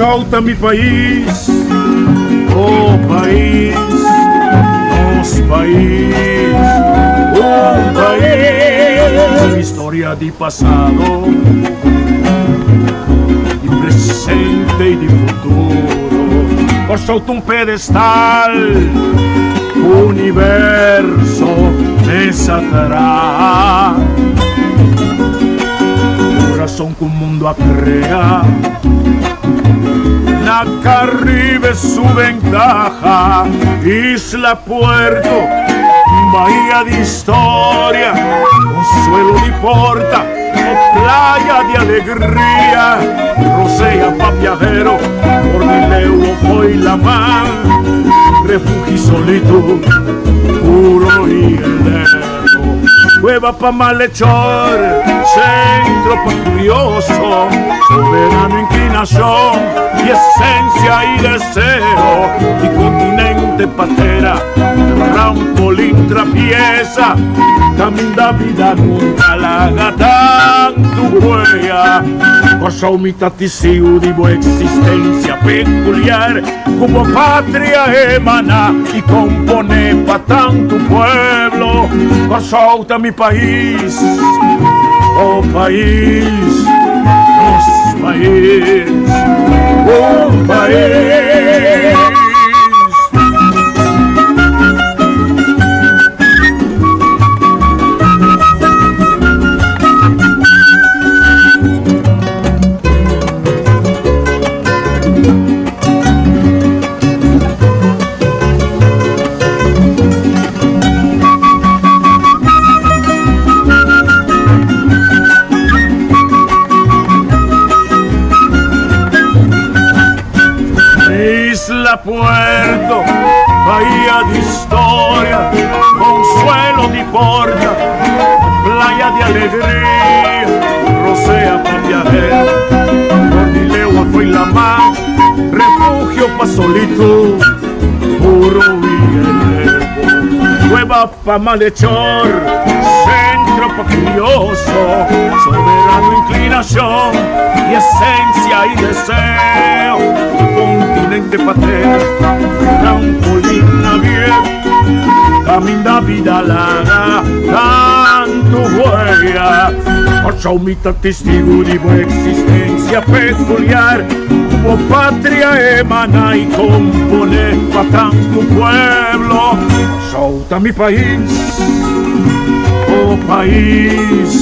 Kòrsou ta mi pais, oh pais, nos pais, un pais. Historia di pasado, di presente i di futuro. Kòrsou ta un pedestal, universo mes a traha. Kurason ku mundu a krea. Na Caribe su ventaha, isla puerto, bahia di historia, consuelo di porta o playa di alegria, rosea pa viajero, por di leu o fo'i laman, refugio y solitud, puro y eterno. Cueva pa malhechor, centro pa curioso, soberano inclinación y esencia y deseo, y continente patera, trampolín trapieza, caminda vida nunca laga tantu huella. Kòrsou mi ta tisiu di bo existencia peculiar. Ku bo patria emaná i komponé pa tantu pueblo. Kòrsou ta mi pais, bo pais, nos pais, un pais. Isla Puerto, bahía di historia, consuelo di porta, playa di alegria, rosea pa viajero, for di lewa fo'i lamá. Refugio pa solitud, puro y eterno. Cueva pa malhechor, centro pa curioso, soberano inclinación y esencia y deseo. Continente patera, trampolín navier, caminda vida laga, tantu huella. Kòrsou mi ta testigu di bo eksistensia pekuliar, ku bo patria emaná i komponé pa tantu pueblo. Kòrsou ta mi pais, bo pais,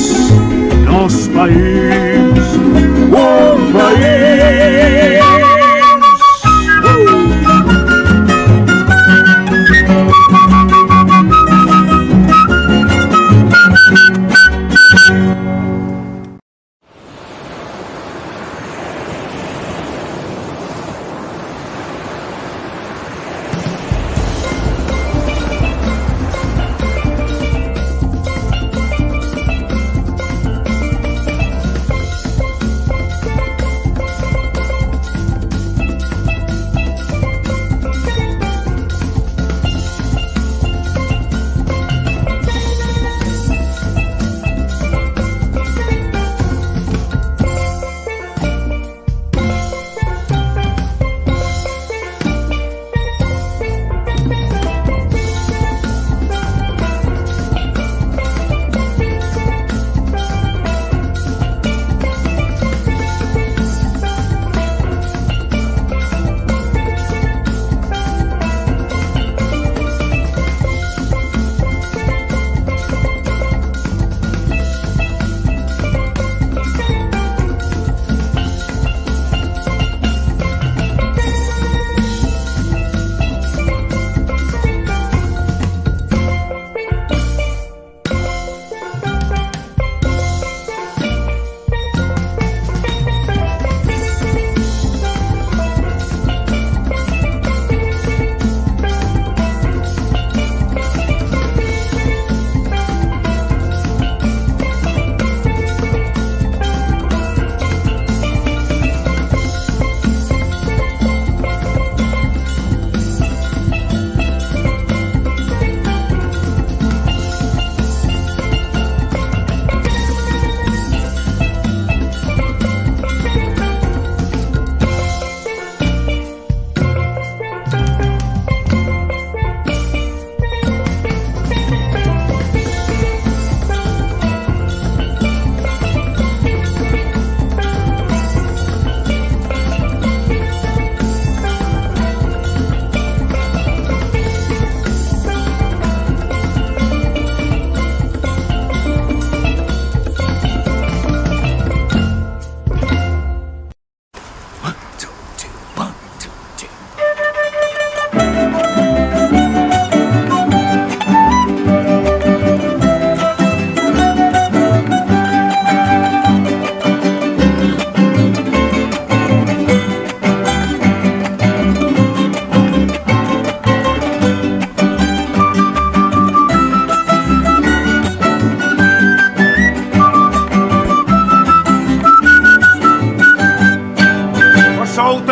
nos pais, un pais.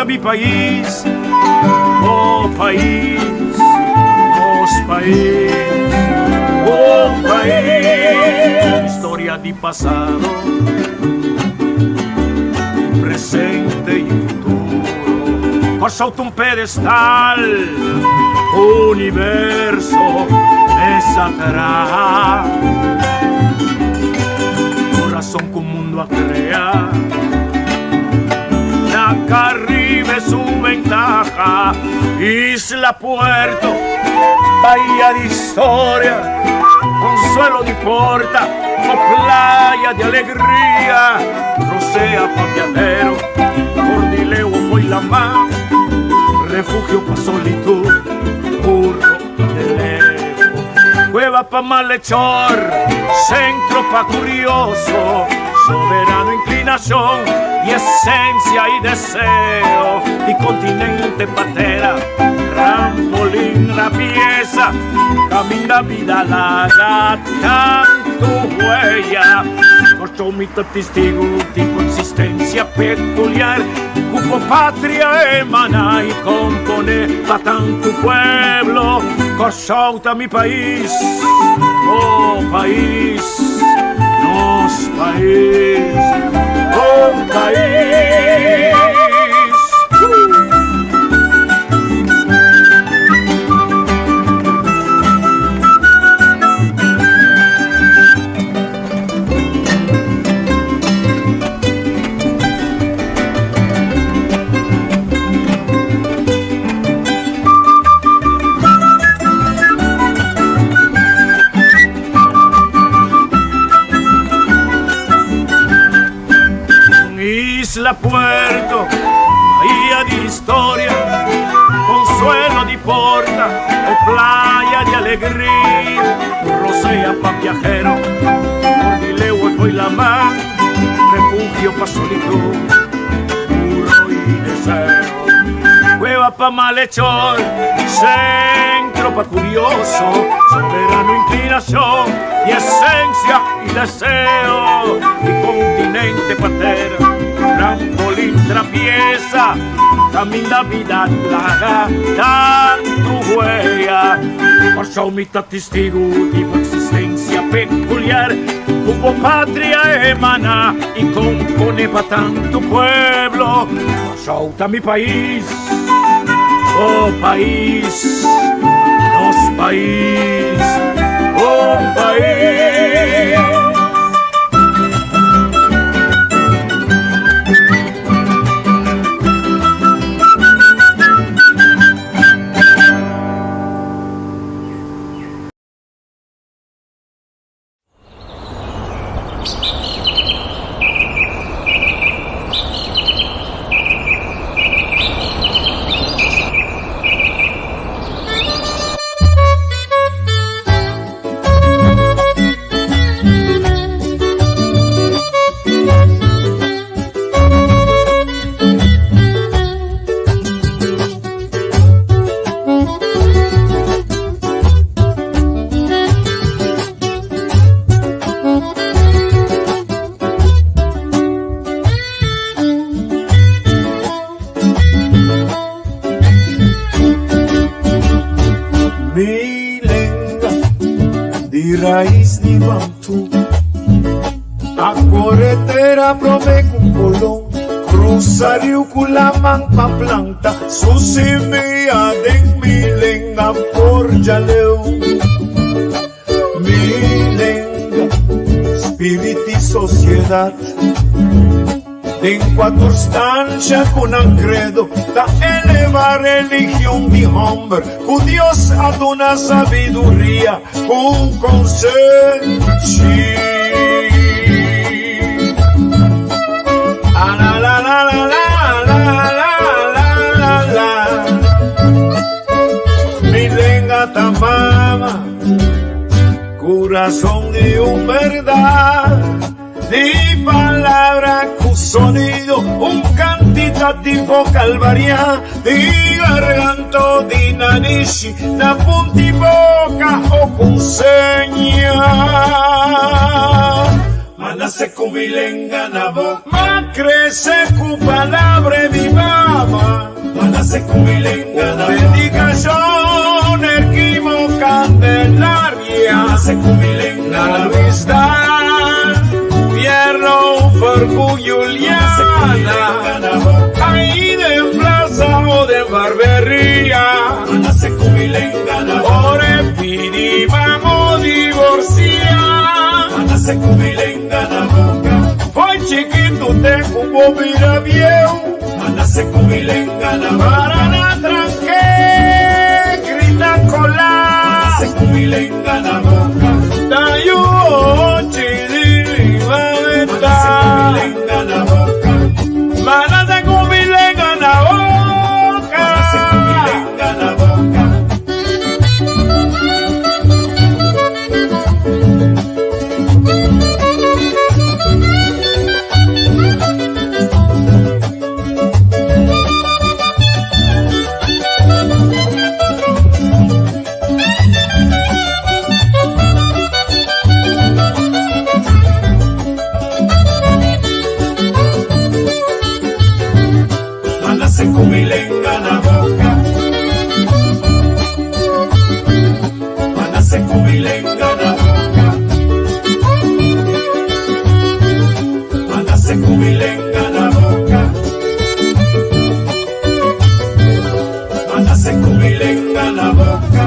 mi pais, oh pais, nos pais, oh pais. Historia di pasado, presente y futuro. Kòrsou ta un pedestal, universo mesa traha. Corazón ku mundo a crea. Na Caribe su ventaja. Isla Puerto, bahía di historia, consuelo di porta o playa di alegria. Rosea pa viajero, Cordileo fo'i lamá, refugio pa solitud, burro y deleo. Cueva pa malhechor, centro pa curioso, soberano inclinación y esencia y deseo, y continente patera, trampolín la pieza, caminda vida laga tanto huella. Kòrsou mi ta testigo di bo existencia peculiar, cu bo patria emana y compone pa tanto pueblo. Kòrsou ta mi pais, oh pais, nos pais, oh pais. Isla Puerto, bahía di historia, consuelo di porta o playa di alegria. Rosea pa viajero, Cordileo fo'i lamá, refugio pa solitud, puro y deseo. Cueva pa malhechor, centro pa curioso, soberano inclinación y esencia y deseo. Y continente patera, trampolín trapieza, caminda vida laga tanto huella. Kòrsou mi ta testigu di bo existencia peculiar, cu bo patria emana y compone pa tanto pueblo. Kòrsou ta mi pais, oh pais, nos pais, oh pais. Mi lenga di rais di Bantu A kore tera prome ku Kolon Krusa riu ku laman pa planta Su simia den mi lenga forja leu Mi lenga, spirit i sosiedat Den kuater stansha ku nan kredo ta eleva religion di hòmber ku Dios a duna sabiduria ku konsenshi. Mi lenga ta mama, kurason di un bèrdat. Di palabra cu sonido, un cantitativo calvaria, di garganto, di narishi, na punti boca o cu seña. Nase ku mi lenga na boka. M'a krese ku palabra di mama. M'a nase ku mi lenga na boka. Dedikashon Erquimo Candelaria. M'a nase ku mi lenga na boka. Luis Dan Fierro Fergu Juliana. Ahí den plaza o den barberia. M'a nase ku mi lenga na boka. Ora e pidi mamo divorcia. M'a nase ku mi lenga na boka. Foi chikitu te ku bo bira bieu. M'a nase ku mi lenga na boka. Para na tranke grita kola. M'a nase ku mi lenga na boka. Ta yu ochi di riba beta. M'a nase ku mi lenga na boka. M'a nase ku mi lenga na boka. M'a nase ku mi lenga na boka. M'a nase ku mi lenga na boka. M'a nase ku mi lenga na boka. M'a nase ku mi lenga na boka. M'a nase ku mi lenga na boka.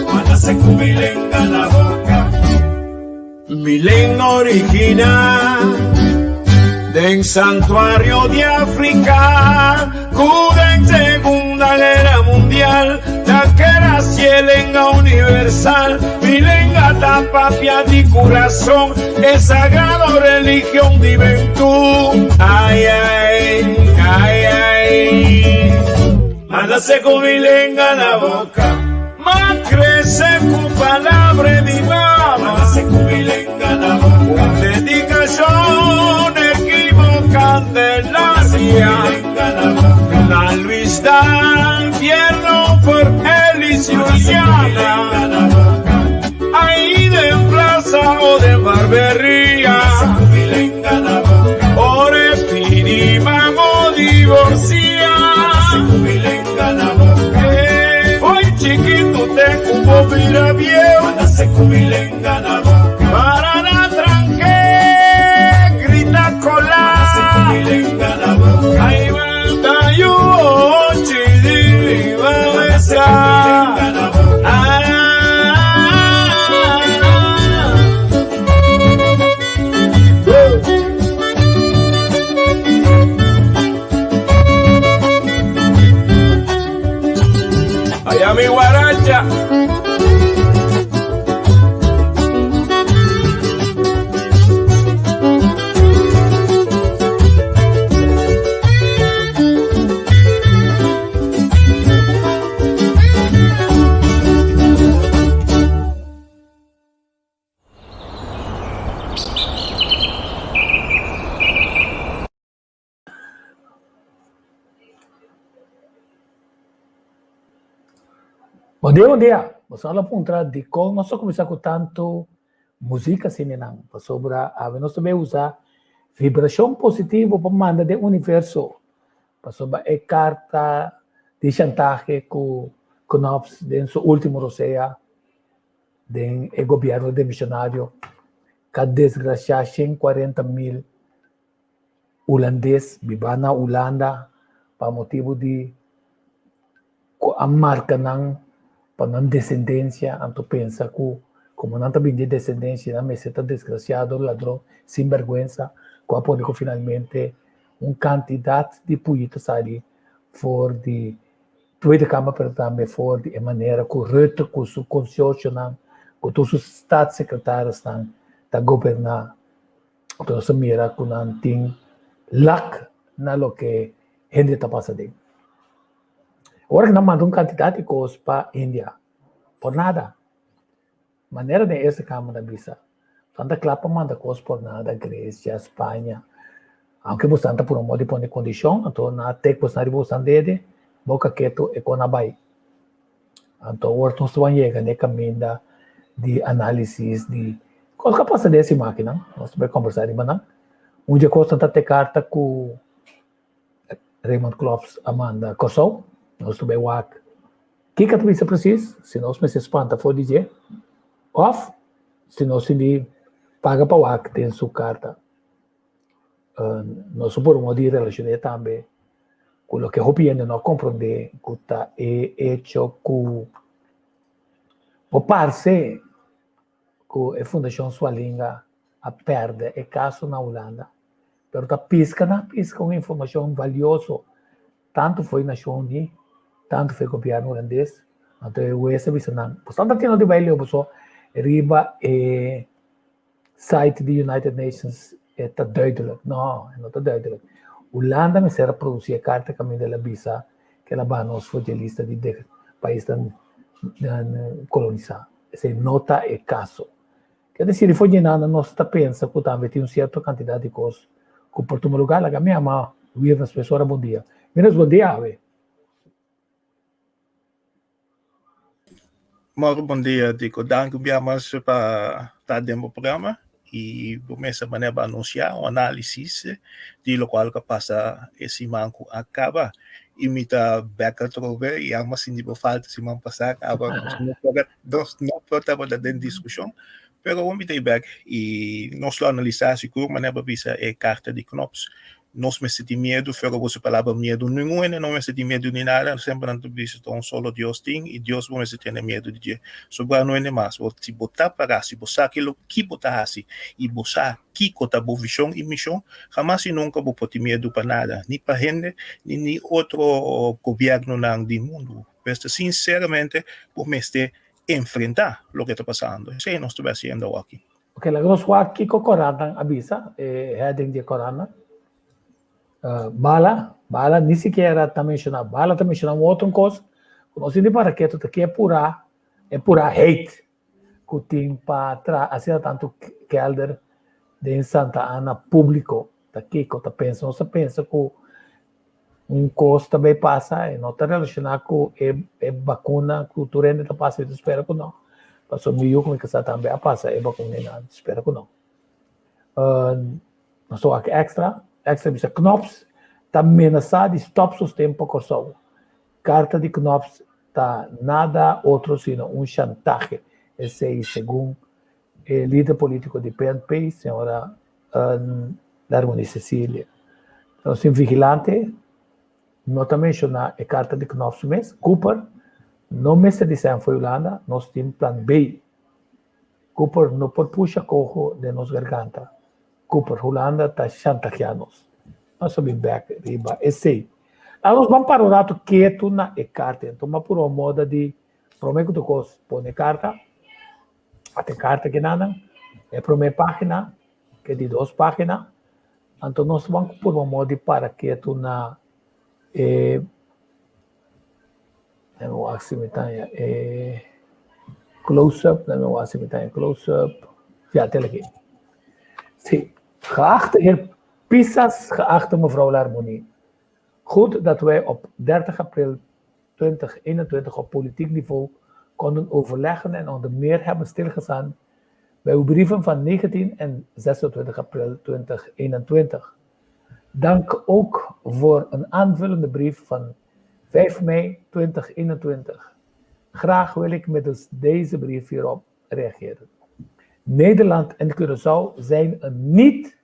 M'a nase ku mi lenga na boka. Mi lenga original den santuario di Africa ku den Segunda Guera Mundial ta keda si e lenga universal. Mi lenga ta papia di curason e sagrado religion di Bentú. Ay ay, ay ay. M'a nase ku mi lenga na boka. M'a krese ku palabra di mama. M'a nase ku mi lenga na boka. Un dedikashon Erquimo Candelaria. Na Luis Dan Fierro for Elis Juliana. Ahí den plaza o den barberia. Ora e pidi mamo divorcia. Foi chikitu te ku bo bira bieu. Para na tranke grita kola. Ai ta yu ochi di riba mesa. Allá mi guaracha. Bon dia, bon dia. Boso a puntra dikon nos a kuminsá ku tantu musika asina nan, pasobra awe nos ta bay usa vibrashon positivo pa manda den universo, pasobra e karta di shantahe ku Knops den su ultimo rosea den e gobierno demisionario ka desgracia 140 mil hulandes biba na Hulanda pa motibu di ku a marka nan pa nan desendensia anto pensa ku komo nan ta bini di desendensia nan mester ta desgrasiado, ladron, sinbergwensa ku a pone ku finalmente un kantidat di puyita sali for di Tweede Kamer pero tambe for di e manera ku Rutte ku su konsorsionan ku tur su staatssecretarisnan ta goberná. Anto nos a mira ku nan tin lak na loke hende ta pasa den. Ora ku nan manda un kantidat di kos pa India, por nada. Manera den Eerste Kamer a bisa, nan ta kla pa manda kos por nada Grecia, Spaña. Aunke bosan ta puru modo di pone kondishon, anto nan a tek bosan riba bosan dede, boka ketu e kon a bai. Anto awor nos ta wan yega na e kaminda. Di análisis di kos ku a pasa den e siman akinan, nos ta bai kombersá riba nan. Un dje kosnan ta te karta ku Raymond Klops a manda Kòrsou, nos ta bai wak kiko a ta bisa presis, si nos mester spanta for di dje òf si nos tin di paga pa wak den su karta. Nos a por modo di relashoné tambe ku loke hopi hende no a komprondé ku ta e echo ku Por parse ku e Fundashon Swalinga a pèrdè e kaso na Hulanda, pero ta piska nan piska un informashon valioso tantu for e Nashon Uní, tantu for e gobièrnu hulandes. Anto e hues a bisa nan, boso ta tene di bai leu boso riba e site di United Nations e ta duidelijk. No, e no ta duidelijk. Hulanda mester a produsí e karta kaminda el a bisa ku el a baha nos for di e lista di paisnan kolonisá. Esei no ta e kaso. Ke desir, for di nan nos ta pensa ku tambe tin un sierto kantidat di kos ku por tuma lugá. Laga mi yama Wirnes Pesora bon dia. Wirnes, bon dia awe. Mauro, bon dia, Dico. Danki un bia mas pa ta den bo programa y bo mester manera bo anuncia un análisis di locual cu a pasa e siman cu a caba. Y mi ta bek atrobe y amo a sinti bo falta siman pasa caba nos no por nos no por tabata den discusion, pero awor mi ta bek y nos lo analisa sigur manera bo a bisa e carta di Knops. Nos mester tin miedu, fuera boso palabra miedu, ningun hende no mester tin miedu ni nada, semper nan ta bisa ta un solo Dios tin i Dios bo mester tene miedu di dje. Sobra no hende mas, bo si bo ta para, si bo sa ki lo ki bo ta hasi i bo sa kiko ta bo vishon i mishon, hamas i nunka bo por tin miedu pa nada, ni pa hende ni ni otro gobièrnunan di mundu. Pues ta sinseramente bo mester enfrentá loke ta pasando, esei nos ta bai hasiendo awoki. Ok, laga nos wak kiko korantnan a bisa, e heading di e korantnan. Bala, bala ni sikiera ta menshoná, bala ta menshoná un otro kos ku nos sinti para ketu ta ke purá, e purá hate ku tin pa traha asina tantu kelder den Santa Ana públiko. Ta kiko ta pensa? Nos ta pensa ku un kos ta bai pasa e no ta relashoná ku e e bakuna ku tur hende ta pasa, mi ta spera ku no. Pasobra mi yu ku mi kasá tambe a pasa e bakuna ei nan, spera ku no. Nos ta wak extra, extra bisa Knops ta menasá di stòp sosten pa Kòrsou. Karta di Knops ta nada otro sino un shantahe, esei segun e lider polítiko di PNP, señora Darwin Cecilia. Nos tin vigilante no ta menshoná e karta di Knops mes. Cooper no mester di sèn for Hulanda, nos tin plan B. Cooper no por pusha koho den nos garganta. Cooper, Hulanda ta shantageá nos. Nos a bin bèk riba esei. Laga nos ban para un ratu ketu na e karta. Enton m'a purba moda di promé ku tur kos pone karta. Ata e karta kinanan, e promé página, ke di dos página. Anto nos ban ku purba moda di para ketu na e Lemme wak si mi ta haña e close up, lemme wak si mi ta haña close up. Ja, tel aki. Sí. Geachte heer Pisas, geachte mevrouw Larmonie. Goed dat wij op 30 april 2021 op politiek niveau konden overleggen en onder meer hebben stilgestaan bij uw brieven van 19 en 26 april 2021. Dank ook voor een aanvullende brief van 5 mei 2021. Graag wil ik middels deze brief hierop reageren. Nederland en Curaçao zijn een niet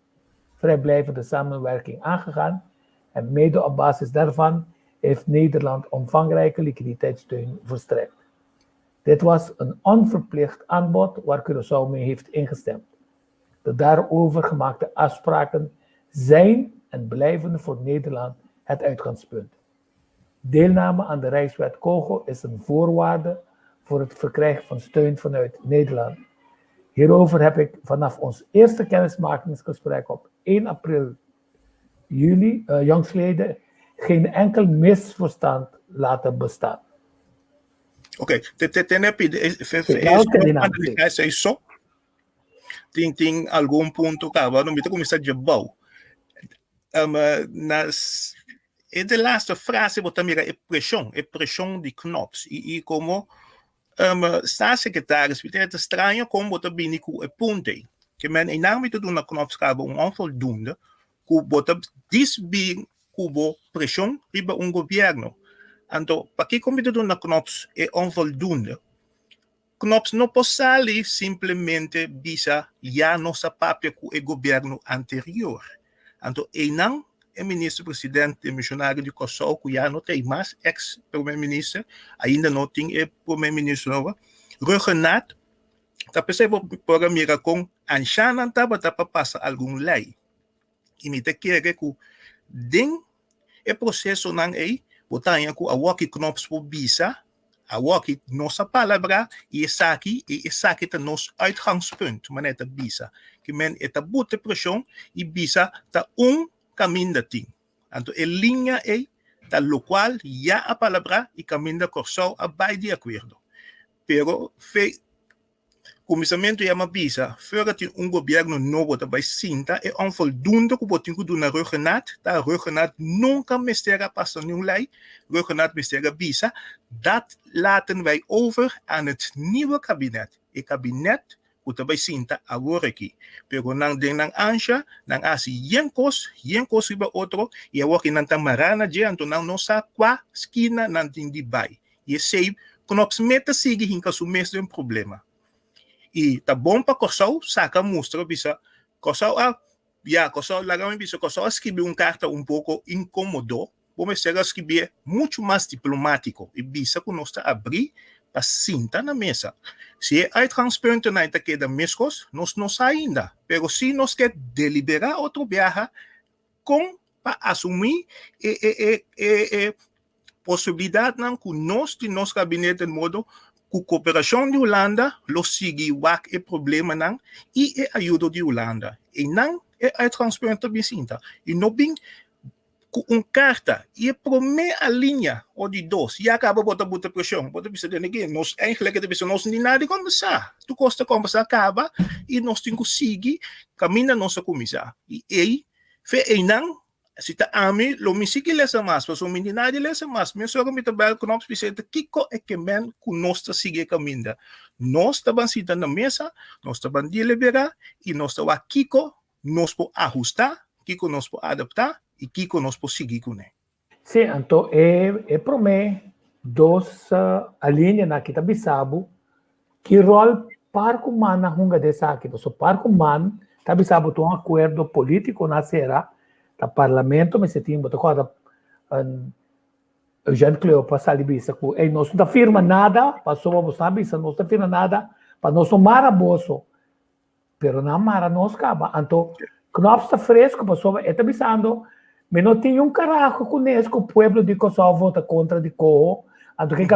vrijblijvende samenwerking aangegaan en mede op basis daarvan heeft Nederland omvangrijke liquiditeitssteun verstrekt. Dit was een onverplicht aanbod waar Curaçao mee heeft ingestemd. De daarover gemaakte afspraken zijn en blijven voor Nederland het uitgangspunt. Deelname aan de Rijkswet Kogo is een voorwaarde voor het verkrijgen van steun vanuit Nederland. Hierover heb ik vanaf ons eerste kennismakingsgesprek op 1 april juli, jongstleden geen enkel misverstand laten bestaan. Oké, te pide so tin algun punto kaba, no mi ta kuminsá dje bou. Na e de laatste frase bo ta mira e preshon, e preshon di Knops i i komo. Staatssecretaris, mi ta straño kon bo ta bini ku e punto ei. Ke men einan mi ta duna Knops kaba un onvoldoende ku bo ta disbin ku bo preshon riba un gobièrnu. Anto pakiko mi ta duna Knops e onvoldoende? Knops no por sali simplemente bisa ya nos a papia ku e gobièrnu anterior. Anto einan e minister president demisionario di Kòrsou ku ya no ta ei mas, eks prome minister, ainda no tin e prome minister nobo, Rhuggenaath, ta p'esei bo por a mira kon anshanan tabata pa pasa algun lei. I mi ta kere ku den E prosesonan ei bo ta haña ku awoki Knops por bisa, awoki nos a palabrá i esaki i esaki ta nos uitgangspunt, manera e ta bisa. Ke men e ta buta preshon i bisa ta un kaminda tin. Anto e liña ei ta lokual ya a palabrá i kaminda Kòrsou a bai di akuerdo. Pero fe Kuminsamentu ya m'a bisa, fuera tin un gobièrnu nobo ta bai sinta, e onvoldoende ku bo tin ku duna Rhuggenaath ta Rhuggenaath nunka mester a pasa niun lei, Rhuggenaath mester a bisa, dat laten wij over aan het nieuwe kabinet, e kabinet ku ta bai sinta awor aki. Pero nan den nan ansha, nan a hasi yen kos, yen kos riba otro, i awor ki nan ta mará na dje, anto nan no sa kua skina nan tin di bai. I esei Knops meta sigui hinka su mes den problema. I ta bon pa Kòrsou saka mustra bisa Kòrsou a ya Kòrsou laga mi bisa Kòrsou a skibi un karta un poko inkomodo bo mester a skibié muchu mas diplomátiko i bisa ku nos ta abrí pa sinta na mesa. Si e uitgangspuntennan ta keda meskos nos no sa ainda pero si nos ke deliberá otro biaha kon pa asumí e e e e e posibilidatnan ku nos di nos gabinete modo ku koperashon di Hulanda lo sigui wak e problemanan i e ayudo di Hulanda. Einan e uitgangspunt ta bin sinta i no bin ku un karta i e promé alinea o di dos ya kaba bo ta buta preshon bo ta bisa den aki nos eigenlijk ta bisa nos ni nada di kombersá tur kos ta kombersá kaba i nos tin ku sigui kaminda nos a kuminsá i ei fe einan Si ta ami, lo mi sigui lesa mas, pasobra mi di nadie lesa mas. Mesora mi ta bel Knops bis'é ta kiko e ke men ku nos ta sigui e kaminda. Nos ta ban sinta na mesa, nos ta ban deliberá i nos ta wak kiko nos por ahustá, kiko nos por adaptá i kiko nos por sigui kuné. Sí, anto e e promé dos alineanan aki ta bisa bo ki ròl par ku man a hunga den esaki. Pasobra par ku man ta bisa bo ta un akuerdo polítiko na sera, ta parlamento mester tin, bo ta kòrda Eugène Cleopa sali bisa ku ey nos no ta firma nada pasobra bo sa bisa nos ta firma nada pa nos no mara boso. Pero nan mara nos kaba. Anto Knops ta fresco pasobra e ta bisando mi no tin un carajo cu nes cu pueblo di Kòrsou vota contra di coho anto ke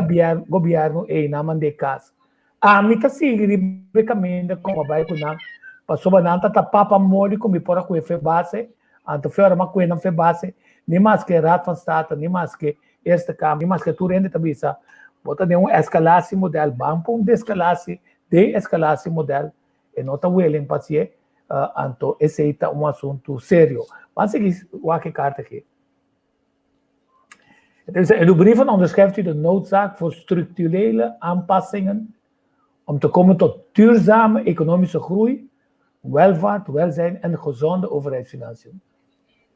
gobierno ey nan mand'é cas. Ami ta sigui riba e caminda como a bay cu nan pasobra nan ta ta papa moli cu mi por a cue fe base anto fe ora mi a cue nan fe base ni maske Raad van State ni maske Eerste Kamer ni maske tur hende ta bisa bo ta den un escalatie model ban pa un descalatie de-escalatie model E no ta willing pa hacié, anto esey ta un asuntu serio. Ban sigui wak e carta aki. E ta bisa, In uw brieven onderschrijft u de noodzaak voor structurele aanpassingen om te komen tot duurzame economische groei, welvaart, welzijn en gezonde overheidsfinanciën.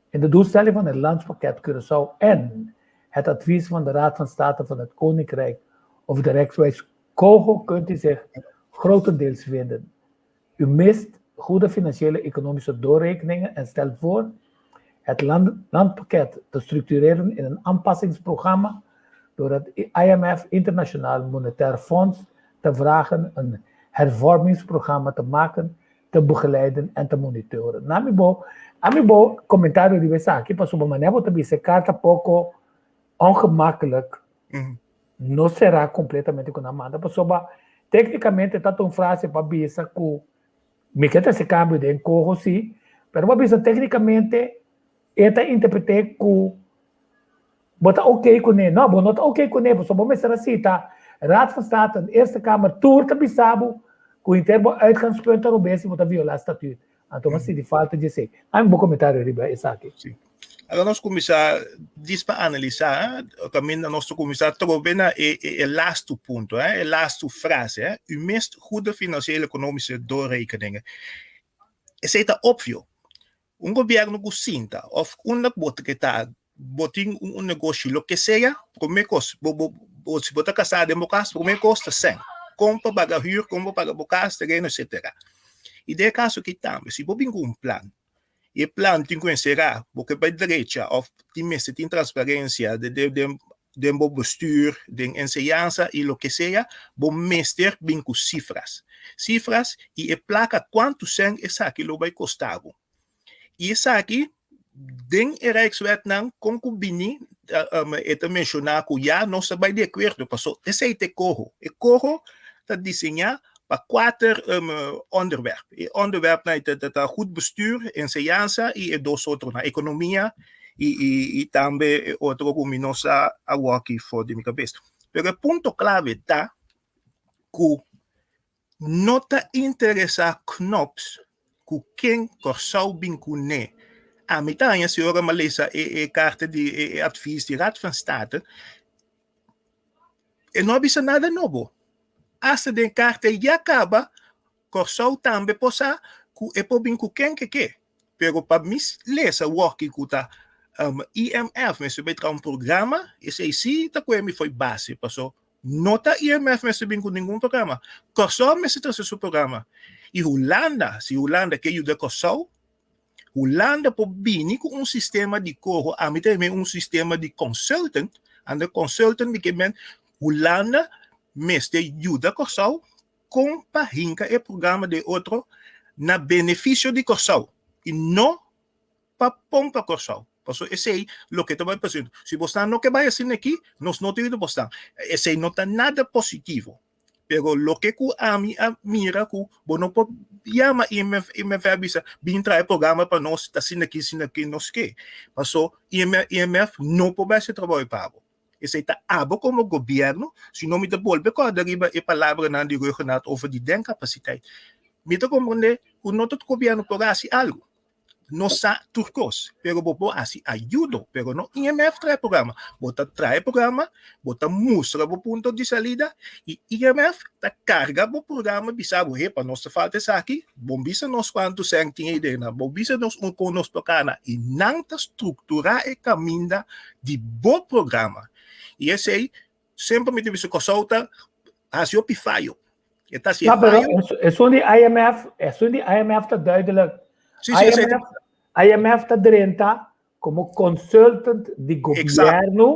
In de doelstelling van het landspakket Curaçao en het advies van de Raad van State van het Koninkrijk over de Rijkswijs Coho kunt u zich grotendeels vinden. U mist goede financiële economische doorrekeningen en stelt voor het land, landpakket te structureren in een aanpassingsprogramma door het IMF Internationaal Monetair Fonds te vragen een hervormingsprogramma te maken, te begeleiden en te monitoren. Na mi bo, a mi bo comentario riba esaki pasobra manera bo ta bisa e karta poko ongemakkelijk No será completamente cu nan manda pasobra tecnicamente ta ta un frase pa bisa cu mi ke trece cambio den coho si, pero pa bisa tecnicamente e ta interprete cu bo ta ok cune. No, bo no ta ok cune pasobra bo mester a cita Raad van State, Eerste Kamer, tur ta bisa bo cu henter bo uitgangspunt ta robes y bo ta viola statuut. Anto bo a sinti falta di esey. Ami bo comentario riba esaki. Si. Laga nos kuminsá dis pa analisá kaminda nos ta kuminsá trobe na e e lastu punto, e lastu frase, U mist goede financiële economische doorrekeningen. Esei ta opvio. Un gobièrnu ku sinta òf unda ku bo ta ke ta, bo tin un negoshi, loke sea, promé kos, bo bo bo si bo ta kasá den bo kas, promé kos ta sèn. Kon pa paga hür, kon pa paga bo kas, tereno, etsetera. I den e kaso aki tambe, si bo bin ku un plan, i e plan tin ku enserá bo ke bai drecha òf tin mester tin transparensia den den den bo bestuur, den enseñansa i loke sea, bo mester bin ku sifras. Sifras i e plaka kuantu sèn esaki lo bai kosta bo. I esaki den e Rijkswetnan kon ku bini e ta menshoná ku ya nos ta bai di akuerdo paso esei ta e koho. E koho ta diseñá pa kuater onderwerp. E onderwerpnan ta goed bestuur, enseñansa i e dos otronan, ekonomia i tambe e otro ku mi no sa awoki for di mi kabes. Pero e punto klave ta ku no ta interesá Knops ku ken Kòrsou bin kuné. Ami ta haña si ora mi a lesa e karta di e advies di Raad van State, e no a bisa nada nobo. Asta den karta ya kaba Kòrsou tambe por sa ku e por bin ku ken ke ke. Pero pa mi lesa wòki ku ta IMF mester bai traha un programa, esei sí ta koe mi fo'i base, paso no ta IMF mester bin ku ningun programa. Kòrsou mester trese su programa. I Hulanda, si Hulanda ke yuda Kòrsou, Hulanda por bini ku un sistema di koho, ami ta yam'é un sistema di consultant, anda consultant mi ke men Hulanda mester yuda Kòrsou kon pa hinka e programa den otro na benefisio di Kòrsou i no pa pompa Kòrsou. Pasobra esei loke ta bai pasando. Si bosnan no ke bai asina aki, nos no ta yuda bosnan. Esei no ta nada positivo. Pero loke ku ami a mira ku bo no por yama IMF, IMF a bisa bin traha e programa pa nos, ta asina aki, asina aki nos ke. Paso IMF no por bai hasi trabou pa bo. Esei ta abo komo gobièrnu, si no mi ta bolbe kòrda riba e palabranan di Rhuggenaath over di denkapasiteit. Mi ta komprondé ku no ta gobièrnu por hasi algu. No sa tur kos, pero bo por hasi ayudo, pero no IMF traha e programa. Bo ta traha e programa, bo ta mustra bo punto di salida i IMF ta karga bo programa bisa bo, hepa nos ta falta esaki, Bon bisa nos kuantu sèn tin ei den nan, bon bisa nos un kon nos por kana i nan ta strukturá e kaminda di bo programa. I esei semper mi ta bisa Kòrsou ta hasi hopi fayo. E ta hasi e No, pero fayo. esun di IMF, esun di IMF ta duidelijk. Sí, sí, esei ta IMF, IMF ta drenta komo consultant di gobièrnu,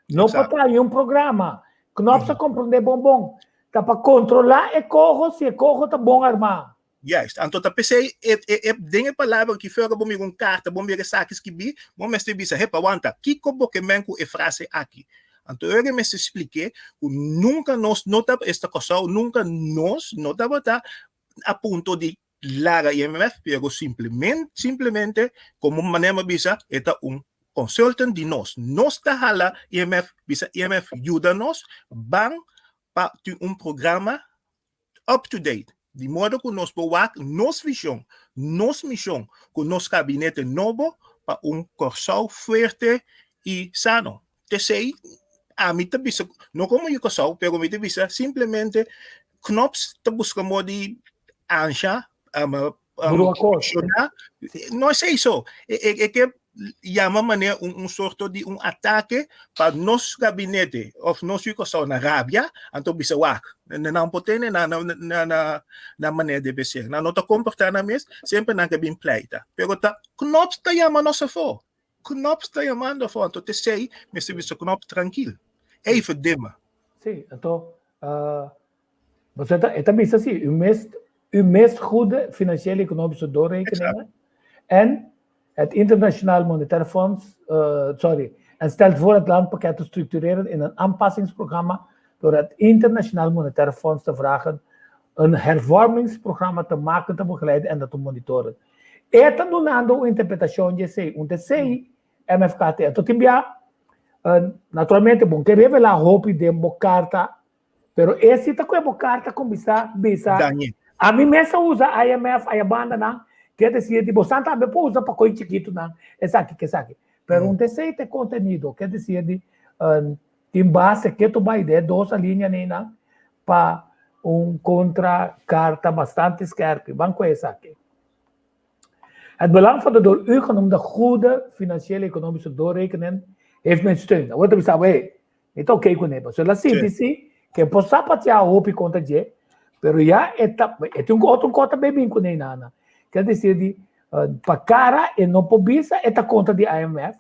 no pa traha un programa. Knops a komprondé bon bon. Ta pa kontrolá e koho si e koho ta bon armá. Juist. Anto ta p'esei e e e den e palabra ki fuera bo mira un karta, bo mira esaki skibí, bo mester bisa, hepa, wanta, kiko bo ke men ku e frase aki? Anto ora e mester splik'é ku nunka nos no tabata, esta Kòrsou, nunka nos no tabata a punto di laga IMF, pero simplemente, simplemente, como manera mi a bisa, e ta un consultant di nos. Nos ta hala IMF, bisa IMF yuda nos, ban pa tin un programa up to date, di modo cu nos por wak nos vision, nos mision cu nos gabinete nobo pa un Corsou fuerte y sano. T'esey ami ta bisa, no como yu Corsou, pero mi ta bisa simplemente Knops ta busca modo di ansha, Brua kos. presiona. No esey so. E, e, e ke yama manera un, un sorto di un atake pa nos gabinete of nos yu Corsou na rabia, anto bisa wak, na nan por tene na, na, na, na, na manera debe ser. Nan no ta comporta nan mes, semper nan ke bin pleita. Pero ta Knops ta yama nos afo. Knops ta yamando afo, anto t'esey mester bisa Knops trankil. Even dimmen. Sí, anto Bo ta, e ta bisa si, u mist, u mist goede financiële economische doorrekeningen. En het Internationaal Monetair Fonds, sorry, en stelt voor het landpakket te structureren in een aanpassingsprogramma door het Internationaal Monetair Fonds te vragen een hervormingsprogramma te maken, te begeleiden en dat te monitoren. E ta dunando un interpretacion di esey, un ta esey MFKT. Anto tin bia, naturalmente bo ke revela hopi den bo carta Pero e si ta koe bo karta kuminsá bisa, Dañ'é. Ami mes a usa IMF aya bandanan, ke desir di bosan tambe por usa pa koe chikitunan esaki ke esaki. Pero un tesei ta e kontenido, ke desir di tin base ke tu bai den e dos alinia neinan pa un kontra karta bastante skerpi. Ban ku esaki. Het belang van de door u genoemde goede financiële economische doorrekening heeft mijn steun. Awor ta bisa bo, hey, mi ta oké kuné, pasobra el a sinti si ke e por sa patia hopi kontra dje, pero ya e ta, e tin un otro kos ta bin kuné nana. Ker desir di, pa kara e no por bisa e ta kontra di IMF,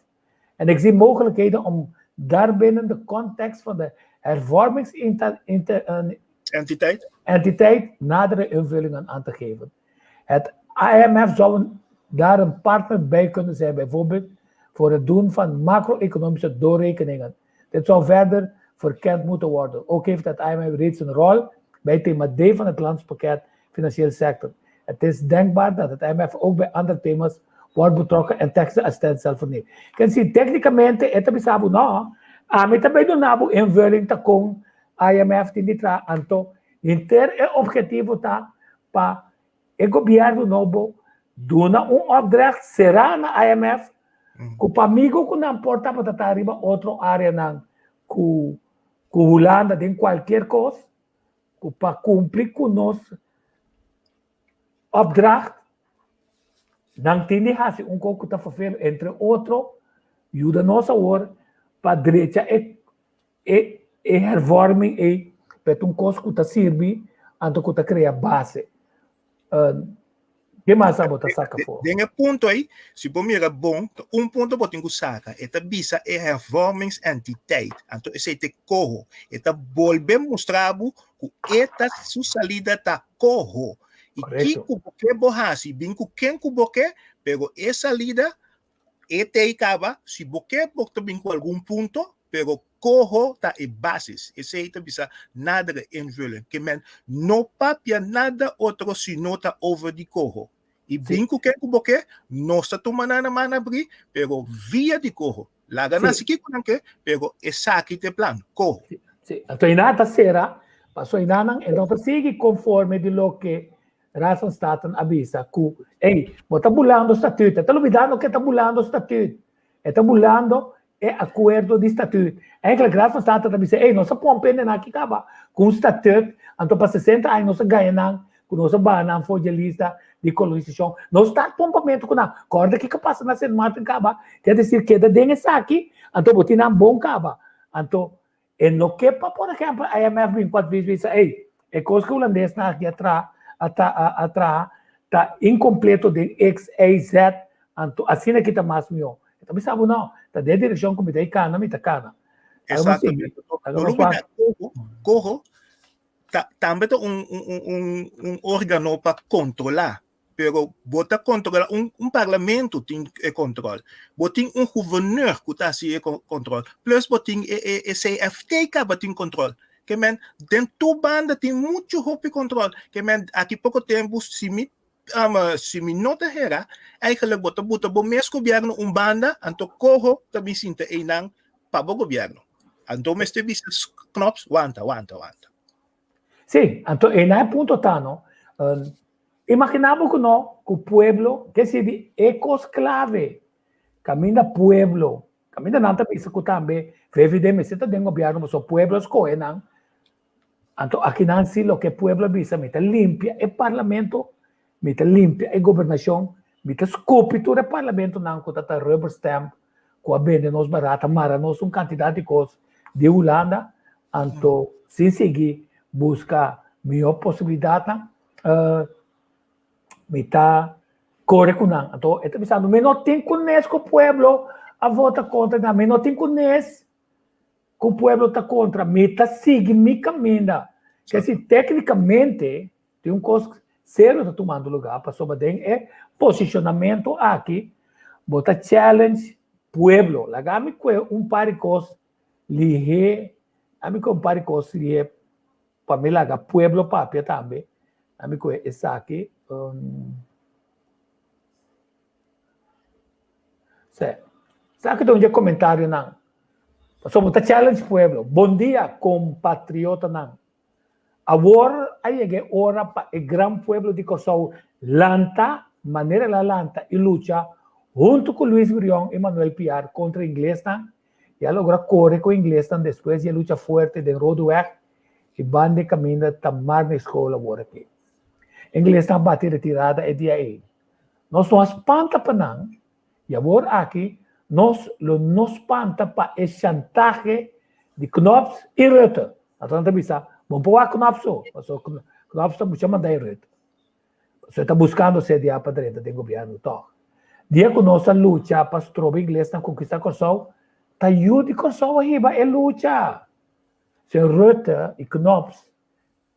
en ik zie mogelijkheden om daarbinnen de context van de hervormingsentiteit Entiteit. nadere invullingen aan te geven. Het IMF zou daar een partner bij kunnen zijn, bijvoorbeeld voor het doen van macro-economische doorrekeningen. Dit zou verder verkend moeten worden. Ook heeft het IMF reeds een rol bij thema D van het landspakket financiële sector. Het is denkbaar dat het IMF ook bij andere thema's wordt betrokken en technische assistent zal vernemen. Ken si técnicamente e ta bisa bo no, ami ta bay duna bo invulling ta con IMF tin di traha, anto henter e objetivo ta pa e gobierno nobo duna un opdracht será na IMF ku pa amigo ku nan por tabata ta riba otro areanan ku ku Hulanda den kualkier kos ku pa kumpli ku nos opdracht nan tin di hasi un kos ku ta fervelo, entre otro yuda nos awor pa drecha e E e hervorming ei p'e ta un kos ku ta sirbi anto ku ta krea base. Ke mas abo ta saka for? Den e punto ei, si bo mira bon, ta un punto bo tin ku saka. E ta bisa e hervormingsentiteit, anto esei ta e koho. E ta bolbe mustra bo ku e ta su salida ta koho. I kiko bo ke bo hasi, bin ku ken ku bo ke, pero e salida E tei kaba, si bo ke bo ta bin ku algun punto, pero koho ta e basis. Esei ta bisa nadere invulling. Ke men no papia nada otro si no ta over di koho. I bin ku ken ku bo ke, nos ta tuma nan na man abri, pero via di koho. Laga nan si kiko nan ke, pero esaki ta e plan, koho. Sí, anto e nan ta sera, pasobra e nan e no ta sigui konforme di loke Raad van Staten a bisa ku, ey, bo ta bulando statuut. E ta lubidando ku e ta bulando statuut. E ta bulando e akuerdo di statuut. Eigenlijk Raad van State ta bisa, ey, nos a pompa hende nan aki kaba ku un statuut, anto pa sesenta aña nos a gaña nan ku nos a baha nan for dje lista di kolonisashon. Nos ta pompamentu ku nan. Kòrda kiko pasa na Sint Maarten kaba? Ker desir keda den esaki, anto bo tin nan bon kaba. Anto E no ke pa por ehempel IMF bin ku advis bisa ey e kos ku hulandesnan aki a traha a ta a traha ta inkompleto den X, Y, Z anto asina ki ta mas mihó. E ta bisa bo no, ta den e direkshon ku mi ta e kana mi ta kana. Algo así. Exactamente. Algo No mas lubida fácil. coho, coho ta, tambe ta un, un, un, un, un organo pa controla. Pero bo ta controla un, un parlamento tin e control. Bo tin un gouverneur cu ta haci e control. Plus bo tin e, e, e CFT caba tin control. Ke men, den tur banda tin mucho hopi control. Ke men, aki poco tempo, si mi, um, si mi no ta hera, eigenlijk bo ta buta bo mes gobierno un banda, anto coho ta bin sinta einan pa bo gobierno. Anto mester bisa Knops, wanta, wanta, wanta. Sí, anto einan e punto ta, no? Um, Imaginá bo ku no, ku pueblo ke sirbi e kos klave. Kaminda pueblo, kaminda nan ta bisa ku tambe VVD mester ta den gobièrnu pasobra pueblo a skohe nan. Anto akinan si loke pueblo a bisa mi ta limpia e parlamento, mi ta limpia e gobernashon, mi ta skupi tur e parlamentonan ku ta ta rubber stamp ku a bende nos barata, mara nos un kantidat di kos di Hulanda, anto sin sigui buska mihó posibilidatnan. Mi ta kore ku nan. Anto e ta bisando, mi no tin kunes ku pueblo a vota kontra nan, mi no tin kunes ku pueblo ta kontra, mi ta sigui mi kaminda. Ke si teknikamente tin un kos serio ta tumando lugá, pasobra den e posishonamentu aki bo ta challenge pueblo. Laga mi kue un par di kos lihé, laga mi kue un par di kos lihé Pa mi laga pueblo papia tambe, ami ku esaki. Se, esaki ta un dje komentarionan. Pasobra bo ta challenge pueblo. Bon dia kompatriotanan. Awor a yega e ora pa e gran pueblo di Kòrsou lanta manera el a lanta i lucha. huntu ku Luis Brion i Manuel Piar kontra inglesnan i a logra kore ku inglesnan despues di e lucha fuerte den Rodeweg i banda e kaminda ta Marne School awor aki. Inglesnan a bati retirada e dia ei. Nos no a spanta pa nan i awor aki nos lo no spanta pa e shantahe di Knops i Rutte. Anto nan ta bisa, Bo no por wak Knops so, pasobra Knops ta mucha manda e Rutte. Pasobra e ta buskando CDA pa drenta den gobièrnu tòg. Dia ku nos a lucha pa stroba inglesnan konkistá Kòrsou, ta yu di Kòrsou a hiba e lucha. Señor Rutte i Knops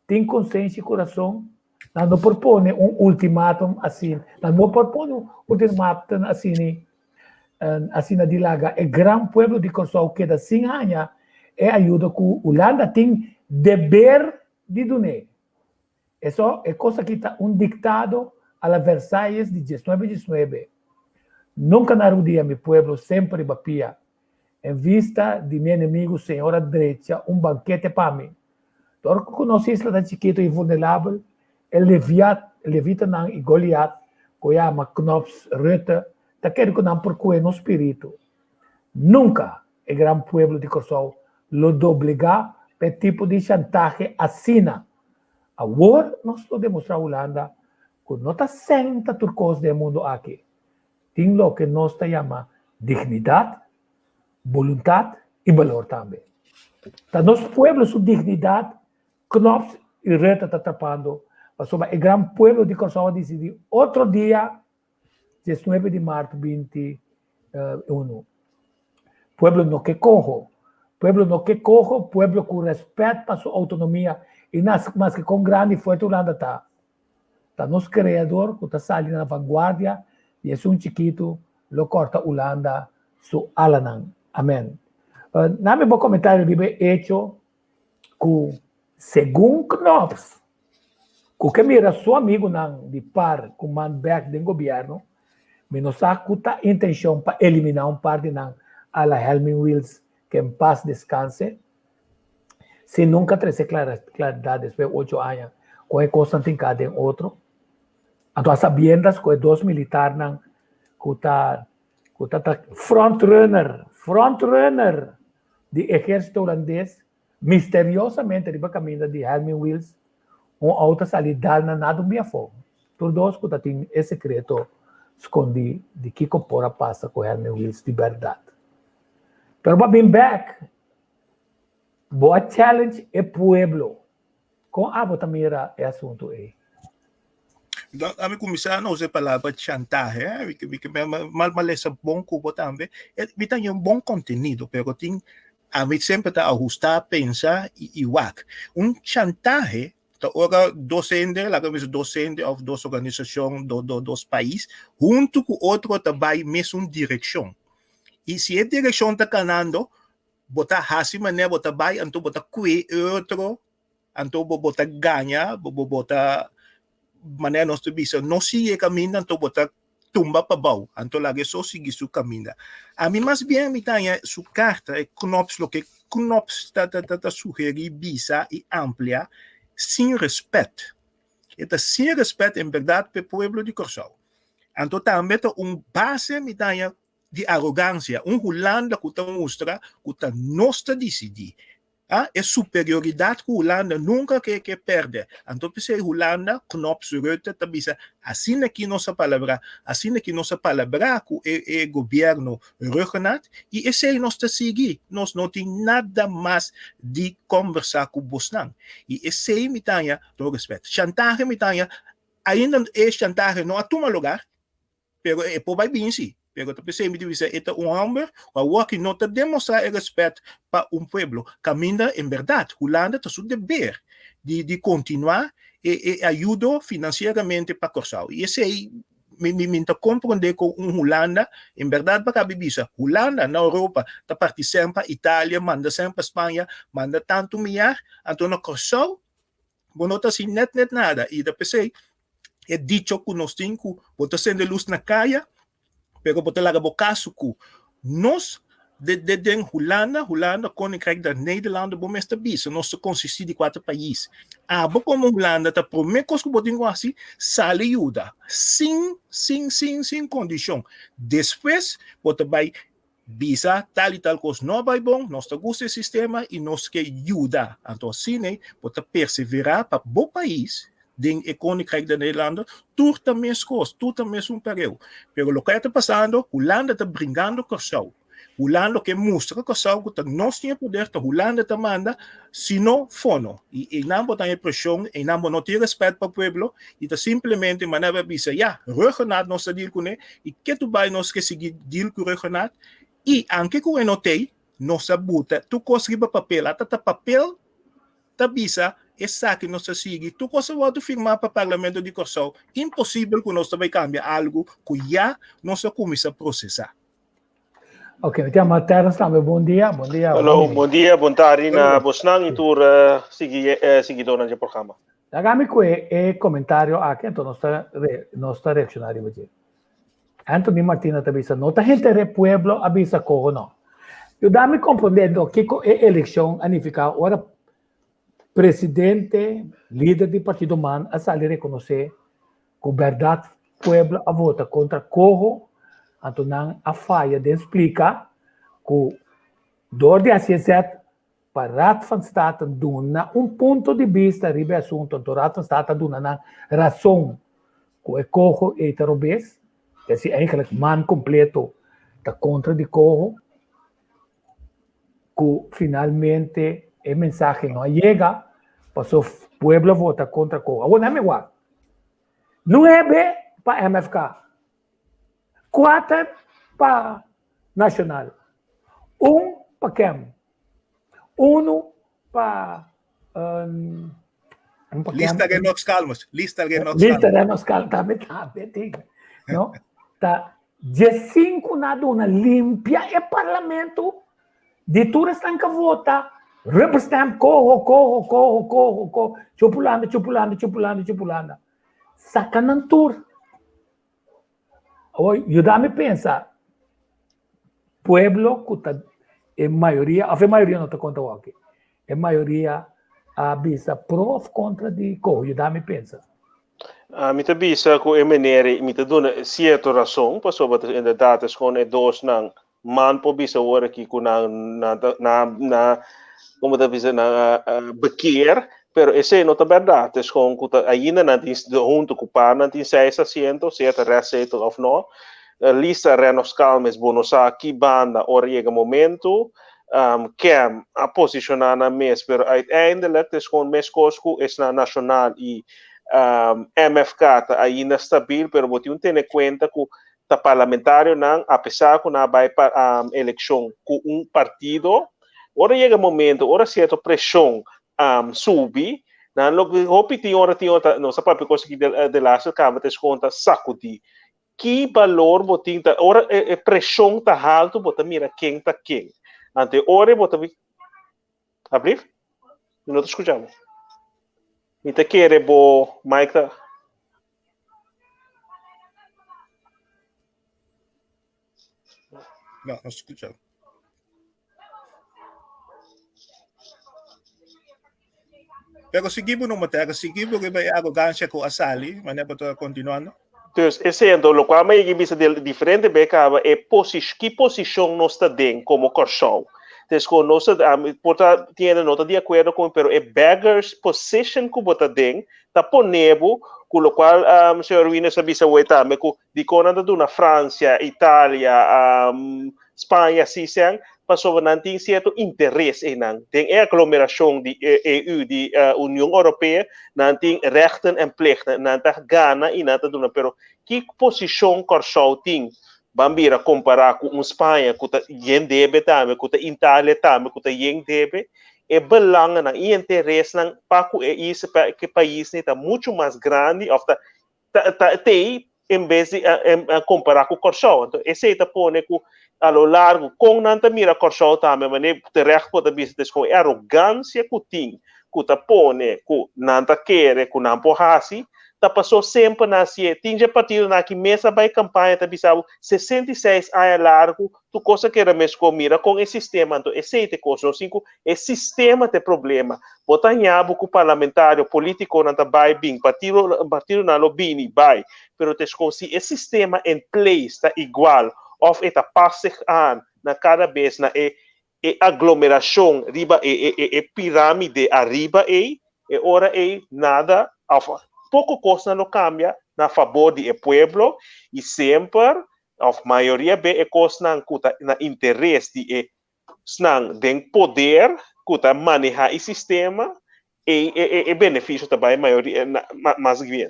tin konsenshi i kurason, nan no por pone un ultimatum asina, nan no por pone un ultimatum asina asina di laga e gran pueblo di Kòrsou keda sin haña e ayuda ku Hulanda tin deber di dun'é. Eso, e kos aki ta un diktado a la Versalles di diesnuebe diesnuebe. Nunka na rudia mi pueblo semper riba pia. En vista di mi enemigu Señor a drecha un bankete pa mi. Dor ku nos isla ta chikitu i vulnerabel, e levitanan i Goliat, ku yama Knops Rutte, ta kere ku nan por kue nos spiritu. Nunka e gran pueblo di Kòrsou lo doblegá pa e tipo di shantahe asina. Awor nos lo demostrá Hulanda ku no ta sèn ta tur kos den e mundu aki. Tin loke nos ta yama dignidat, boluntat i balor tambe. Ta nos pueblo su dignidat Knops i Rutte ta trapando pasobra e gran pueblo di Kòrsou a disidí otro dia diesnuebe di mart binti unu. Pueblo no ke koho. Pueblo no ke koho, pueblo ku rèspèt pa su outonomia i maske kon grandi i fuerte Hulanda ta. Ta nos Kreador ku ta sali na vanguardia i esun chikitu lo kòrta Hulanda su alanan. Amen. Nami bo komentario riba e echo ku segun Knops ku ke mira su amigunan di par ku man bèk den gobièrnu, mi no sa ku ta intenshon pa eliminá un par di nan a la Helmin Wiels ke en pas deskanse, sin nunka trese klaridat despues ocho aña kon e kosnan tin ka den otro. Anto a sabiendas ku e dos militarnan ku ta ku ta ta frontrunner, frontrunner di ehérsito hulandes Misteriosamente riba kaminda di Helmin Wiels un outo a sali dal na nada un biafó. Tur dos ku ta tin e sekreto skondí di kiko por a pasa ku Helmin Wiels di bèrdat. Pero bo a bin bèk, bo a challenge e pueblo. Kon abo ta mira e asuntu ei? Ami kuminsá na usa e palabra chantahe, mi ke mal malesa bon ku bo tambe. Mi ta haña un bon kontenido, pero tin ami semper ta ahustá, pensa i wak. Un chantahe ta ora dos hende, laga mi bisa dos hende òf dos organisashon, dos pais huntu ku otro ta bai mesun direkshon. I si e direkshon ta kanando, bo ta hasi manera bo ta bai anto bo ta kue e otro anto bo bo ta gaña bo bo ta manera nos ta bisa no sigui e kaminda anto bo ta tumba pabou anto laga e so sigui su kaminda. Ami mas bien mi ta haña su karta e Knops loke Knops ta ta ta sugeri bisa i amplia sin respet e ta sin respet en berdad pa e pueblo di Kòrsou anto tambe ta un base mi ta haña di arogansia, un Hulanda ku ta mustra ku ta nos ta disidí. Ah, e superioridat ku Hulanda nunka ke ke pèrdè. Anto p'esei Hulanda, Knops, Rutte ta bisa asina ki nos a palabrá, asina ki nos a palabrá ku e e gobièrnu Rhuggenaath i esei nos ta sigui. Nos no tin nada mas di kòmbersá ku bosnan. I esei mi ta haña todo rèspèt. Chantahe mi ta haña ainda e chantahe no a tuma lugar. Pero e por bai binsi. Pero ta p'esei mi ta bisa e ta un hòmber ku awor ki no ta demostrá e rèspèt pa un pueblo. Kaminda en bèrdat Hulanda ta su deber di di kontinuá e e ayudo finansieramente pa Kòrsou. I esei mi mi mi ta komprondé kon un Hulanda en bèrdat bo a kabi bisa Hulanda na Europa ta parti sèn pa Italia, manda sèn pa Spaña, manda tantu miar, anto na Kòrsou bo no ta hasi nèt nèt nada. I ta p'esei E dicho ku nos tin ku bo ta sende lus na kaya, pero bo ta laga bo kaso ku nos. De, de, den Hulanda, Hulanda, Koninkrijk der Nederlanden, bo mester bisa, nos ta konsistí di kuater pais. Abo komo Hulanda ta promé kos ku bo tin ku hasi, sali yuda, sin, sin, sin, sin kondishon. Despues bo ta bai bisa tal i tal kos no a bai bon, nos ta gusta e sistema i nos ke yuda. Anto asina bo ta perseverá pa bo pais den e Koninkrijk der Nederlanden, tur ta meskos, tur ta mesun pareu. Pero loke a ta pasando, Hulanda ta bringando Kòrsou. Hulanda ke mustra Kòrsou ku ta nos tin e poder, ta Hulanda ta manda, si no, fono. I einan bo ta haña preshon, einan bo no tin rèspèt pa pueblo, i ta simplemente manera bo a bisa, ya, Ruggenaath nos ta deal kuné, i ketu bai nos ke sigui deal ku Ruggenaath, i anke ku e no t'ei, nos a buta tur kos riba papel, ata ta papel ta bisa esaki nos ta sigui, tur kos a wòrdu firmá pa Parlamento di Kòrsou, imposibel ku nos ta bai kambia algu ku ya nos a kuminsá prosesá. Ok, mi ta Terence tambe, bon dia, bon dia. Hallo, bon dia, bon tardi na bosnan i tur uh, sigui, uh, siguidornan di programa. Laga mi ku e komentario aki, anto nos ta, nos ta reakshoná riba dje. Anthony Martina ta bisa, no ta henter e pueblo a bisa koho no. Yuda mi komprondé no kiko e elekshon a nifiká ora presidente, lider di partido man a sali rekonosé ku bèrdat pueblo a vota kontra koho, anto nan a faya den splika ku dor di hasi esèt pa Raad van State duna un punto di bista riba e asunto, anto Raad van State a duna nan rason ku e koho ei ta robes, esei eigenlijk man kompleto ta kontra di koho, ku finalmente e mensahe no a yega paso pueblo a vota kontra koho. Awor nan mi wak, nuebe pa MFK, kuater pa Nacional, un pa KEM, unu pa un pa KEM. Lista Renox Calmos, lista Renox Calmos. Lista Renox Calmos, tambe tambe tin, no? Ta diesinku na duna limpia e parlamento di tur esnan ka vota rubber stamp koho, koho, koho, koho, koho, chupulanda, chupulanda, chupulanda, chupulanda. Saka nan tur. Awor, yuda mi pensa, pueblo ku ta e mayoria, òf e mayoria no ta konta awor aki, e mayoria a bisa pro òf kontra di koho, yuda mi pensa. Mi ta bisa ku e meneer ei, mi ta duna sierto rason, pasobra ta inderdaad es kon e dosnan man por bisa awor aki ku nan nan ta nan nan komo ta bisa nan a bekeer, pero esei no ta bèrdat, es kon ku ta ainda nan tin huntu ku par nan tin seis asiento, sea ta restzetel òf no, lista Rennox Calmes bo no sa ki banda ora yega momento, Kem a posishoná nan mes, pero uiteindelijk ta es kon meskos ku esnan Nashonal i MFK ta ainda stabil, pero bo tin un tene kuenta ku ta parlamentarionan apesar ku nan a bai pa elekshon ku un partido, ora yega momento, ora sierto preshon subi, nan lo hopi tin ora tin ora nos a papia kos aki de laatste kamer ta eskon ta sakudí. Ki balor bo tin ta ora e preshon ta haltu bo ta mira ken ta ken. Ante ora bo ta Ablief? Mi no ta skucha bo. Mi ta kere bo mic ta. No, no skucha. Pero sigui bo no Matera, sigui bo riba e arrogancia ku a sali, manera bo ta continuando. Dus esei anto lokual mi a yega bisa di diferente be kaba e posi ki posishon nos ta den komo Kòrsou. Entonces ku nos ta por ta tin hende no ta di akuerdo ku mi pero e beggars position ku bo ta den ta pone bo ku lokual señor Wienes a bisa awor tambe ku dikon nan ta duna Francia, Italia, Spaña si sean pasobra nan tin sierto interes einan. Den e aglomerashon di EU, di Union Europea, nan tin rechten en plichten, nan ta gana i nan ta duna, pero ki posishon Kòrsou tin ban bira kompará ku un Spaña ku ta yen debe tambe, ku ta Italia tambe ku ta yen debe? E belangennan i interesnan pa ku e isla, pa ku e paisnan ta muchu mas grandi òf ta ta ta tei en bes di kompará ku Kòrsou. Anto esei ta pone ku a lo largo kon nan ta mira Kòrsou tambe manera terecht bo ta bisa ta eskom e arogansia ku tin ku ta pone ku nan ta kere ku nan por hasi. Ta pasó semper nan hasié. Tin dje partidonan aki mes a bai kampaña ta bisa bo 66 aña largu tur kos a keda meskos. Mira kon e sistema anto esei ta e kos. Nos tin ku e sistema ta e problema. Bo ta haña bo ku parlamentario, politikonan ta bai bin, partido partidonan lo bini bai, pero ta eskos si e sistema en place ta igual òf e ta pas zich aan na kada bes na e e aglomerashon riba e e e piramide ariba ei, e ora ei nada òf poko kosnan lo kambia na fabor di e pueblo i semper òf mayoria be e kosnan ku ta na interes di e snan den poder ku ta maneha e sistema ei e e e benefisio ta bai mayoria mas bien.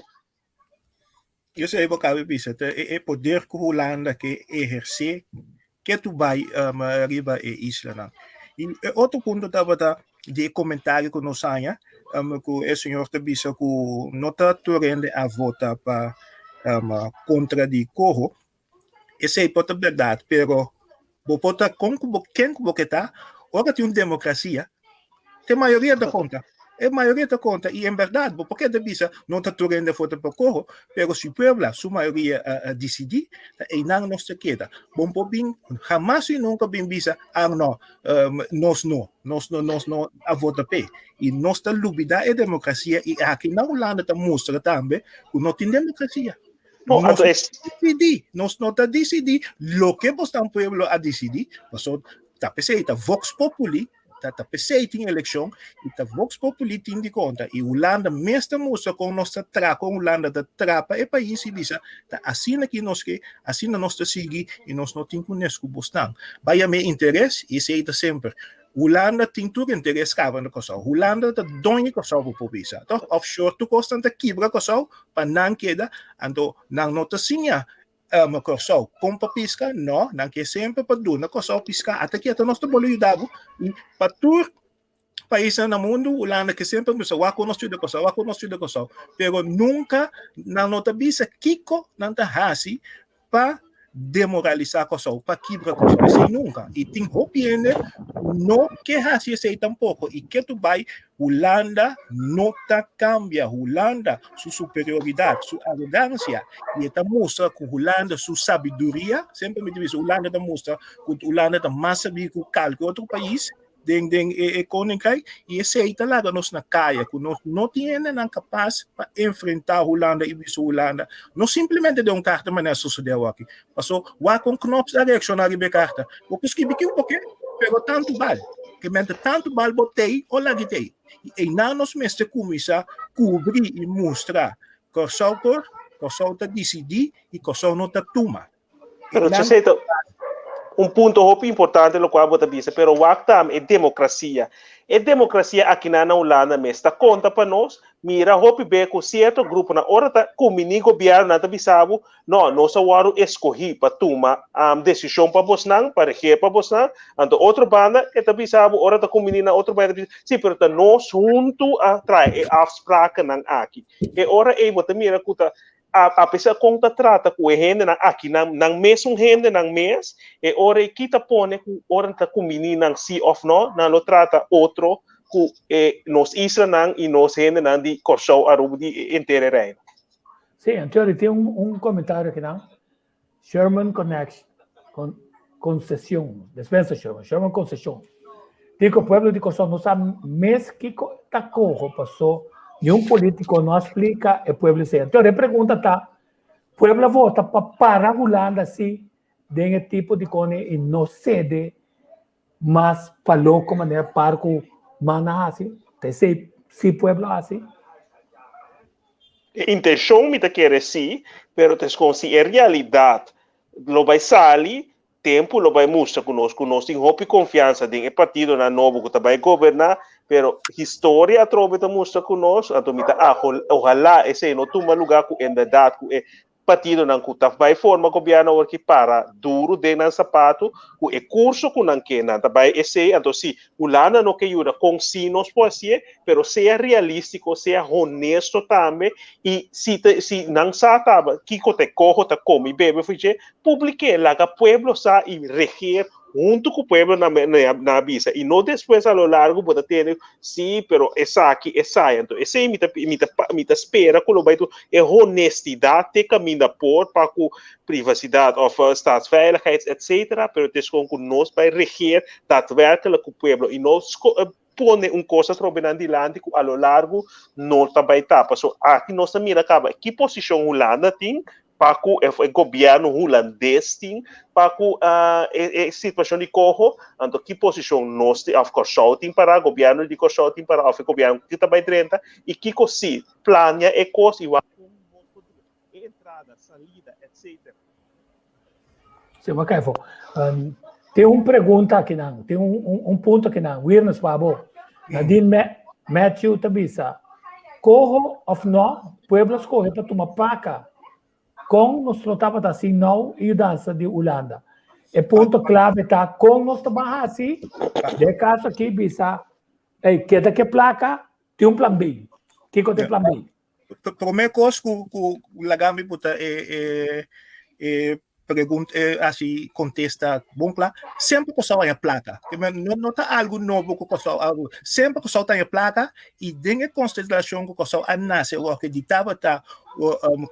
Esei bo kabe bisa, ta e e poder ku Hulanda ke ehersé ke tu bai um, riba e islanan. I e otro punto tabata di e komentario ku nos haña, um, ku e señor ta bisa ku no ta tur hende a vota pa um, kontra di Coho. Esei por ta bèrdat, pero bo por ta kon ku bo ken ku bo ke ta, ora tin un demokrasia, te mayoria ta konta. E mayoria ta konta i en bèrdat bo por keda bisa no ta tur hende vota pa Coho, pero si puebla su mayoria a, a disidí, ta einan nos ta keda. Bo por bin hamas i nunka bin bisa, ah no, um, nos no, nos no, nos no a vota p'e. I nos ta lubidá e demokrasia i aki na Hulanda ta mustra tambe ku no tin demokrasia. No, Nos anto es disidí, nos no ta disidí loke bosnan pueblo a disidí, paso ta p'esei ta vox populi, ta ta p'esei tin elekshon i ta vox populi tin di konta i Hulanda mes ta mustra kon nos ta tra kon Hulanda ta trapa e pais i bisa ta asina ki nos ke, asina nos ta sigui i nos no tin kunes ku bosnan. Bai a mi interes i esei ta semper. Hulanda tin tur interes kaba na Kòrsou. Hulanda ta doño Kòrsou bo por bisa, tòg? Offshore tur kosnan ta kibra Kòrsou pa nan keda, anto nan no ta siña um, Kòrsou kon pa piska, no, nan ke semper pa duna Kòrsou piska. Ata ki ata nos ta bole yuda bo i pa tur paisnan na mundu Hulanda ke semper bisa wak kon nos yuda Kòrsou, wak kon nos yuda Kòrsou, pero nunka nan no ta bisa kiko nan ta hasi pa demoralisá Kòrsou, pa kibra Kòrsou. Esei nunka. I tin hopi hende no ke hasi esei tampoko. I ke tu bai, Hulanda no ta kambia. Hulanda su superioridat, su arogansia, i e ta mustra ku Hulanda su sabiduria, semper mi ta bisa Hulanda ta mustra ku Hulanda ta mas sabí ku kalke otro pais, den den e, e koninkrijk i esei ta laga nos na kaya ku nos no tin hendenan kapas pa enfrentá Hulanda i bisa Hulanda no simplemente den un karta manera sosodé awaki paso wak kon Knops a reakshoná riba e karta bo por skibi kiko bo ke pero tantu bal ke mente tantu bal bo tei o lagi tei i einan nos mester kuminsá kubri i mustra Kòrsou por Kòrsou ta disidí i Kòrsou no ta tuma. Pero esei ta un punto hopi importante lokual bo ta bisa, pero wak tambe e demokrasia. E demokrasia akinan na Hulanda mes ta konta pa nos, mira hopi be ku sierto gruponan ora ta kumbiní gobièrnunan ta bisa bo, no, nos a wòrdu eskohí pa tuma desishon pa bosnan, pa regeer pa bosnan, anto otro banda e ta bisa bo ora ta kumbiní na otro banda e ta bisa, si, pero ta nos huntu a traha e afsprakennan aki. E ora ei bo ta mira ku ta Apesar kon ta trata ku e hendenan aki, nan nan mesun hendenan mes, e ora ei kita pone ku ora ta kumbiní nan sí òf nò, nan lo trata otro ku e nos islanan i nos hendenan di Kòrsou, Aruba, di henter e Reino. Sí, anto tin un un komentario akinan, Sherman Connection, con, Concesión, despensa Sherman, Sherman Concesión. Dico pueblo di Kòrsou no sa mes kiko ta koho paso niun polítiko no a splika e pueblo esei. Anto e pregunta ta, pueblo a vota pa para Hulanda si den e tipo di kone i no sede mas pa loko manera par ku man a hasi? Ta esei si pueblo a hasi? E intenshon mi ta kere si, pero ta eskon si e realidat lo bai sali, tempu lo bai mustra ku nos ku nos tin hopi konfiansa den e partidonan nobo ku ta bai goberná, pero historia atrobe ta mustra ku nos, anto mi ta ohalá esei no tuma lugá ku en bèrdat ku e partidonan ku ta bai forma gobièrnu awor ki para duru den nan sapatu ku e kurso ku nan ke nan ta bai esei, anto si Hulanda no ke yuda kon si nos por hasié, pero sea realístiko, sea honesto tambe i si ta si nan sa taba kiko ta e koho ta kome i bebe for dje, publik'é, laga pueblo sa i regeer Huntu ku pueblo na na bisa i no despues a lo largo bo ta tende si pero esaki esaya. Anto esei mi ta mi ta mi ta spera ku lo bai tur e honestidat te kaminda por pa ku privasidat òf staatsveiligheid etcetera pero ta eskon ku nos bai regeer daadwerkelijk ku pueblo i no pone un kos atrobe nan dilanti ku a lo largo no ta bai ta. Paso aki nos ta mira kaba ki posishon Hulanda tin pa ku e gobièrnu hulandes tin pa ku e situashon di Coho, anto ki posishon nos tin òf Kòrsou tin pará, gobièrnu di Kòrsou tin pará òf e gobièrnu ku ta bai drenta i kiko si plania e kos i wak kon nos por duna e entrada, salida, etcetera. Sí, wak efo. Tin un pregunta akinan, tin un punto akinan, Wirnes pa bo. Nadine Matthew ta bisa, Coho of no, pueblo a scoge pa tuma placa. Con nos lo tabata sin nou y yudansa di Hulanda? E punto clave ta con nos ta ban haci, den e caso aki bisa, ey, keda ke placa, tin un plan B. Kico ta e plan B? Prome kos ku ku laga mi buta e e e pregunta e hasi kontesta bon kla, semper Kòrsou haña plaka. No no ta algu nobo ku Kòrsou a semper Kòrsou ta haña plaka i den e konstelashon ku Kòrsou a nase awor ke di tabata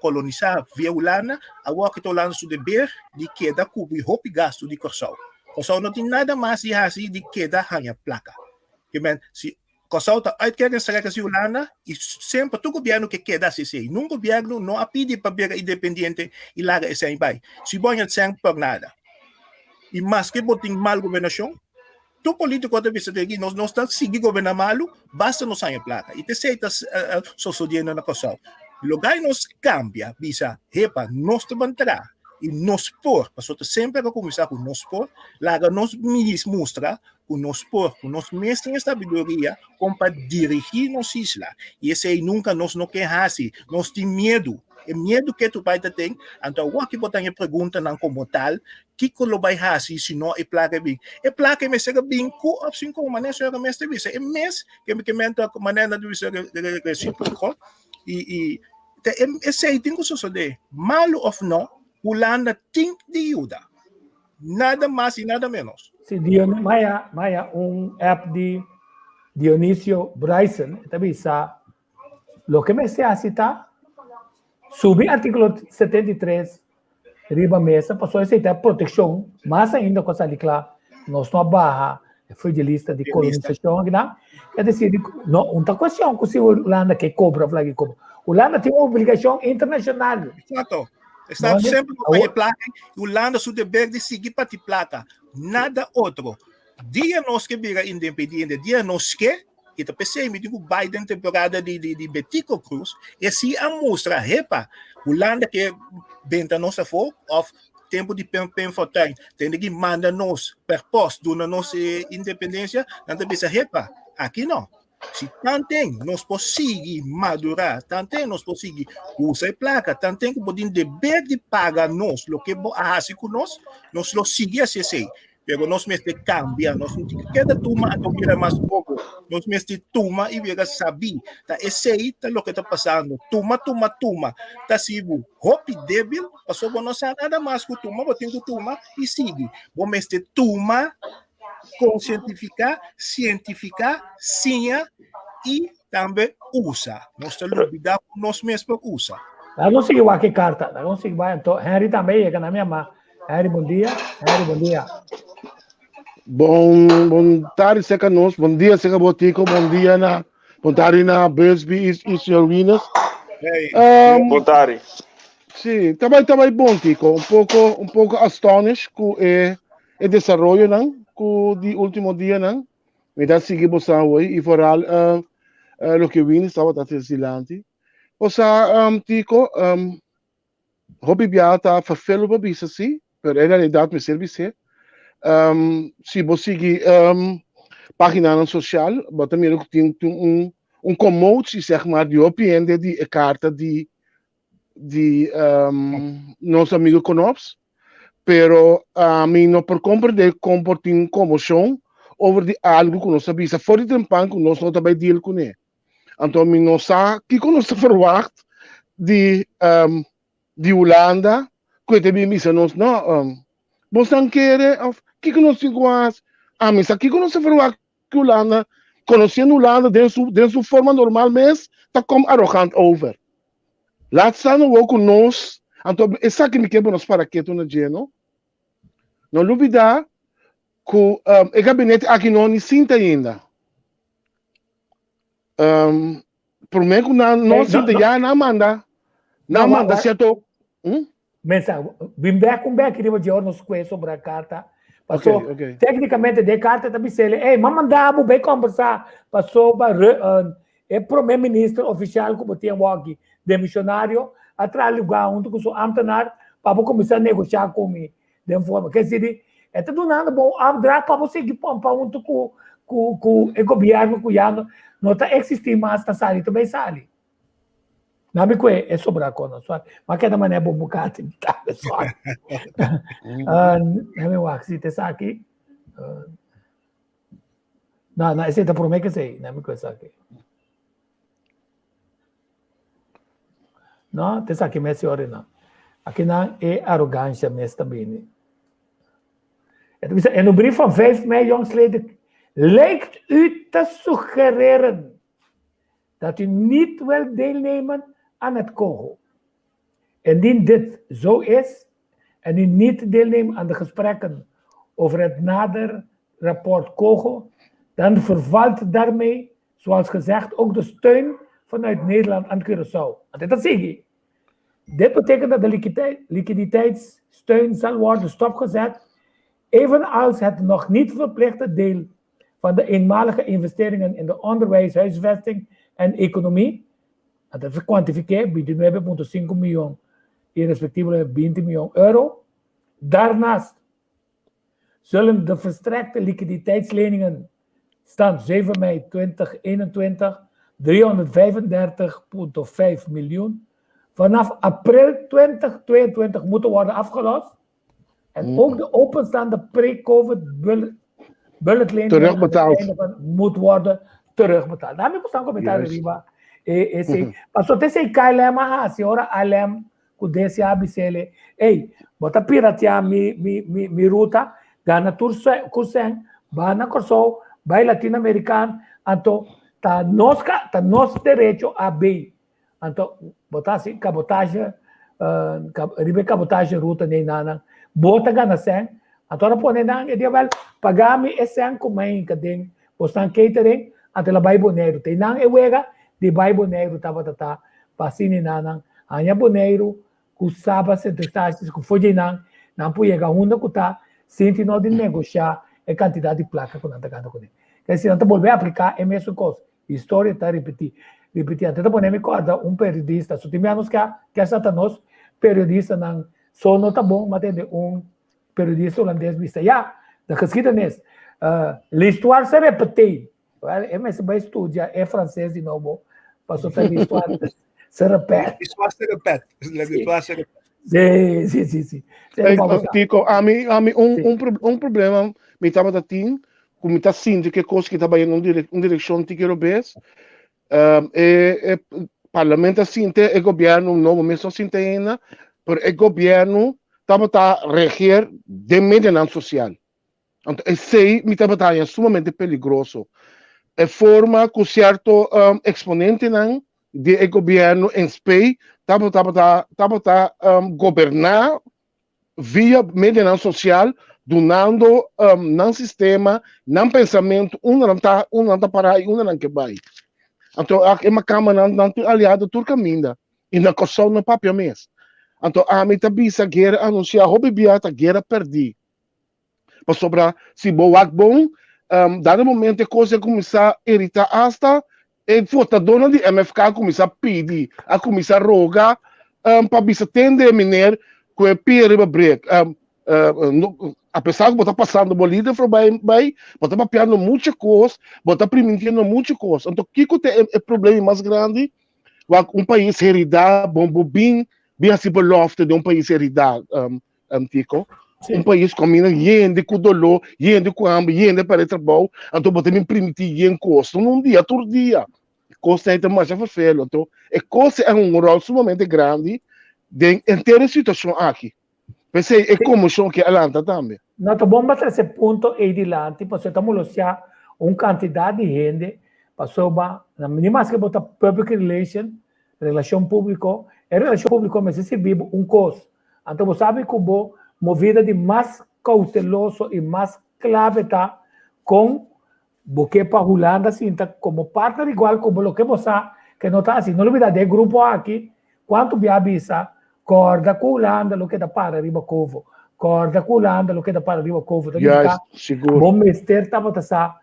kolonisá via Hulanda, awor ke ta Hulanda su deber di keda kubri hopi gastu di Kòrsou. Kòrsou no tin nada mas di hasi di keda haña plaka. Ke men si Kòrsou ta uitkijk en strek si Hulanda i semper tur gobièrnu ke keda hasi esei. Nun gobièrnu no a pidi pa bira independiente i laga esei bai. Si bo haña sèn por nada. I maske bo tin mal gobernashon, tur polítiko ta bisa te nos nos ta sigui goberná malu basta nos haña plaka. I t'esei ta sosodiendo na Kòrsou. Logai nos kambia bisa hepa nos ta ban traha i nos por, pasobra ta semper a kuminsá ku nos por, laga nos mustra ku nos por, ku nos mes tin e sabiduria kon pa dirigí nos isla. I esei nunka nos no ke hasi. Nos tin miedu. E miedu ke tur bai ta ten, anto awor ki bo ta haña preguntanan komo tal, kiko lo bai hasi si no e plaka e bin? E plaka e mester a bin ku òf sin ku, manera señora mes ta bisa. E mes ke ke men ta manera nan ta bisa resíproko. I i ta esei tin ku sosodé. Malu òf no, Hulanda tin di yuda. Nada mas y nada menos. Si Dion maya maya un app di Dionisio Bryson e ta bisa loke mester hasi ta subi artíkulo 73 riba mesa pasobra esei ta protekshon mas ainda ku a sali kla nos no a baha e foei di lista di kolonisashon akinan es desir no un ta kuestion ku si Hulanda ke kobra of laga e kobra Hulanda tin un obligashon internashonal. Exacto. Está sempre no pague placa. Hulanda su deber de seguir pati placa. Nada otro. Dia nos que bira independiente, dia nos que, e ta pensei, mi digo Biden temporada de, de, de Betico Cruz, e si a mostra, hepa, Hulanda que benta nos afo, of tempo de Pim, Pim Fortuyn, tem que manda nos per post, duna nos eh, independencia, dan ta bisa, hepa, aqui no. Si tanten nos por sigui madurá, tanten nos por sigui usa e plaka, tanten ku bo tin deber di paga nos loke bo a hasi ku nos, nos lo sigui hasi esei. Pero nos mester kambia, nos no tin ku keda tuma anto bira mas bobo. Nos mester tuma i bira sabí. Ta esei ta loke ta pasando. Tuma, tuma, tuma. Ta hasi bo hopi débil, pasobra bo no sa nada mas ku tuma, bo tin ku tuma i sigui. Bo mester tuma konsientifiká, sientifiká, siña i tambe usa. Nos ta lubidá ku nos mes por usa. Laga nos sigui wak e karta. Laga nos sigui bai. Anto Henry tambe yega na mi ama. Henry, bon dia. Henry, bon dia. Bon, bon tarde seca nos, bon dia seca Botico, bon dia na, bon tarde na Busby y, y señor Winas. Hey, Um, Bon tarde. sí, tabai tabai bon Tico, un poco un poco astonished ku e e desaroyonan ku di último dianan. Mi ta sigui bosan hoy i vooral uh, uh, loke Winnie tabata trese dilanti. Osa, um, Tico, um, hopi biaha ta vervelu pa bisa si, pero en realidad mester bis'é. Um, si bo sigui um, paginanan social, bo ta mira ku tin, tin un, un commotie, zeg maar, di hopi hende di e karta di di um, nos amigo Konops, pero ami no por comprende kon por tin conmoción over di algo ku nos a bisa for di tempan ku nos no ta bai deal kuné. Anto mi no sa kiko nos ta verwacht di um, di Hulanda ku e ta bin bisa nos no um, Bosnan kere of kiko nos tin ku hasi? Ami sa kiko nos ta verwagt ku Hulanda, konosiendo Hulanda den su den su forma normal mes ta kom arrogant over. Laat staan awor ku nos, anto esaki mi ke pa nos para ketu na dje no. No lubida ku e gabinete aki no ni sinta ainda. Um, promé ku nan no sinta ya nan manda nan manda sierto hm? Mensa, bin bek un bek riba dje ora nos kue sobre a karta. Paso, okay, okay. Téknikamente de karta ta bisele, ei, ma manda bo bai kombersá pasobra uh, e prome minister ofisial ku bo tin awor demisionario, a traha lugá huntu ku su ambtenaar pa bo kuminsá negoshá ku mi den forma. Ke sidi, e ta dunando bo un opdracht pa bo sigui pompa huntu ku ku ku e gobièrnu ku ya no, no ta eksistí mas, ta sali ta bai sali. Na mi kue e sobra kono sorry. Ma keda manera bo bukati mi tambe sorry. Uh, na mi wak si te saki. Uh, no, no, ese ta prome que sei, na mi kue saki. No, te saki mes ori no. Aki nan e arrogancia mes ta bini. Het is in een brief van 5 mei jongsleden lijkt u te suggereren dat u niet wilt deelnemen aan het COGO. Indien dit zo is en u niet deelneemt aan de gesprekken over het nader rapport COGO, dan vervalt daarmee, zoals gezegd, ook de steun vanuit Nederland aan Curaçao. Want dit zie je. Dit betekent dat de liquiditeitssteun zal worden stopgezet, evenals het nog niet verplichte deel van de eenmalige investeringen in de onderwijs, huisvesting en economie. Dat is kwantificeerd bij 9,5 miljoen en respectievelijk 20 miljoen euro. Daarnaast zullen de verstrekte liquiditeitsleningen stand 7 mei 2021 335,5 miljoen vanaf april 2022 moeten worden afgelost. En ook de openstaande pre-COVID bulletlening terugbetaald moet worden terugbetaald. Daar moet ik een commentaar riba. E, e, mm Paso te sei KLM a hasi, ora ALM ku desi a bisele, ei, bota piratea mi, mi, mi, mi ruta, gana tur kusen, ba na Kòrsou, bai Latinoamerikaan, anto ta nos, ta nos derecho a bay. Anto bo ta hasi kabotahe, riba e kabotahe ruta nei nanan, bo ta gana sèn, anto ora pone nan e di awèl paga mi e sèn ku mi a hinka den bosnan catering, anto el a bai Boneiru. Te nan e wega di bai Boneiru tabata ta pa asina nanan haña Boneiru ku Saba Sint Eustatius ku for dje nan, nan por yega unda ku ta sinti no di negoshá e kantidat di plaka ku nan ta gana kuné. Kèsei nan ta bolbe apliká e mesun kos. Historia ta ripití. Ripití. Anto ta pone mi kòrda un periodista. So tin bia nos ke ke sa ta nos periodistanan so no ta bon, ma tende un periodista holandes bisa, ya, de geschiedenis, uh, l'histoire se repete. Wel, e mester bai studia e franses di nobo, pasobra ta l'histoire se repete. L'histoire se repete. L'histoire se repete. Sí, sí, sí, sí. Hey, Tico, ami, ami un, sí. un, un problema mi tabata tin ku mi ta sinti ku e kos ki ta bai un, dire, un direkshon tiki robes. Um, e, e parlamento a sinti, e gobierno nobo mes no sinti ainda, pero e gobierno tabata regeer den medianan social. Anto esei mi tabata haña sumamente peligroso. E forma ku sierto um, eksponentenan di e gobierno en spe tabata tabata tabata um, goberná via medianan sosial dunando um, nan sistema, nan pensamentu, unda nan ta, unda nan ta pará i unda nan ke bai. Anto e makamba nan nan tin aliado tur kaminda i na Kòrsou no papia mes. Anto ami ta bisa guera anunsiá hopi bia ta guera pèrdí. Pasobra si bo wak bon, um, dado momento e kos a kuminsá iritá asta e votadónan di MFK a kuminsá pidi, a kuminsá roga um, pa bisa tende e meneer ku e pia riba brek. Um, uh, no, apesar ku bo ta pasando bo lider voorbij bai, bo ta papiando mucho kos, bo ta primintiendo mucho kos. Anto kiko ta e, e problema mas grandi? Wak un pais heridá, bon bo bin, bin hasi belofte den un pais heridá, um, um, Tico. Sí. Un país ku mina yende ku doló, yende ku hambre, yende para trabou, anto bo ta bin primiti yen kos. No un dia, tur dia. Kos ta masha vervelo. Anto, e kos e un rol sumamente grandi den entero situashon aki. P'esei e konmoshon ke a lanta tambe. No ta bon pa trese punto ei dilanti pasobra ta molestiá un kantidat di hende pasobra ni maske bo ta public relation, relashon públiko, e relashon públiko mester sirbi bo un kos. Anto bo sabi ku bo movida di mas kouteloso i mas klave ta kon Bo ke pa Hulanda sinta komo partner igual ku bo loke bo sa ke no ta asi. No lubida den e grupo aki kuantu bia a bisa kòrda ku Hulanda lo keda para riba kovo, kòrda ku Hulanda lo keda para riba kovo. Ta nifiká bo mester tabata sa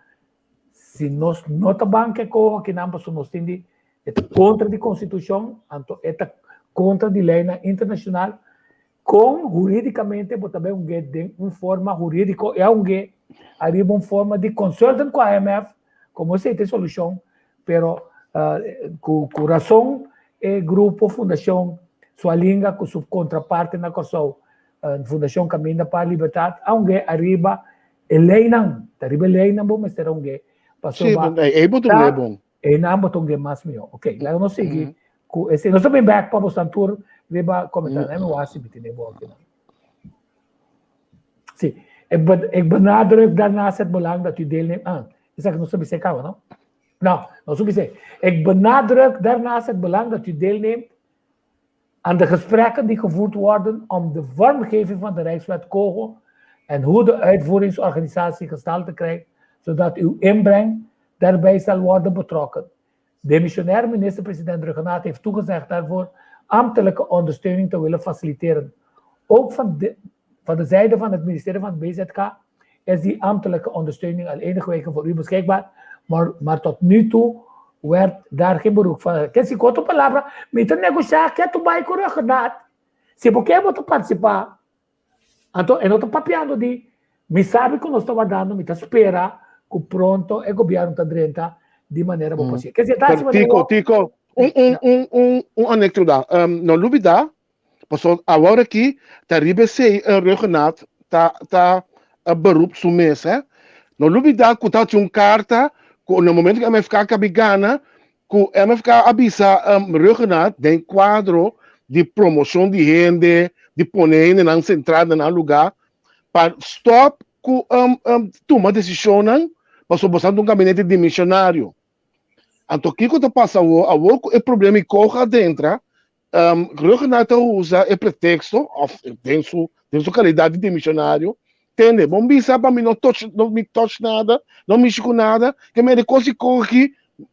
si nos no ta ban ke koho akinan pasobra nos tin di e ta kontra di konstitushon anto e ta kontra di leinan internashonal. Kon hurídikamente bo ta bai hung'é den un forma hurídiko i a hung'é ariba un forma di consultant ku IMF komo esei ta e solushon, pero ku ku rason e grupo Fundashon Sualinga ku su kontraparte na Kòrsou Fundashon Kaminda pa Libertat a hung'é ariba e leinan, ta riba e leinan bo mester a hung'é pasobra ta einan bo ta hung'é mas mihó. Oke, laga nos sigui Ku esei nos ta bin bek pa bosnan tur riba komentarionan. Nèmi wak si mi tene bo aki nan. Si, ik be, ik benadruk daarnaast het belang dat u deelneemt aan. Esaki nos ta bis'é kaba, no? No, nos ta bis'é. Ik benadruk daarnaast het belang dat u deelneemt aan de gesprekken die gevoerd worden om de vormgeving van de Rijkswet Kogo en hoe de uitvoeringsorganisatie gestalte krijgt, zodat uw inbreng daarbij zal worden betrokken. Demissionair minister-president Rhuggenaath heeft toegezegd daarvoor ambtelijke ondersteuning te willen faciliteren. Ook van de, van de zijde van het ministerie van BZK is die ambtelijke ondersteuning al enige weken voor u beschikbaar, maar, maar tot nu toe werd daar geen beroep van. Ke si ku otro palabra, mi ta negosha ke tu bai ku Rhuggenaath. Si bo ke bo ta partisipá, Anto e no ta papiando di mi sabi ku nos ta wardando, mi ta spera ku pronto e gobièrnu ta drenta di manera bo por siña. Ke si e ta hasi manera Tico, Tico, un, un, un, un, un anekdota. Um, no lubida, paso awor aki ta riba esei uh, Rhuggenaath ta, ta uh, beroep su mes, hè. No lubida ku ta un karta ku na momento ku MFK kabi gana, ku MFK a bisa um, Rhuggenaath den kuadro di promoshon di hende, di pone hendenan sentral na nan lugá, pa stòp ku um, um, tuma desishonnan, pasobra boso ta un gabinete dimishonario. Anto kiko ta pasa awor? Awor ku e problema i koga adentra, um, Rhuggenaath ta usa e preteksto, òf den su, den su kalidat di dimishonario, tende, bon bisa pa mi no touch, no mi touch nada, no mishi ku nada, ke mende kos i koga aki,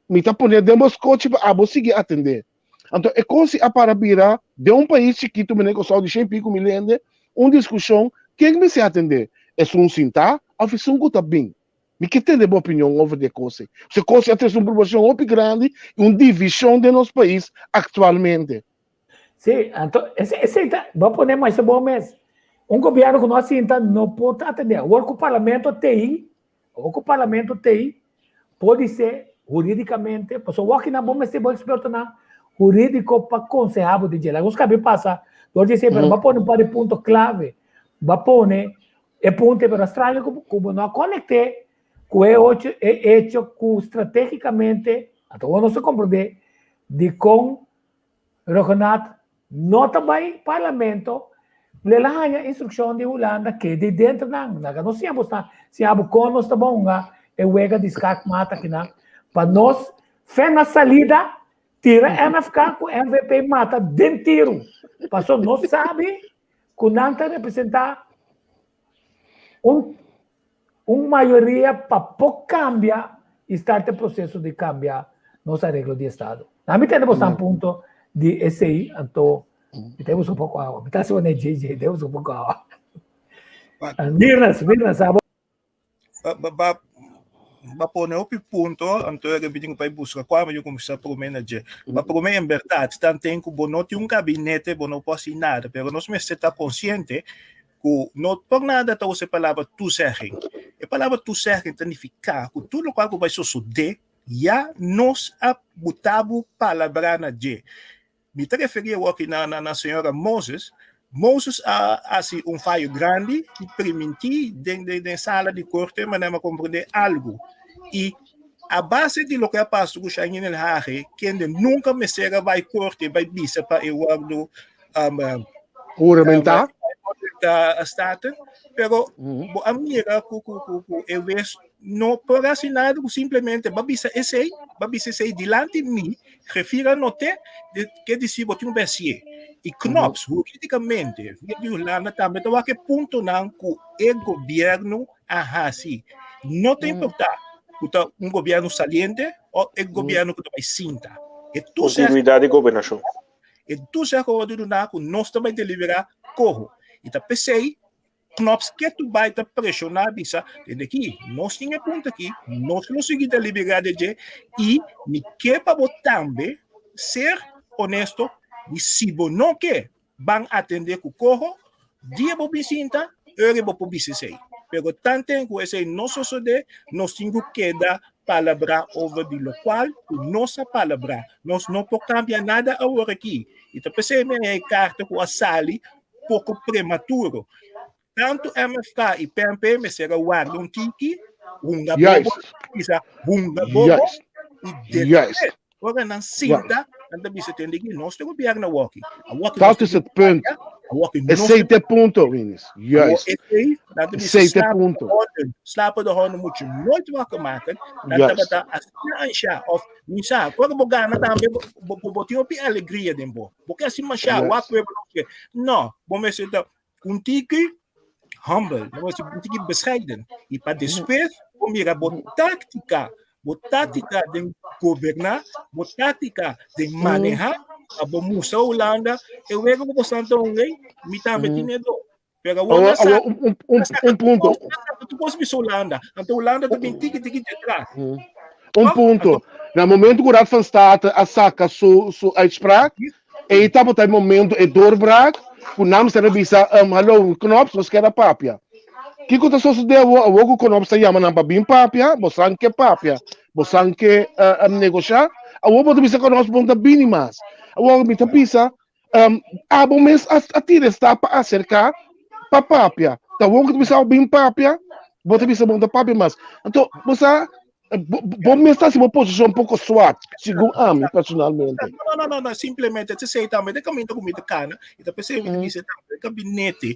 mi ta pone den bo skochi pa abo sigui atendé. Anto e kos a para bira den un pais chikitu manera Kòrsou di shen piku mil hende, un diskushon ken mester atendé, esun sintá òf esun ku ta bin. Mi ke tende bo opinion over di e kos ei. Pasobra e kos ei a trese un preokupashon hopi grandi i un divishon den nos pais aktualmente. Sí, anto esei esei ta, bo a pone masha bon mes. Un gobièrnu ku no a sinta no por ta atendé. Awor ku parlamento t'ei, awor ku parlamento t'ei, podisé hurídikamente, pasobra wak kinan bo mester bo ekspertonan hurídiko pa konsehá bo den dje. Laga nos kabe pasa dor di esei, pero bo a pone un par di punto klave. Bo a pone E punto pero straño ku ku bo no a konekt'é ku e ocho e echo ku stratégikamente anto bo no sa komprondé dikon Rhuggenaath no ta bai parlamento lel a haña instrukshon di Hulanda keda dentro nan laga nos siña bos ta siña bo kon nos ta bon hunga e wega di skak mat akinan pa nos fe na salida tira MFK ku MVP mata den tiru paso nos sabi ku nan ta representá un un mayoria pa por kambia i start e proseso di kambia nos areglo di estado. Na mi tende boso punto di esei, anto mi ta busca poko awa. Mi ta hasi wanneer JJ, ta busca poko awa. Mirnas, Mirnas, abo. Ba, ba, ba pone hopi punto, anto e bitin pa busca kwa yo começar prome na dje. Ba prome en verdad, tan ten ku bo no tin un gabinete, bo no por haci nada, pero nos mester ta consciente ku no por nada ta usa e palabra toezegging. E palabra toezegging ta nifica ku tur lokual ku bai sosode, ya nos a buta bo palabra na dje. Mi ta referí awor aki na, na, na señora Moses. Moses a hasi un fayo grandi di primintí den, den, den sala di korte, manera mi a komprendé algu. I a base di loke a pasa ku Shahin El Hage, kende nunka mester a bai korte bai bisa pa e wòrdu um, Huramentá? Ta Staten, pero bo a mira ku ku ku ku e wes no por hasi nada ku simplemente ba bisa esei, ba bisa esei dilanti mi, griffier a noté, de ke disi bo tin un besié. I Knops hurídikamente via di Hulanda tambe ta wak e puntonan ku e gobièrnu a hasi. No ta importá ku ta un gobièrnu saliente o e gobièrnu ku ta bai sinta. E toezicht Kontinuidat di gobernashon. E toezicht a wòrdu duná ku nos ta bai deliberá koho. I ta p'esei Knops ketu bai ta preshoná bisa, Tende aki, nos tin e punto aki, nos lo sigui deliberá de dje i mi ke pa bo tambe ser honesto di si bo no ke ban atendé ku koho, dia bo bin sinta, ora bo por bisa esei. Pero tanten ku esei no sosodé, nos tin ku keda palabrá over di lokual ku nos a palabrá. Nos no por kambia nada awor aki. I ta p'esei mi a e karta ku a sali poko prematuro. Tantu MFK i PNP mester a warda un tiki, hunga bobo, bisa hunga bobo i despues ora nan sinta, nan ta bisa tende ki nos ta gobierno awoki. Awoki Dat is het punt. Esei te punto, Winis. Juist. Esei te punto. Slapende honden moet je nooit wakker maken. Dan tabata asina ansha of mi sa, ora bo gana tambe bo bo tin hopi alegria den bo. Bo ke hasi masha, wak pueblo ke. No, bo mester ta un tiki humble, bo mester un tiki bescheiden. I pa despues bo mira bo táctica, bo táctica den goberná, bo táctica den maneha, pa bo mustra Hulanda, e wega ku bo santa un rei, mi tambe tin e do. Pero awor Awor, awor, un, un, un, un punto. Tu pos bisa Hulanda, anto Hulanda ta bin tiki tiki detrás. Un punto. Na momento ku Raad van State a saka su, su uitspraak, ei tabata e momento, e doorbraak, ku nan mester a bisa, um, hallo, Knops, nos kier a papia. Kiko ta sosodé awor? Awor ku Knops ta yama nan pa bin papia, bosan ke papia, bosan ke uh, um, negoshá, awor bo ta bisa Knops bo no ta bini mas. Awor mi ta bisa, Um, abo mes a, a tira e stap pa acerca pa papia. Ta won ku ta bisa bin papia, bo ta bisa bo ta papia mas. Anto, bo sa, bo, bo mes ta hasi bo posishon poko swak, segun ami personalmente. No, no, no, no, simplemente te sei tambe de caminda ku mi ta kana, i ta pensei mi ta bisa tambe gabinete.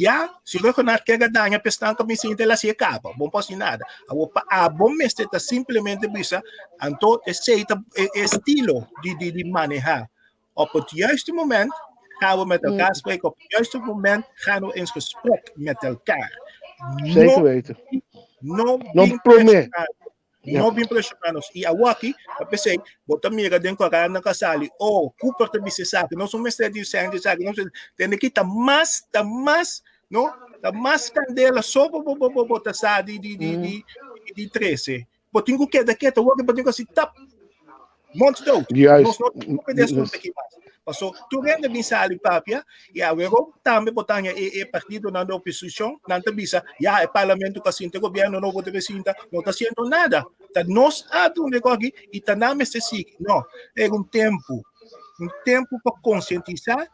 Ya, si Ruggenaath kega daña pestan ka mi sinta el hasi e kaba, bo no por hasi nada. Abo pa abo mester ta simplemente bisa, anto esei ta e estilo di di di maneha. Op het juiste moment gaan we met elkaar spreken. Op het juiste moment gaan we in gesprek met elkaar. Zeker weten. No, no prome. No bin presionanos. I awaki, a pensei, bota mira den korant na kasali, oh, Cooper te bisa esaki, nos no mester di sende esaki, nos tende ki ta mas, ta mas, no, ta mas kandela so bo bo bo bo ta sa di di di di di trese. Bo tin ku keda keto, wak bo tin ku hasi tap. Mond dood. Juist. Nos no tin ku pede asuntu aki mas. Paso tur hende bin sali papia i awero tambe bo ta haña e e partidonan di oposishon nan ta bisa ya e parlamento ku a sinta e gobierno nobo debe sinta no ta hasiendo nada. Ta nos a duna e kos aki i ta nan mester sigui. No, era un tempu, un tempu pa konsientisá.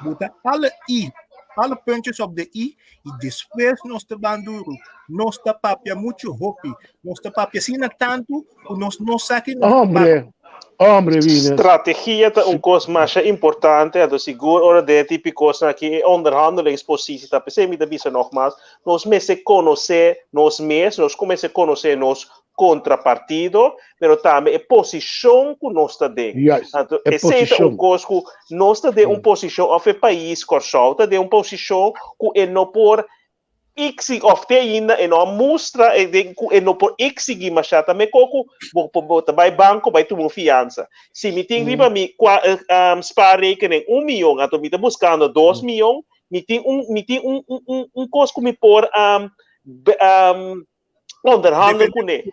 Bo ta alle i, alle puntjes op de i, i despues nos ta ban duru. Nos ta papia muchu hopi. Nos ta papia asina tantu ku nos no sa ki nos ta papia. Hombre, hombre, Wines. Strategia ta un kos masha importante, anto sigur ora den e tipo kosnan aki e onderhandelingspositie ta. P'esei mi ta bisa nogmaals, nos mester konosé nos mes, nos mester konosé nos kontrapartido, pero tambe e posishon ku nos ta den. Juist, Anto, e esei ta un posishon. kos ku nos ta den un posishon, òf e pais Kòrsou ta den un posishon ku e no por eksigi, òf te ainda e no a mustra e den ku e no por eksigí mashá. Ta mekó ku bo bo bo ta bai banko bai tuma un fiansa. Si mi tin riba mi kua spaarrekening un mion, anto mi ta buskando dos mion, mi tin un mi tin un un un kos ku mi por onderhandel kuné.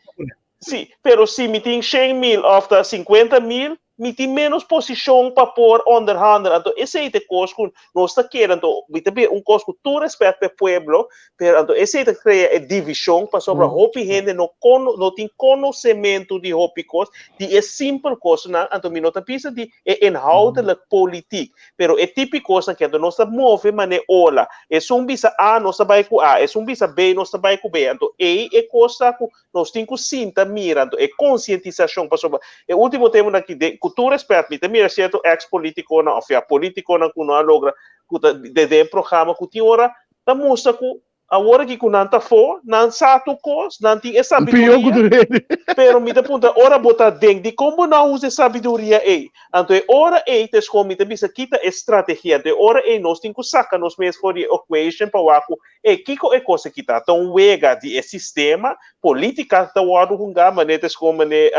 Sí, pero si mi tin 100 mil of ta 50 mil, mi tin menos posishon pa por onderhandel. Anto esei ta e kos ku nos ta kere, anto mi ta bira un kos ku tur respet pa e pueblo, pero anto esei ta krea e divishon pasobra hopi hende no kono, no tin konosementu di hopi kos, di e simpel kosnan, anto mi no ta bisa di e inhoudelijk politiek, Pero e tipi kosnan ke anto nos ta move man'e ola. Esun bisa A, nos ta bai ku A. Esun bisa B, nos ta bai ku B. Anto ei e kos ta ku nos tin ku sinta mira. Anto e konsientisashon, pasobra e ultimo tempunan aki, den ku tur respèt, mi ta mira sierto eks politikonan òf ya politikonan ku no a logra. ku ta den e programa ku tin ora ta mustra ku awor aki ku nan ta afó, nan sa tur kos, nan tin e Pió ku sabiduria, tur hende. pero mi ta puntra ora bo ta den, dikon bo no a usa e sabiduria ei? Anto e ora ei ta eskon mi ta bisa kita e strategia, anto e ora ei nos tin ku saka nos mes for di e equation pa wak ku e kiko e kos aki ta, ta un wega di e sistema, politica ta wòrdu hungá, manera ta eskon mane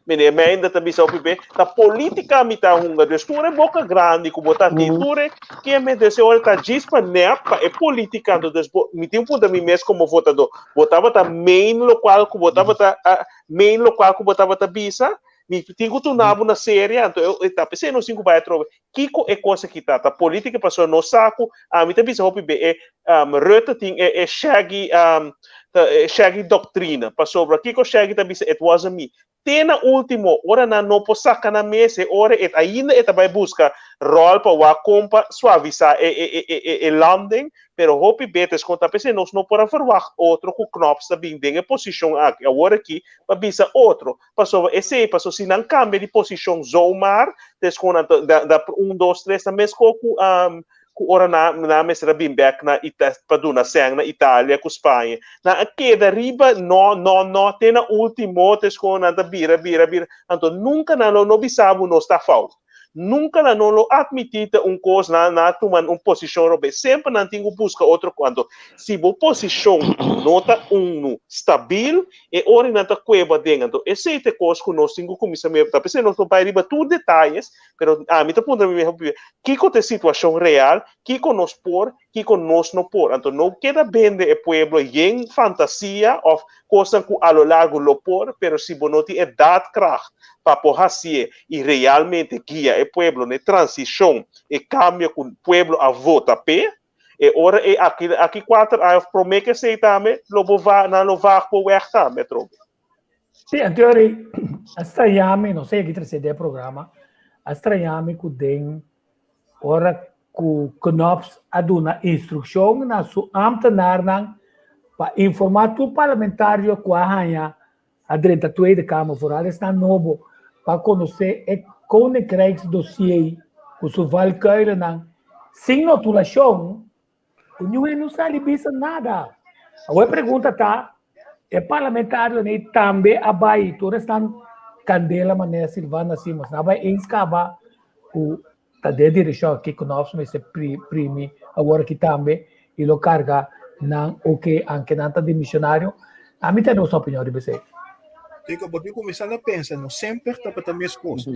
Meneer Meinder ta bisa hopi be, ta politica mi ta hunga, dus tur e boca grandi ku bo ta tin, tur e keme, dus e ora ta djis pa nep pa e politica, anto dus bo, mi tin puntra mi mes komo votadó, bo tabata meen lokual ku bo tabata meen lokual ku bo tabata bisa? Mi tin ku tuna bo na seria, anto e ta p'esei nos tin ku bai atrobe, kiko e kos aki ta? Ta politica pasobra nos sa ku, ami ta bisa hopi be e Rutte tin e e shaggy e shaggy doctrina, pasobra kiko shaggy ta bisa it wasn't me, te na ultimo ora nan no por saka nan mes e ora e ainda e ta bai buska rol pa wak kon pa suavisa e e e e landing, pero hopi betes kon ta p'esei nos no por a verwacht otro ku Knops ta bin den e posishon aki awor aki pa bisa otro. Pasobra esei, pasobra si nan kambia di posishon zomaar, des kon nan ta da da un dos tres ta meskos ku ku ora nan nan mester a bin bek na Ita pa duna sèn na Italia ku Spaña. Nan a keda riba no no no te na ultimo des kon nan ta bira bira bira. Anto nunka nan lo no bisa bo nos ta fout. Nunka nan no lo atmití ta un kos nan nan a tuma un posishon robes. Semper nan tin ku buska otro kos. Anto si bo posishon no ta unu stabil, E ora nan ta kueba den. Anto esei ta e kos ku nos tin ku kuminsá mira. Ta p'esei nos no bai riba tur detayes, pero ami ta puntra mi mes hopi bia, kiko ta e situashon real, kiko nos por, kiko nos no por. Anto no keda bende e pueblo yen fantasia òf kosnan ku a lo largo lo por, pero si bo no tin e daadkracht pa por hasié i realmente guia e pueblo na e transishon, e kambio ku pueblo a vota p'e, E ora ei aki aki kuater aña of promé ke esei tambe lo bo va nan lo vaag bo wèg tambe atrobe. Sí, anto ora ei a straña mi, no sé aki trese den e programa, a straña mi ku den ora ku Knops a duna instrukshon na su ámtenarnan pa informá tur parlamentario ku a haña a drenta Tweede Kamer, vooral esnan nobo, pa konosé e Koninkrijksdossier ku su valkuilennan sin notulashon, ku niun hende no sali bisa nada. Awor e pregunta ta, e parlamentarionan ei tambe a bai tur esnan kandela manera Sylvana Simons, nan a bai eens kaba ku ta den direkshon aki ku nos mester primi awor aki tambe i lo karga nan oke anke nan ta dimisionario. Ami ta nos opinion riba esei. Kiko bo tin kuminsá na pensa no semper tabata meskos.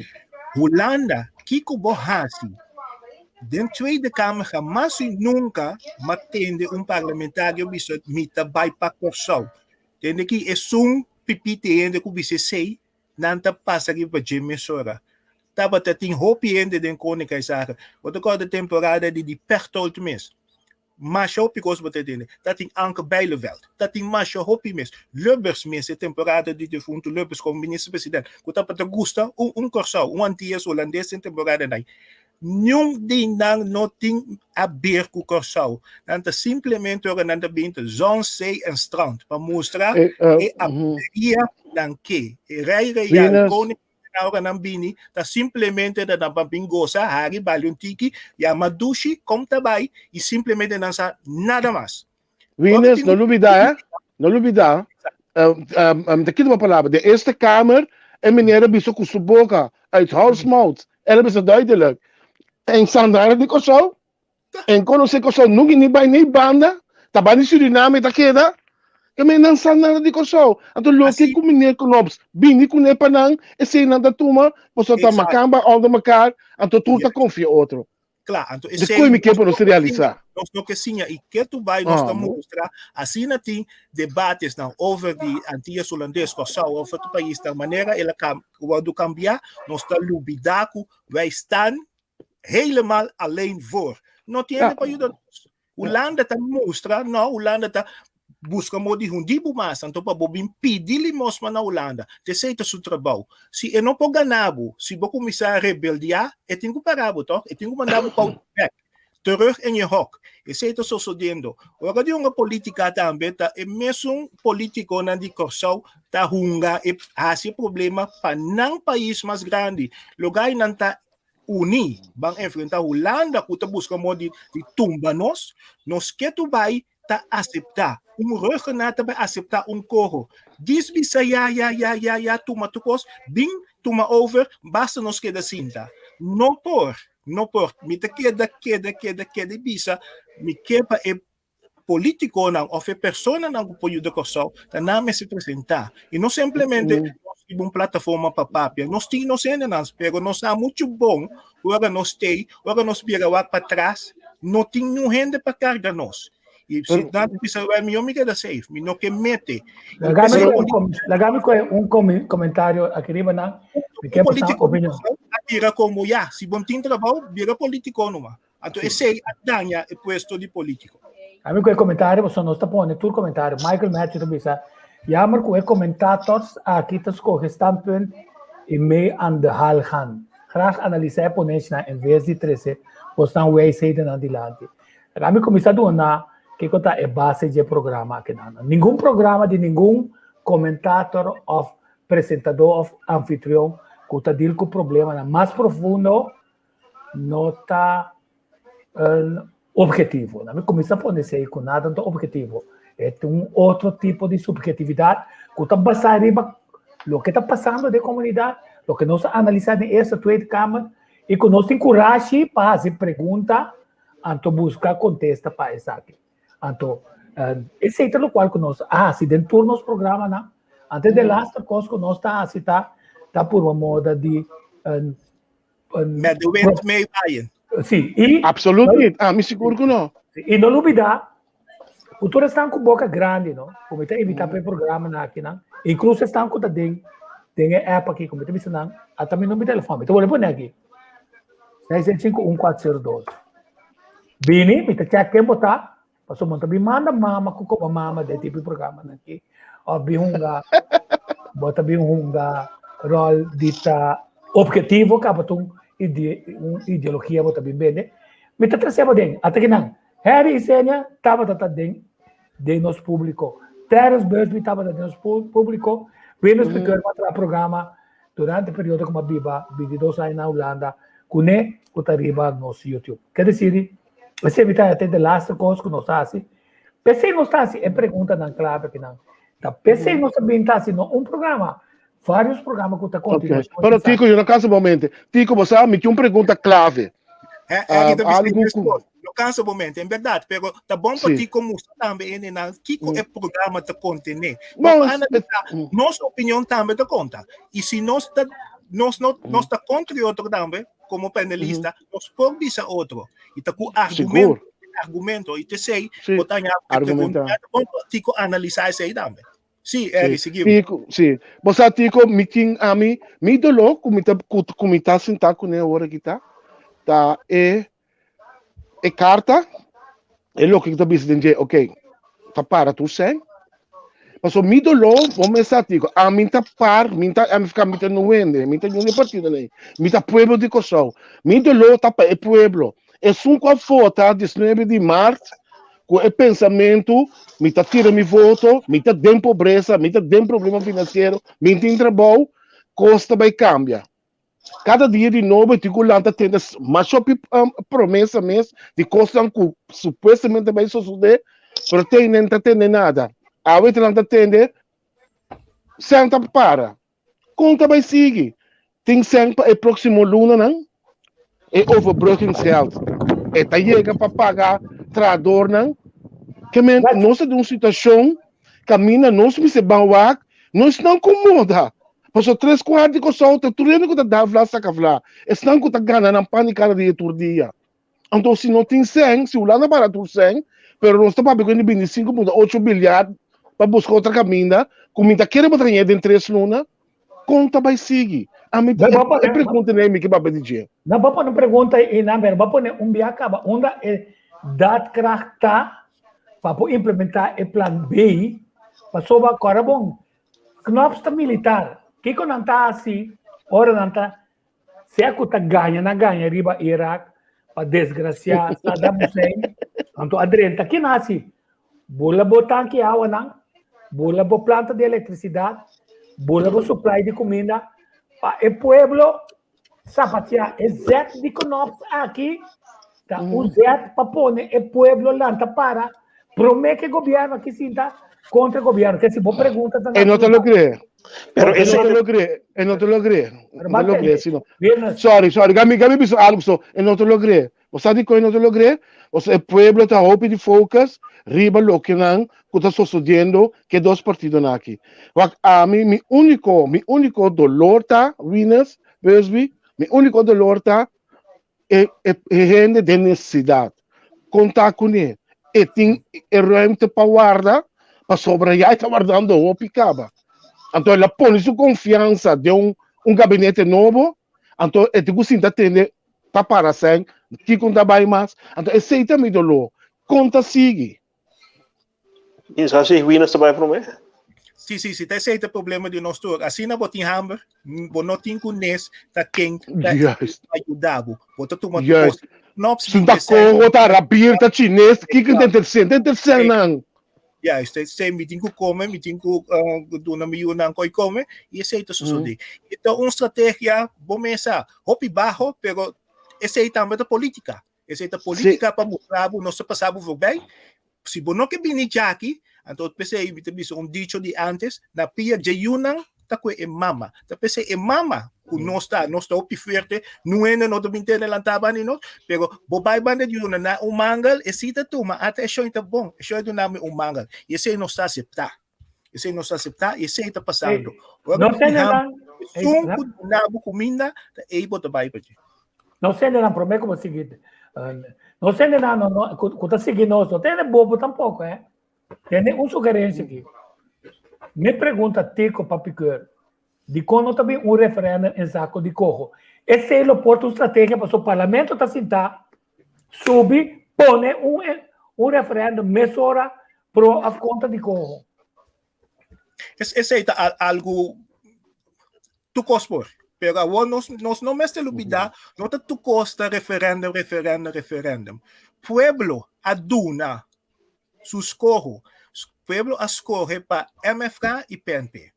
Hulanda kiko bo hasi den Tweede Kamer hamas i nunka m'a tende un parlamentario bisa mi ta bai pa Kòrsou. Tende ki esun pipiti hende ku bisa esei Nan ta pasa riba dje mesora. Tabata tin hopi hende den Koninkrijkshagen. Bo ta kòrda temporada di di Pechtold mes. Masha hopi kos bo ta tende. Ta tin Anke Bijleveld. Ta tin masha hopi mes. Lubbers mes, e temporada di defuntu Lubbers komo minister-president, ku tabata gusta un un Kòrsou, un Antillas Holandes den temporada nai. Niun di nan no tin haber ku Kòrsou. Nan ta simplemente ora nan ta bin ta zon, zee en strand pa mustra e alegria nan ke. E rei real, koning ora nan bini ta simplemente ta nan pa bin gosa, hari, bali un tiki, yama dushi, kom ta bai i simplemente nan sa nada mas. Wines, no lubida, eh? No lubida. Ta kita bo palabra. De Eerste Kamer, e meneer a bisa ku su boka, uit horse mouth, el a bisa duidelijk. En Sandra di Kòrsou, en konosé Kòrsou nunka ni bai ni banda, ta bai ni Suriname ta keda. Ke men nan sa nada di Kòrsou. Anto loke ku meneer Knops bini kuné pa nan, esei nan ta tuma, pasobra ta makamba ònde mekaar, anto tur ta konfia otro. Kla, anto De esei koi mi ke pa nos realisa. Nos no ke siña i ke tu bai nos ta mustra asina tin debatesnan over di Antillas Hulandes, Kòrsou of otro paisnan manera el a wòrdu kambiá, nos ta lubidá ku wij staan helemaal alleen voor. No tin hende pa yuda nos. Hulanda ta mustra, no, Hulanda ta buska modo di hundi bo mas, anto pa bo bin pidi limosma na Hulanda. T'esei ta su trabou. Si e no por gana bo, si bo kuminsá rebeldiá, e tin ku para bo, tòg? E tin ku manda bo kouta bèk, terug in je hok. Esei ta sosodiendo. Ora di hunga polítika tambe ta e mesun polítikonan di Kòrsou ta hunga e hasi e problema pa nan pais mas grandi. Logai nan ta. Uní ban enfrentá Hulanda ku ta buska modo di di tumba nos, nos ketu bai ta aseptá. Un ruggenat ta bai aseptá un koho. Dis bisa ya ya ya ya ya tuma tur kos, bin tuma over, basta nos keda sinta. No por, no por. Mi ta keda keda keda keda i bisa mi ke pa e polítikonan òf e personanan ku por yuda Kòrsou ta nan mester presentá. I no simplemente nos riba un plataforma pa papia. Nos tin nos hendenan, pero nos sa muchu bon ora nos tei, ora nos bira wak patras, no tin niun hende pa karga nos. I si nan ta bisa, wèl, mihó mi keda safe, mi no ke mete. I Laga mi p'esei un com- laga mi kohe un comi- comentario aki riba nan. Mi un ke pasá polítiko opinion. a bira komo ya, si bo no tin trabou, bira polítiko numa. Anto esei a daña e puesto di polítiko. Ami ku e komentario, pasobra nos ta pone tur komentario. Michael Matthew ta bisa, Jammer ku e komentators aki ta skohe standpunt i mee aan de haal gaan. Graag analisa e ponenshanan en ves di trese bosnan wijshedennan dilanti. Ami kuminsá duna kiko ta e base dje programa akinan. Ningun programa di ningun komentator òf presentadó òf anfitrion ku ta deal ku problemanan mas profundo no ta objetivo. Mi kuminsá pone esei ku nada no ta objetivo. E ta un otro tipo di subjetividat ku ta basá riba loke ta pasando den komunidat, loke nos a analisá den Eerste Tweede Kamer i ku nos tin kurashi pa hasi pregunta anto buska kontesta pa esaki. Anto esei ta lokual ku nos a hasi den tur nos programanan. Antes de laster kos ku nos ta hasi ta ta purba moda di Met de wind mee waaien. Sí, i Absoluut niet. Ah, mi sigur ku no. I no lubida, ku tur esnan ku boka grandi, no? Ku mi ta invita pa e programanan akinan, inkluso esnan ku ta den den e app aki, ku mi ta bisa nan, ata mi number di telefòn, mi ta wòrdu pone aki, 6651402. Bini, mi ta chèk ken bo ta, Pasobra bo ta bin manda mama ku koba mama den tipo di programanan aki. Of bin hunga, bo ta bin hunga ròl di ta objetivo kaba ta un ide un ideologia bo ta bin bende. Mi ta trese bo den. Ata kinan, Harry Isenia tabata ta den den nos públiko. Terrence Busby tabata den nos públiko. Venus Piqueur a traha programa durante e periodo ku mi a biba 22 aña na Hulanda kuné ku ta riba nos YouTube. Ke desir Esei mi ta te de laatste kos ku nos ta hasi. P'esei nos ta hasi e preguntanan klave akinan. Ta p'esei nos ta bin ta hasi no un programa, varios programa ku ta kontinuashon. Okay. Pero Tico, yo no cansa bo mente. Tico, bo sa, mi tin un pregunta klave. Eh, eh, um, algo ku... No cansa bo mente, en verdad, pero ta bon pa Tico mustra tambe en en kiko e programa ta contené. Bon, analisá, nos opinion tambe ta konta. I si nos ta nos no nos ta kontra e otro tambe, komo panelista, nos por bisa otro. I ta ku argumento, argumento. I te sei, Sí, bo ta ña argumenta. pregunta, bon pa Tico analisá esei tambe. Sí, Eri, sigui. Tico, sí. Bo sa, Tico, mi tin ami, mi doló ku mi ta, ku, ku mi ta sintá kuné awor aki ta, ta e, e karta, e loke ku ta bisa den dje, ok, ta para tur sèn. Paso mi doló, bo mes sa, Tico, ami ta par, mi ta MFK, mi ta nuende, mi ta niun e partido nei. Mi ta pueblo di Kòrsou. Mi doló ta pa e pueblo. Esun ku a vota 19 di mart ku e pensamentu, mi ta tira mi voto, mi ta den pobresa, mi ta den problema finansiero, mi tin trabou, kos ta bai kambia. Kada dia di nobo e tin ku lanta tende mas hopi promesa mes di kosnan ku supuestamente bai sosodé, pero te ainda no ta tende nada. Awe ta lanta tende, sèn ta para. Kon ta bai sigui? Tin sèn pa e próksimo lunanan? E overbruggingsgeld e ta yega pa paga trahadornan? Ke men nos ta den un situashon kaminda nos mester ban wak, nos no komoda. Pasobra tres kuart di Kòrsou ta tur hende ku ta da vla saka vla. Esnan ku ta gana nan pan di kada dia tur dia. Anto si no tin sèn, si Hulanda para tur sèn, pero nos ta papia ku hende bini 5.8 bilyard pa buska otra kaminda, ku mi ta kere bo ta hañ'é den tres luna, kon ta bai sigui? Ami ta e pregunta nei mi ke papia di dje. No bo pone un pregunta einan, pero bo pone un bia kaba unda e daadkracht ta pa por implementá e plan B, pasobra kòrda bon, Knops ta militar. Kiko nan ta hasi ora nan ta sea ku ta gaña nan gaña riba Irak pa desgracia Saddam Hussein? Anto a drenta. Ki nan hasi? Bula bo tanki awanan, bula bo planta di elektrisidat, bula bo supply di kuminda pa e pueblo. sapateá e zet di Knops aki ta un zet pa pone e pueblo lanta para promé ku e gobièrnu aki sinta kontra e gobièrnu. Ke si bo pregunta ta E no ta logr'é. Pero e no ta logr'é. E no ta logr'é. No ta logr'é, sino. Sorry, sorry. Gami, gami bisa algo so. E no ta logr'é. Bo sa dikon e no ta logr'é? Pasobra e pueblo ta hopi di focus riba lokenan ku ta sosodiendo ku e dos partidonan aki. Wak ami, mi úniko, mi úniko dolor ta, Wieners, Busby, mi úniko dolor ta e, e, e hende den nesesidat. Konta kuné. E tin e ruimte pa warda, pasobra ya e ta wardando hopi kaba. Anto el a pone su konfiansa den un, un gabinete nobo, anto e tin ku sinta tende ta para sèn, kiko ta bai mas. Anto esei ta mi doló. Kon ta sigui? Sa si Winas ta bai promé? Sí, sí, sí, ta esei ta problema di nos tur. Asina bo tin hamber, bo no tin ku nes ta ken ta Juist. ayuda bo. Bo ta tuma tur Juist. kos. Knops Sun ta bin esei. koho, ta rabir, ta chines, kiko ta tersen, ta tersen nan. Juist, esei mi tin ku kome, mi tin ku duna mi yunan koi kome, i esei ta sosodé. E ta un strategia, bo mesa, hopi baho, pero esei tambe ta politica. Esei ta politica pa mustra bo, nos ta pasa bo voorbij. Si bo no ke bini djaki, anto p'esei mi ta bisa un dicho di antes, na pia dje yunan ta kue e mama. Ta p'esei e mama ku nos ta, nos ta hopi fuerte, nun hende no ta bin tene lantá banda di nos, pero bo bai banda di yunan na un mangel, e si ta tuma, ata e shon ta bon, e shon a duna mi un mangel. I esei nos ta aseptá. Esei nos ta aseptá i esei ta pasando. Ora No bo tin sende hamber, nan, esun ku duna bo kuminda, ta ei bo ta bai pa dje. No sende nan promé ku bo sigui. No sende nan no, no, ku, ku ta sigui nos, no tene bobo tampoko, eh. Tene un sugerensia aki. Mi pregunta Tico Papikeur, dikon no ta bin un referendum en sako di koho? Esei lo por ta un strategia pasobra parlamento ta sintá, subi, pone un, un referendum mesora pro of kontra di koho. Es, esei ta al, algu tur kos por. Pero awor nos, nos no mester lubidá, no ta tur kos ta referendum, referendum, referendum. Pueblo a duna su skoho. Pueblo a skohe pa MFK i PNP.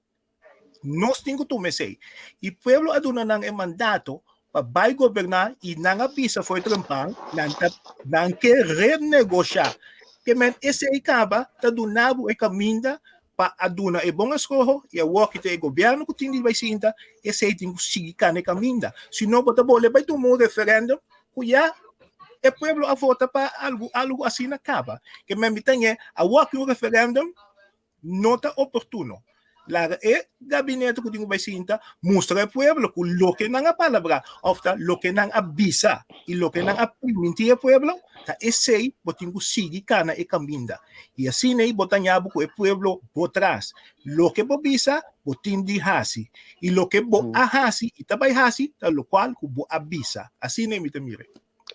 Nos tin ku tuma esei. I pueblo a duna nan e mandato pa bai goberná i nan a bisa for trempan nan ta nan ke renegoshá. Ke men esei kaba ta duna bo e kaminda pa a duna e bon eskoho i awor ki ta e gobièrnu ku tin di bai sinta esei tin ku sigui kana e kaminda. Si no bo ta bole bai tuma un referèndum ku ya e pueblo a vota pa algu algu asina kaba. Ke men mi ta ñe awor ki un referèndum no ta oportuno. Laga e gabinete ku tin ku bai sinta mustra e pueblo ku loke nan a palabrá òf ta loke nan a bisa i loke nan a primintí e pueblo ta esei bo tin ku sigui kana e kaminda. I asina ei bo ta ña bo ku e pueblo bo tras. Loke bo bisa bo tin di hasi i loke bo a hasi i ta bai hasi ta lokual ku bo a bisa. Asina ei mi ta mira.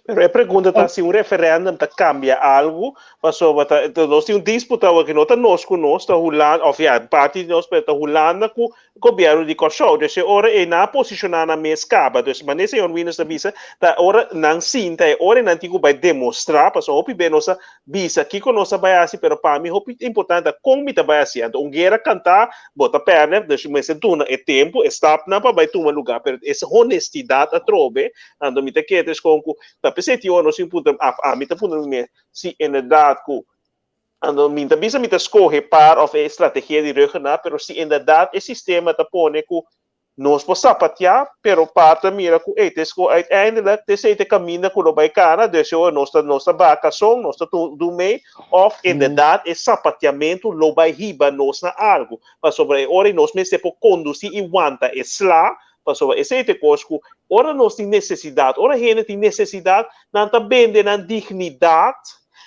Pero e pregunta ta si un referendum ta cambia algo, pasobra ta, ta nos tin un disputa awor que no ta nos cu nos, ta Hulanda, of ja, parti di nos, pero ta Hulanda cu gobierno di Kòrsou. Dus e ora ei nan a posiciona nan mes caba. Dus manera señor Wieners ta bisa, ta ora nan sinta e ora ei nan tin cu bai demostra, pasobra hopi be nos a bisa kiko nos a bai hasi, pero pa mi hopi importante ta kon mi ta bai hasi. Anto un guera kantá, bo ta pèrdè, dus mester duna e tempu, e stapnan pa bai tuma lugá, pero es honestidad atrobe, anto mi ta kere es kon ku ta p'esei tin ora nos tin puntra, af ami ta puntra mi mes, si inderdaad ku, anto mi ta bisa mi ta skohe par òf e strategia di Ruggenaath, pero si inderdaad e sistema ta pone ku Nos por sapateá, pero par ta mira ku ey tes ku uiteindelijk tesey ta e kaminda ku lo bai kana, dus yo nos ta nos ta baha kason, nos ta dun mei, òf inderdaad e sapateamentu lo bai hiba nos na algu, pasobra e ora ey nos mester por kondusí i wanta e sla, pasobra esey ta e kos ku ora nos tin nesesidat, ora hende tin nesesidat, nan ta bende nan dignidat,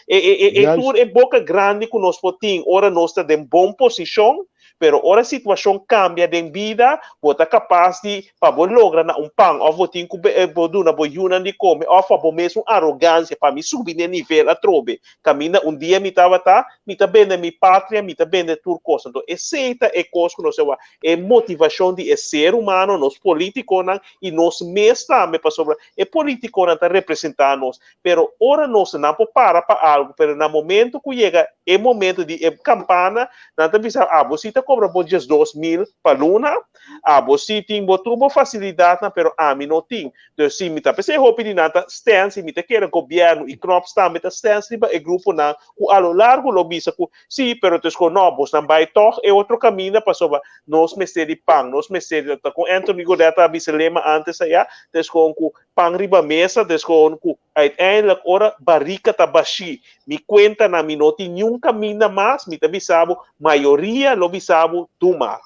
e e e e tur e boka grandi ku nos por tin ora nos ta den bon posishon, Pero ora situacion cambia den bida, bo ta capaz di pa bo logra na un pan of bo tin cu bo duna bo yunan di come of pa bo mes un arogancia pa mi subi n'e nivel atrobe caminda un dia mi tabata, mi ta bende mi patria, mi ta bende tur cos. Anto esey ta e cos cu nos ta wak, e motivacion di e ser humano, nos politiconan y nos mes tambe pasobra e politiconan ta representa nos, pero ora nos nan por para pa algo, pero na momento cu yega e momento di e campana, nan ta bisa, abo si ta. kobra bo 12.000 pa luna, abo si tin bo tur bo fasilidatnan, pero ami no tin. Dus si mi ta p'esei hopi di nan ta stens i mi ta kere gobièrnu i Knops tambe ta stens riba e gruponan ku a lo largo lo bisa ku si, pero dus ku no, bosnan bai tòg e otro kaminda pasobra nos mester di pan, nos mester di ta kon Anthony Godett a bisa lema antes aya, dus kon ku pan riba mesa, dus kon ku uiteindelijk ora barika ta bashí, mi kuentanan mi no tin niun kaminda mas, mi ta bisa bo mayoria lo bisa bo duma.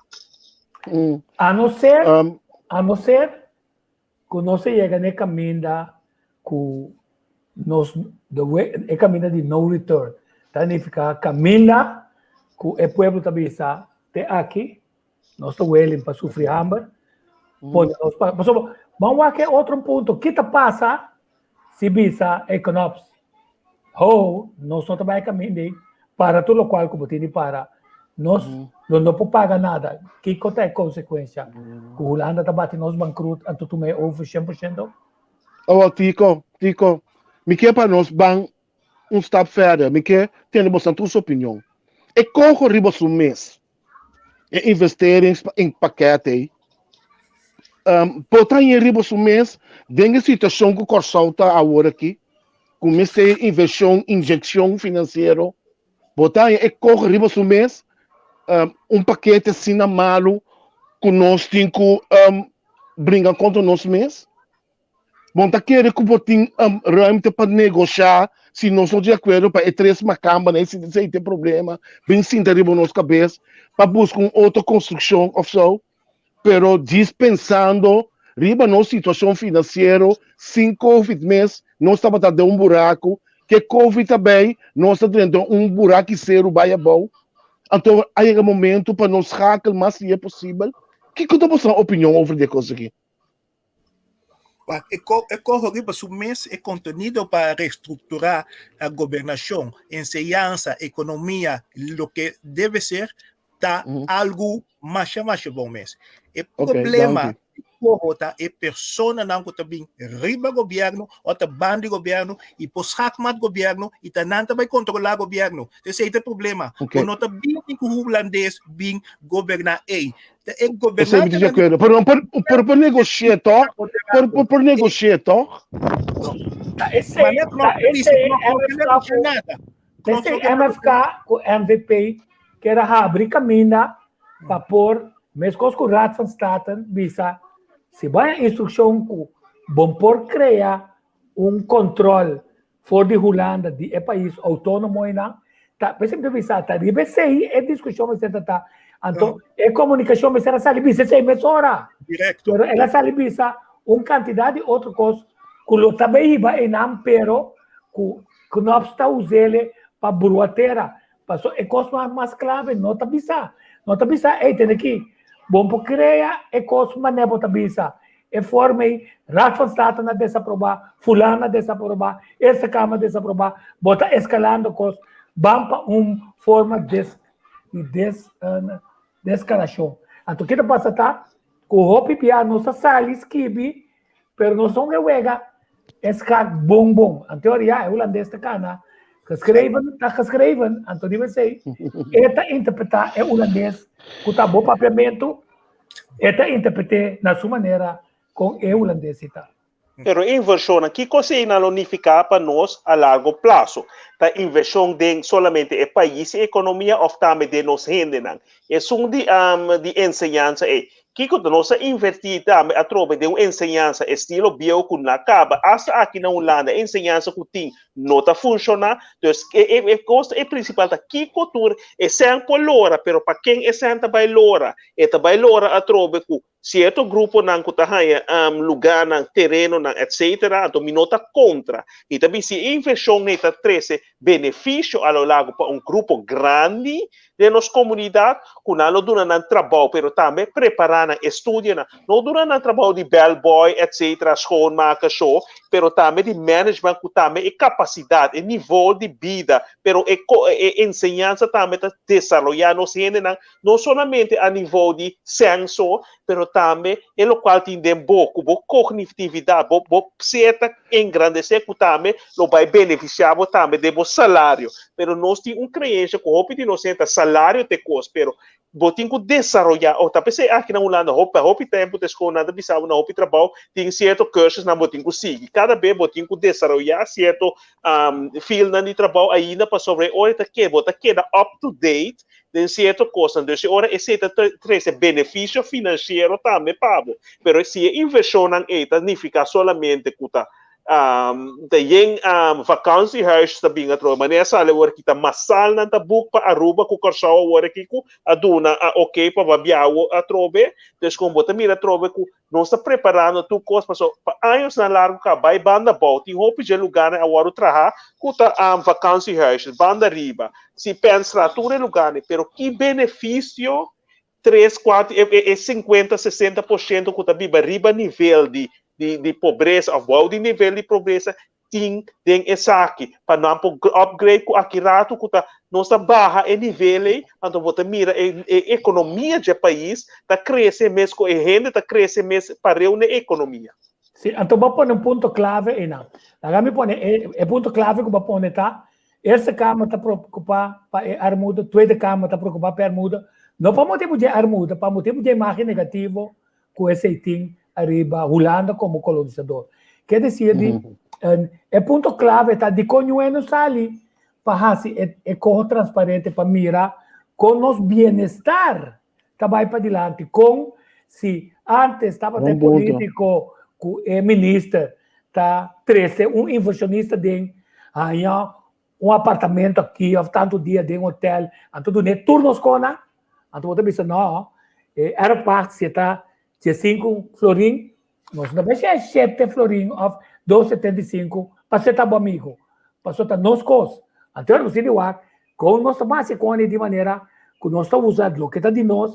A no ser, a no ser ku nos a yega na e kaminda ku nos the way e kaminda di no return ta nifiká kaminda ku e pueblo ta bisa te aki nos ta willing pa sufri hamber pone nos pa pasobra ban wak e otro punto ki ta pasa si bisa e knops ho nos no ta bai e kaminda ei para tur lokual ku bo tin di para nos lo no por paga nada kiko ta e konsekuensia ku Hulanda ta bati nos bankrut anto tuma e over 100%? Awor Tico, Tico, mi ke pa nos ban un stap verder, mi ke tende boso tur su opinion. E koho riba su mes e investeringspakket ei um, por ta haña riba su mes den e situashon ku Kòrsou ta awor aki, ku mester invershon, inyekshon finansiero, bo ta haña e koho riba su mes um, un pakete asina malu ku nos tin ku um, bringa kontra nos mes? Bon ta kere ku bo tin um, ruimte pa negoshá si nos no di akuerdo pa e tres makambanan si esei ta e problema, bin sinta riba nos kabes pa buska un otro konstrukshon òf so. Pero djis pensando riba nos situashon finansiero sin covid mes nos tabata den un buraku, ke covid ta bay nos ta drenta un buraki seru bay abou. Anto a yega momento pa nos schakel mas lihe posibel. Kiko ta boso opinion over di e kos aki? E coho riba su mes e contenido pa reestructura gobernacion, enseñansa, economia, loke debe ser, ta algo masha masha bon mes. E problema di coho ta e personanan cu ta bin riba gobierno o ta ban di gobierno y por schaakmat gobierno y ta nan ta bay controla gobierno. Esey ta e problema. Bo no ta bin cu Hulandes bin goberna ey. E Esei mi ta di akuerdo. Pero por, por, por negoshia toch? Por, por, por negoshia toch? Ta esei, ta esei MFK ku, esei MFK ku MVP kier a habri kaminda pa por, meskos ku Raad van State bisa, si bo haña instrukshon ku bon por krea un kontrol for di Hulanda di e pais outónomo einan, ta p'esei mi ta bisa ta riba esei e diskushon mester ta ta. Anto e komunikashon mester a sali bisa esei mesora. Direkto. Pero el a sali bisa un kantidat di otro kos ku lo ta bay hiba einan pero ku Knops ta us'ele pa brua tera. Paso e kos mas mas klave no ta bisa. No ta bisa ey tene aki bon por krea e kos manera bo ta bisa. E forma ei, Raad van State na desaprobá, fulano a desaprobá, Eerste Kamer a desaprobá, bo ta eskalando kos, ban pa un forma des di des deskalashon. Anto ke ta pasa ta ku hopi bia nos ta sali skibi pero nos no ke wega e skak bon bon. Anto ora ya e hulandes ta kana geschreven ta geschreven, anto riba esei e ta interpretá e hulandes ku ta bo papiamentu. E ta interpreté na su manera kon e hulandes si ta. Pero e invershonnan, kiko eseinan lo nifiká pa nos a largo plaso? Ta invershon den solamente e pais i ekonomia òf tambe den nos hendenan? Esun di di enseñansa ei, kiko ta nos a invertí tambe atrobe den un enseñansa estilo bieu ku na kaba asta aki na Hulanda e enseñansa ku tin no ta funshoná. Dus e e e kos e prinsipal ta kiko tur e sèn por lora, pero pa ken e sèn ta bai lora? E ta bai lora atrobe ku sierto gruponan ku ta haña lugánan, terenonan, etcetera, anto mi no ta kontra. Mi ta bisa si e invershon ei ta trese benefisio a lo largo pa un grupo grandi den nos komunidat, ku nan lo duna nan trabou, pero tambe prepará nan estudionan, no duna nan trabou di bellboy, etcetera, schoonmaker, sho, pero tambe di management ku tambe e kapasidat, e nivel di bida, pero e e enseñansa tambe ta desaroyá nos hendenan no solamente a nivel di senso, pero tambe e locual tin den bo, cu bo cognitividad, bo, bo ser ta engrandece cu tambe lo bay beneficia bo tambe den bo salario. Pero nos tin un creencia cu hopi di nos hende ta salario ta e cos, pero Bo tin ku desaroyá, o ta p'esei aki na Hulanda hopi hopi tempu ta eskol nan ta bisa bo na hopi trabou tin sierto cursusnan bo tin ku sigui. Kada be bo tin ku desaroyá sierto fieldnan di trabou ainda pasobra e ora ta ke bo ta keda up to date den sierto kosnan. Dus e ora esei ta trese benefisio finansiero tambe pa bo. Pero si e invershonnan ei ta nifiká solamente ku ta Ta yen vakantiehuis ta bin atrobe. Manera sali awor aki ta masal nan ta boek pa Aruba ku Kòrsou awor aki ku a duna a oké pa ba biaha atrobe. Dus kon bo ta mira atrobe ku nos ta preparando tur kos paso pa añosnan largu ka bai banda abou tin hopi dje lugarnan a wòrdu traha ku ta vakantiehuis banda riba si Penstraat tur e lugarnan pero ki benefisio tres, kuater, e 50, 60% ku ta biba riba nivel di di di pobresa òf bou di nivel di pobresa tin den esaki pa nan por upgrade ku aki ratu ku ta nos ta baha e nivel ei anto bo ta mira e e ekonomia dje pais ta krese mes ku e hende ta krese mes pareu na e ekonomia. Sí, anto bo a pone un punto klave einan. Laga mi pone e e punto klave ku bo a pone ta Eerste Kamer ta preokupá pa e armuda, Tweede Kamer ta preokupá pa e armuda, no pa motibu dje armuda, pa motibu dje imágen negativo ku esei tin ariba Hulanda komo kolonisador. Ke desir di e punto klave ta dikon ñue no sali pa hasi e koho transparente pa mira kon nos bienestar ta bai padilanti, kon si antes tabata e polítiko ku e minister ta trese un inversionista den haña un apartamento aki of tantu dia den hotel, anto dun'é tur nos konan, anto bo ta bisa no, e erfpacht si e ta diesinku florin, nos no ta bai shete florin of dos setenta i sinku pa seta bo amigo, pasobra ta nos kos. Anto ora bo sinti wak kon nos ta hasi koni di manera ku nos ta usa loke ta di nos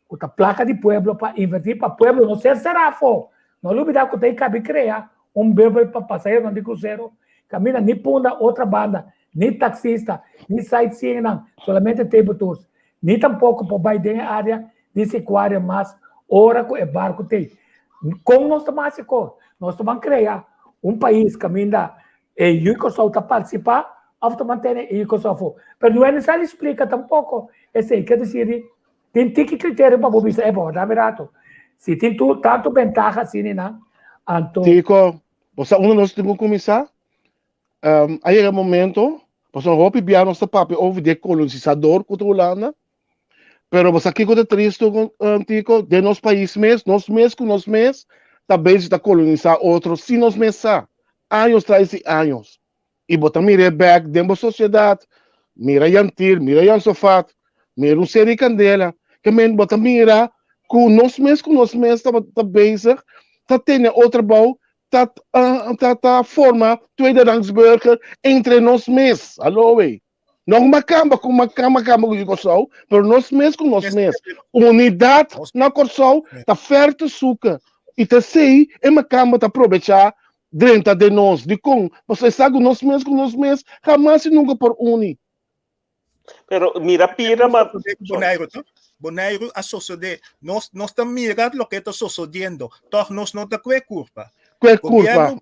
ku ta plaka di pueblo pa invertí pa pueblo no ser será afó. No lubidá ku ta i kabi krea un bubbel pa pasaheronan di krusero kaminda ni punda otra banda, ni taksista, ni sightseeingnan, solamente table tours, ni tampoko por bai den e área di sekuaria mas ora ku e barku t'ei. Kon nos ta ban hasi kos? Nos ta ban krea un pais kaminda e yu Kòrsou ta partisipá òf ta mantene e yu Kòrsou afó? Pero no e nesesari splika tampoko esei. Ke desir di Tin tiki criterio pa bo bisa, e bo, dame rato. Si tin tu tanto bentaha asina nan, anto. Tico, bo sa unda nos tin ku kuminsá? Um, a yega momento, pasobra hopi bia nos ta papia over di e kolonisador ku ta Hulanda, pero bo sa kiko ta tristu, um, Tico? Den nos pais mes, nos mes ku nos mes ta bezig ta kolonisá otro sin nos mes sa. Años tras di años. I bo ta mir'é bèk den bo sosiedat, mira Jan Tier, mira Jan Sofat, mira un seri kandela, ke men bo ta mira ku nos mes ku nos mes ta ta bezig ta tene otro bou, ta ta ta forma tweederangsburger entre nos mes. Haló wey. No ku makamba ku makamba ku Kòrsou, pero nos mes ku nos mes. Unidat na Kòrsou ta fer te suka. I ta esei e makamba ta probechá drenta den nos. Dikon? Pasobra e sa ku nos mes ku nos mes hamas i nunka por uni. Pero mira pira ma. Boneiru to. Boneiru a sosodé. Nos nos ta mira loke ta sosodiendo. Tòg nos no ta kue kurpa. Kue kurpa.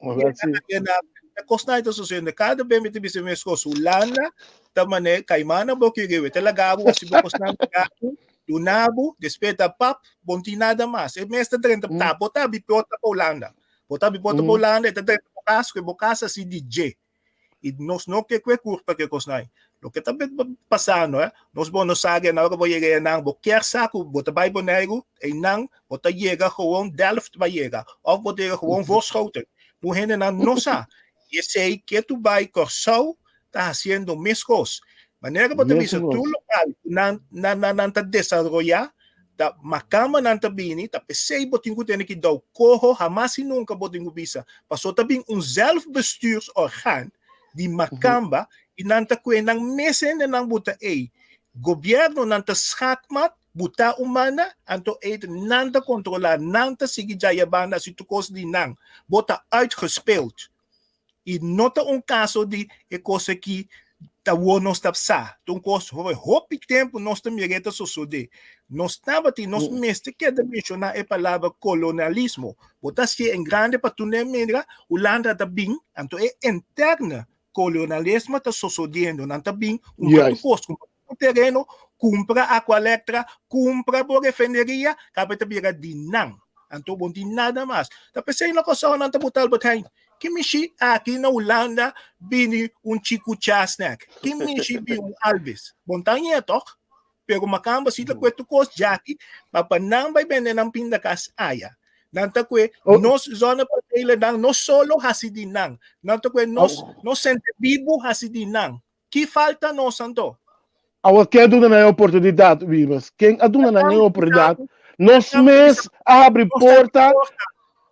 E kosnan ta sucediendo. Cada vez mi ta bisa mi esposo, Hulanda ta mane caimana bo kiriwe, ta laga bo hasi bo kosnan gato, duna bo, despues ta pap, bo no tin nada mas. E mes ta drenta, ta bo ta bi porta pa Hulanda. Bo ta bi porta pa Hulanda, e ta drenta bo kas, ku bo kas asi di dje. I nos no ke kue kurpa ke kosnan. Loke ta pasando, eh, nos bo no sa na ora bo yega einan, bo kier sa ku bo ta bai Boneiru, einan bo ta yega gewoon Delft ba yega, of bo ta yega gewoon Voorschoten. Tur hendenan no sa. I esei ke tu bai Kòrsou ta hasiendo meskos. Manera bo ta bisa tur lokal ku nan nan nan ta desaroyá, ta makamba nan ta bini, ta p'esei bo tin ku tene ki dou koho, hamas i nunka bo tin ku bisa, paso ta bin un zelfbestuursorgaan di makamba i nan ta kue nan mes hendenan buta ei. Gobièrnunan ta schaakmat, buta un manda, anto ei nan ta kontrolá, nan ta sigui djaya banda hasi tur kos di nan. Bo ta uitgespeeld. I no ta un kaso di e kos aki ta wor nos ta sa. Ta un kos hopi tempu nos ta mira e ta sosodé. Nos tabatin, nos mester keda menshoná e palabra kolonialismo. Bo ta hasié en grande pa tur nan mira, Hulanda ta bin, anto e interne kolonialismo ta sosodiendo. Nan ta bin un tur kos. bo tereno, kumpra Aqualectra, kumpra bo refineria, kabe ta bira di nan. Anto bo no tin nada mas. Ta p'esei na Kòrsou nan ta buta Albert Heijn. Ki mishi aki na Hulanda bini un Chiku Cha snack? Ki mishi bini un Alvis? Bo no ta hañ'é tòg? Pero makamba si ta kue tur kos djaki, ma pa nan bai bende nan pindakas aya. Nan ta kue nos zonnepanelennan, nos solo hasi di nan. Nan ta kue nos, nos sentebibu hasi di nan. Ki falta nos anto? Awor ken a duna nan e oportunidat, Wiebes? Ken a duna nan e oportunidat? Nos mes a habri porta.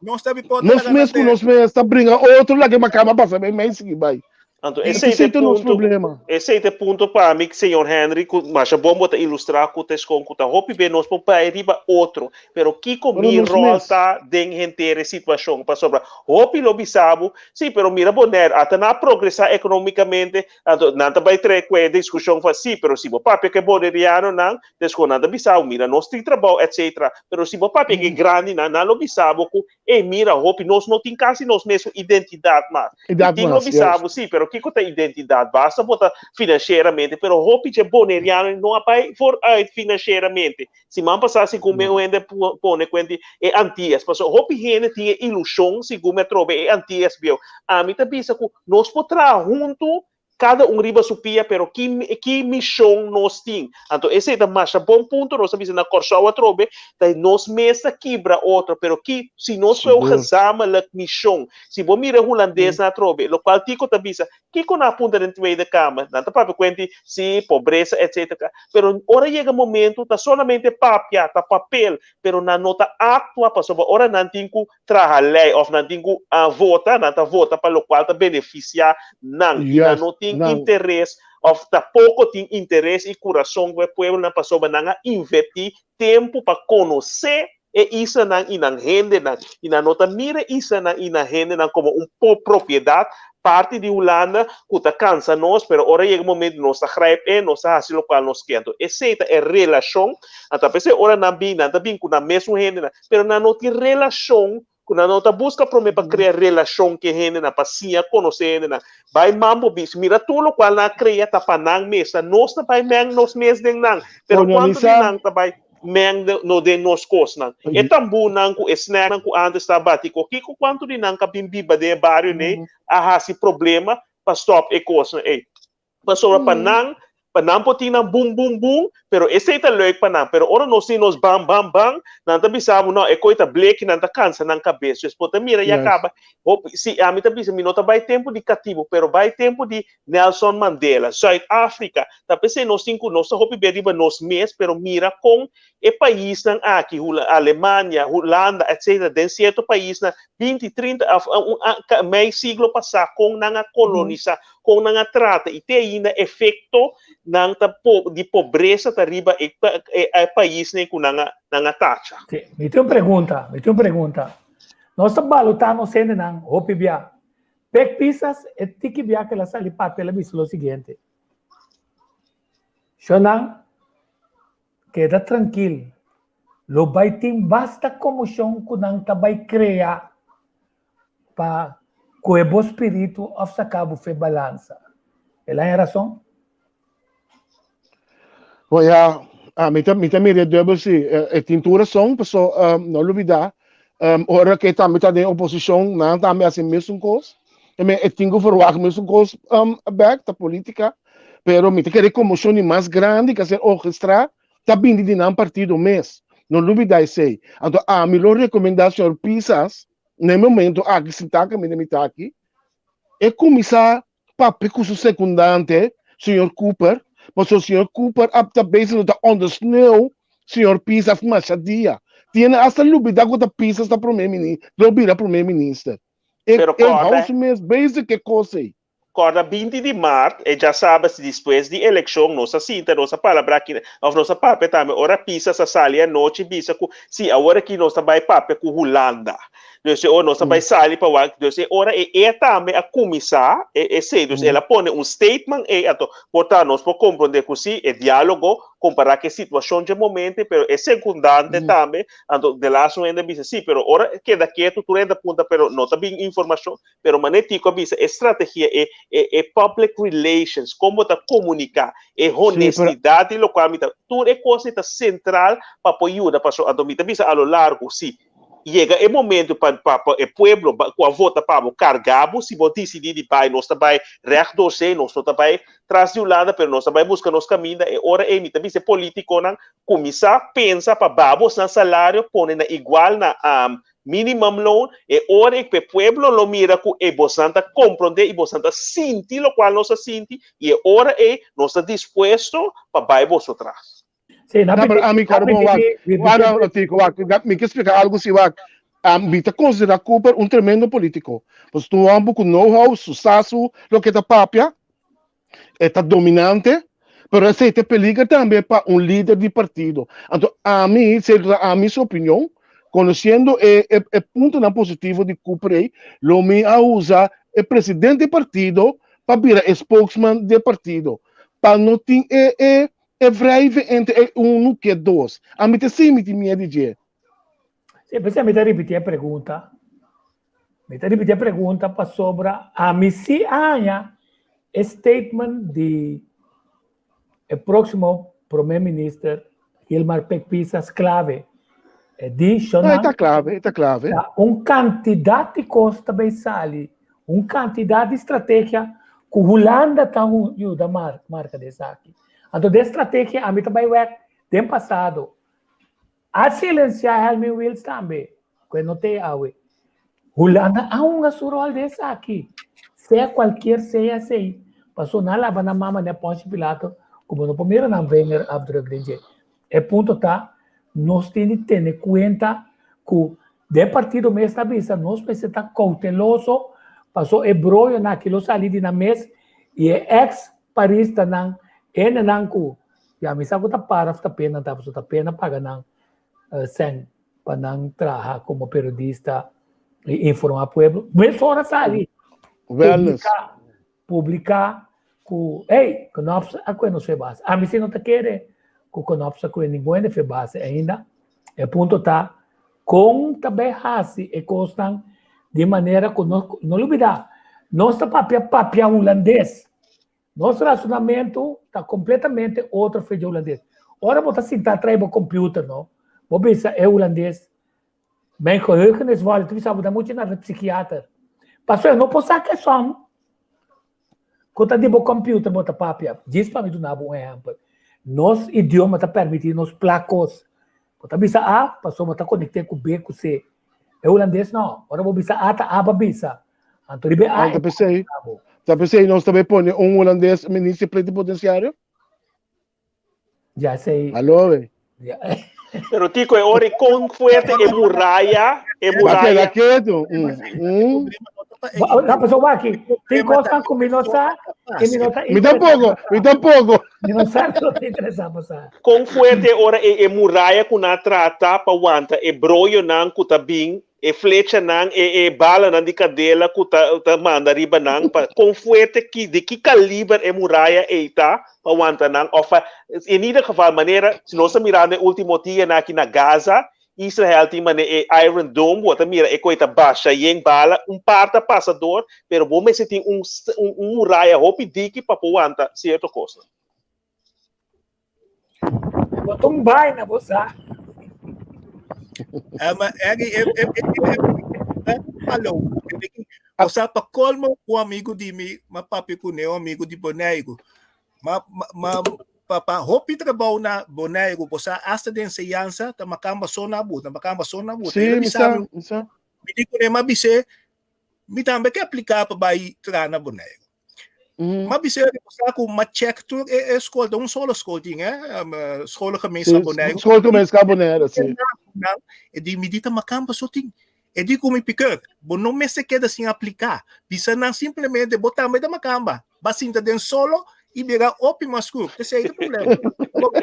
Nos ta habri porta. Nos mes ku nos mes ta bringa otro laga e makamba pasa meimei sigui bai. Anto esei ta e punto, esei ta e punto pa mi, señor Henry, ku masha bon bo ta ilustrá ku ta eskon ku ta hopi be nos por bai riba otro, pero kiko mi ròl ta den henter e situashon? Pasobra hopi lo bisa bo, si, pero mira Bonaire, ata nan a progresá ekonomikamente, anto nan ta bai trae ku e diskushon fa si, pero si bo papia ku e bonerianonan, deskon nan ta bisa bo, mira nos tin trabou, etsetera, pero si bo papia ku e grandinan, nan lo bisa bo ku Ey, mira, hopi nos no tin casi nos mesun identidad mas. Y tin lo bisa bo, si, pero kico ta identidad? Basta bo ta financieramente, pero hopi dje boneriano no a bay vooruit financieramente. Siman pasa segun mi un hende pone cuenti e Antillas, pasobra hopi hende tin e ilusion, segun mi a trobe e Antillas bieu. Ami ta bisa cu nos por traha hunto Kada un riba su pia, pero ki ki mishon nos tin? Anto esei ta masha bon punto, nos a bisa na Kòrsou atrobe, ta nos mes ta kibra otro, pero ki si nos koe un gezamenlijk mishon, si bo mira e hulandesnan atrobe, lokual Tico ta bisa, kiko nan a puntra den Tweede Kamer? Nan ta papia kuenti, si, pobresa, etcetera, pero ora yega momento ta solamente papia, ta papel, pero nan no ta aktua pasobra ora nan tin ku traha lei òf nan tin ku vota, nan ta vota pa lokual ta benefisiá nan i nan no tin interes òf ta poko tin interes i kurason ku e pueblonan pasobra nan a invertí tempu pa konosé e islanan i nan hendenan i nan no ta mira e islanan i nan hendenan komo un propiedat parti di Hulanda ku ta kansa nos, pero ora yega momento nos ta grijp in, nos ta hasi lokual nos ke. Anto esei ta e relashon. Anto apesar ora nan bin, nan ta bin ku nan mesun hendenan, pero nan no tin relashon ku nan no ta buska promé pa krea relashon ku e hendenan, pa siña konosé e hendenan. Bai Mambo Beach, mira tur lokual nan a krea ta pa nan mes, ta nos ta bai meng nos mes den nan, pero kuantu di nan ta bai meng no den nos kosnan? E tambúnan ku e snacknan ku ántes ta bati ku kiko kuantu di nan ka bin biba den e bario nei a hasi problema pa stòp e kosnan ei? Pasobra pa nan, pa nan por tin nan bum bum bum, pero esei ta leuk pa nan. Pero ora nos tin nos bam bam bam, nan ta bisa bo, no, e koi ta bleki, nan ta kansa nan kabes. Dus bo ta mira ya kaba, hopi, si, ami ta bisa, mi no ta bai tempu di katibu, pero bai tempu di Nelson Mandela, Zuid Afrika. Ta p'esei nos tin ku, nos ta hopi be riba nos mes, pero mira kon e paisnan aki, Alemania, Hulanda, etcetera, den sierto paisnan, 20, 30, of un mei siglo pasá, kon nan a kolonisá, kon nan a trata i te ainda efekto nan ta di pobresa ta riba e e paisnan ku nan a nan a tacha. Sí, mi tin un pregunta, mi tin un pregunta. Nos ta balotá nos hendenan hopi bia. Pek Pisas e tiki bia ku el a sali papia el a bisa lo siguiente, Shonnan, keda trankil, lo bai tin basta komoshon ku nan ta bai krea pa kohe bo spiritu òf saka bo fe balansa. El haña rason? Bo ya, mi ta mi ta mira e dubbel si. E tin tur rason, paso no lubida, ora ke tambe ta den oposishon, nan tambe hasi mesun kos. I mean, e tin ku verwagt mesun kos bèk, ta politika. Pero mi ta kere komoshon di mas grandi ku a ser orkestrá ta bini di nan partido mes. No lubida esei. Anto ami lo rekomendá señor Pisas na e momento aki sintá kaminda mi ta aki, e kuminsá papia ku su sekundante, señor Cooper, pasobra señor Cooper a ta bezig lo ta ondersneeuw señor Pisas masha dia. Tiene asta lubida ku ta Pisas ta prome mini, lo bira prome minister. E Pero e kòrda, hou su mes bezig ku e kos ei. Kòrda 20 di mart, e djasabes despues di elekshon, nos a sinta, nos a palabrá aki, òf nos a papia tambe, ora Pisas a sali anochi bisa ku si, awor aki nos ta bai papia ku Hulanda. Dus e ora nos ta bai sali pa wak, dus e ora e e tambe a kuminsá e esei, dus el a pone un statement ei, anto por ta nos por komprondé ku sí e diálogo kompará ku e situashon dje momente, pero e sekundante tambe, anto de laatste un hende a bisa sí, pero ora keda ketu tur hende a punta pero no ta bin informashon, pero manera Tico a bisa e strategia, e e e public relations, kon bo ta komuniká, e honestidat di lokual mi ta, tur e kos ei ta sentral pa por yuda, pasobra anto mi ta bisa a lo largo sí. Yega e momento pa pa pa e pueblo ba ku a vota pa bo karga bo si bo disidí di bai nos ta bai recht door zee nos no ta bai tras di Hulanda pero nos ta bai buska nos kaminda e ora ei mi ta bisa e politikonan kuminsá pensa pa baha bosnan salario pone na igual na minimum loon e ora ei ku e pueblo lo mira ku e bosnan ta komprondé i bosnan ta sinti lokual nos a sinti i e ora ei nos ta dispuesto pa bai boso tras. Sí, na pero ami kòrda bon wak. Wak no Tico wak. Mi ke splika algu si wak. Mi ta konsidera Cooper un tremendo politiko. Pasobra ta un hòmber ku know how, su sa su loke ta papia, e ta dominante, pero esei ta peliger tambe pa un lider di partido. Anto ami, esei ta ami su opinion, konosiendo e e puntonan positivo di Cooper ei, lo mi a usa e presidente di partido pa bira e spokesman di e partido, pa no tin e e E wrijven entre e unu ku e dos. Ami ta si mi tin miedu di dje. Sí, p'esei mi ta ripití e pregunta. Mi ta ripití e pregunta pasobra ami sí a haña e statement di e próksimo promé minister Gilmar Pik Pisas klave. E di No, e Shonan ta klave, e ta klave. ta un kantidat di kos ta bay sali, un kantidat di strategia ku Hulanda ta yuda marka di esaki. Anto den strategia ami ta bay wek den pasado. A silensia Helmin Wiels tambe, ku e no t'e awe. Hulanda a hunga su rol den esaki, sea kualkier sea esei, pasobra nan a laba nan mama den Poncio Pilato ku bo no por mira nan vingerafdruk den dje. E punto ta, nos tin di tene kuenta ku den partido mes ta bisa nos mester ta kouteloso paso e broyonan aki lo sali di nan mes i e eks paristanan hendenan ku ya mi sa ku ta para of ta pena ta paso ta pena paga nan sèn pa nan traha komo periodista i informá pueblo mesora sali publiká Publica cu, hey, Knops a coe nos fe base. Ami si no ta kere cu Knops a coe ningun hende fe base ainda. E punto ta, con ta bay haci e cosnan di manera cu nos, no lubida, nos ta papia papia hulandes. Nos razonamento ta completamente otro fe dje hulandes. Ora bo ta sinta trae bo computer, no, bo bisa e hulandes, Mijn geheugen is wòrdu, tu bisa bo ta muchu na psikiater. Pasobra no por saka e som ku ta di bo computer bo ta papia. Djis pa mi duna bo un ehèmpel. Nos idioma ta permití nos plak kos. Bo ta bisa A pasobra bo ta konekt'é ku B ku C. E hulandes no. Ora bo bisa A ta A bo a bisa. Anto riba e A e ta p'esei, ta p'esei nos ta bai pone un hulandes minister plenipotenciario? Ya sei. Aló, we. Ya. Pero Tico, e ora con fuerte e muralla, e Va queda muralla. quieto. Na paso waki, tin cosnan cu mi no sa y mi no ta Mi tampoco, mi tampoco. Mi no sa, no ta interesa pa sa. Con fuerte ora e, e muralla cu na trata pa wanta e broyonan cu ta bin E flechanan, e e balanan di kandela ku ta ta manda riba nan, pa kon fuerte ki di ki kaliber e muraya ei ta pa wanta nan òf pa in ieder geval manera si nos ta mirando e último dianan aki na Gaza, Israel tin mane e Iron Dome bo ta mira e koi ta basha yen bala un par ta pasa dor pero bo mester tin un un muraya hopi diki pa por wanta sierto kosnan. Bo ta un baina, bo sa. Eh, maar Ernie, eh, eh, eh, eh, hallo. O sea, pa colmo, un amigo di mi, ma papi ku un amigo di Boneiru. Ma, ma, ma pa, pa hopi trabalho na Boneiru, o sea, hasta de enseñanza, ta makamba so na buta, makamba so na buta. Sí, Ele mi bisa, sa, mi sa. mi di kuné, ma bise, mi tambe ke aplicar pa bai traha na Boneiru. Ma bisa sa ku ma check tur e, e school, ta un solo school tin, eh? Um, scholengemeenschap Bonaire. Schoolgemeenschap Bonaire, sí. E di mi di ta makamba so tin. E di ku mi piker, bo no mester keda sin apliká. Bisa nan simplemente bo tambe ta makamba. Ba sinta den solo i bira opi mas skur. Esei ta problema. Bo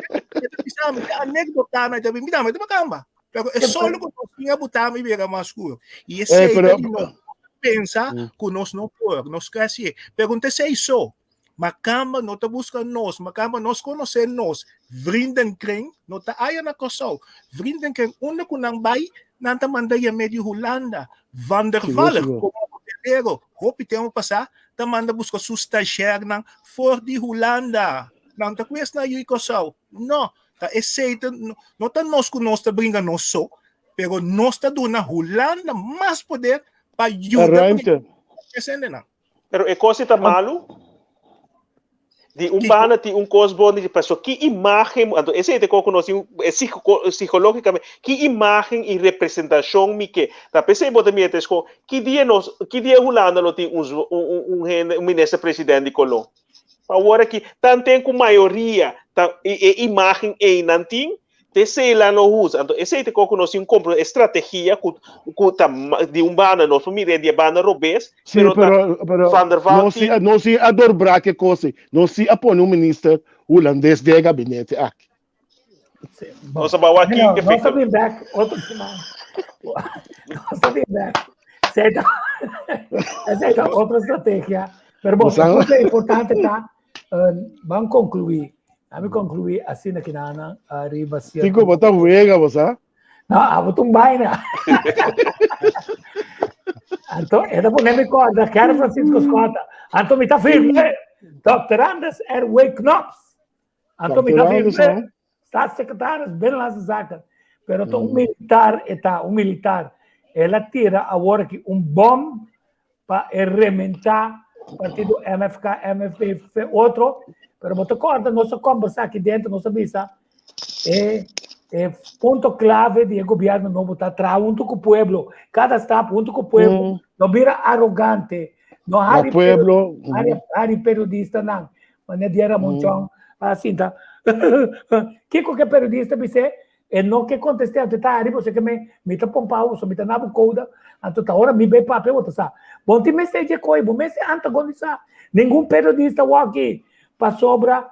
bisa mi ta anekdota na mi tambe ta makamba. Pero e solo ku nos tin a buta mi bira mas skur. I esei ta di nos pensa ku nos no por, nos ke hasié. Pero un ta esei so. Makamba no ta buska nos, makamba nos konosé nos. Vriendenkring no ta aya na Kòrsou. Vriendenkring unda ku nan bai, nan ta manda yam'é di Hulanda. Van der Valk komo hotelero, hopi tempu pasá, ta manda buska su stazjèrnan for di Hulanda. Nan ta ku esnan yu di Kòrsou. No, ta esei ta, no ta nos ku nos ta bringa nos so, pero nos ta duna Hulanda mas poder pa yuda bringa e hendenan. Pero e kos ta malu? Di un banda tin un kos bon di paso ki imagen, anto esei ta kos ku nos tin psikológikamente, ki imagen i representashon mi ke. Ta p'esei bo ta mira ta eskon, ki dia nos, ki dia Hulanda lo tin un un hende, un minister president di koló? Pa awor aki, tanten ku mayoria ta e imagen ei nan tin, T'esei la no usa. Anto esei ta koku nos tin kompro e strategia ku ku ta di un banda nos por mira di e banda robes, Sí, pero ta pero, pero Van der Valk nos sí, tin nos sí a doorbrak e kos ei. Nos sí a pone un minister hulandes den e gabinete aki. Sí, bon. Nos a bawa aki Bueno, nos ta efecto. bin back otro siman. Nos ta bin back. Esei ta, esei ta otro strategia. Pero bon, Nos a- e punto importante ta, Ban concluí. Ami concluí asina ki nana arriba cierto. Tico, bota juega, vos, ah? No, abo tu vaina. Anto, era poner mi corda, que era Francisco Scott. Anto mi ta firme. Dr. Anders R. W. Knops. Anto mi ta firme. Staatssecretaris Binnenlandse Zaken. Pero ta un militar eta, un militar. El a tira awor aki un bom pa e rementá partido MFK, MFP, otro. Pero bo ta corda, nos a conversa aki dentro, nos a bisa, e, e punto clave di e gobierno nobo ta traha hunto cu pueblo. Cada stap hunto cu pueblo. No bira arrogante. No Na hari, pueblo. hari, hari periodistanan. Mane dia Ramon Chong a sinta. Kiko ke periodista bis'é? E no ke kontest'é, anto e ta ari pasobra ke me mi ta pompá so mi ta na bo kouda, anto ta ora mi bai papia bo ta sa. Bo no tin mester dje koi, bo mester antagonisá ningun periodista awor-aki pasobra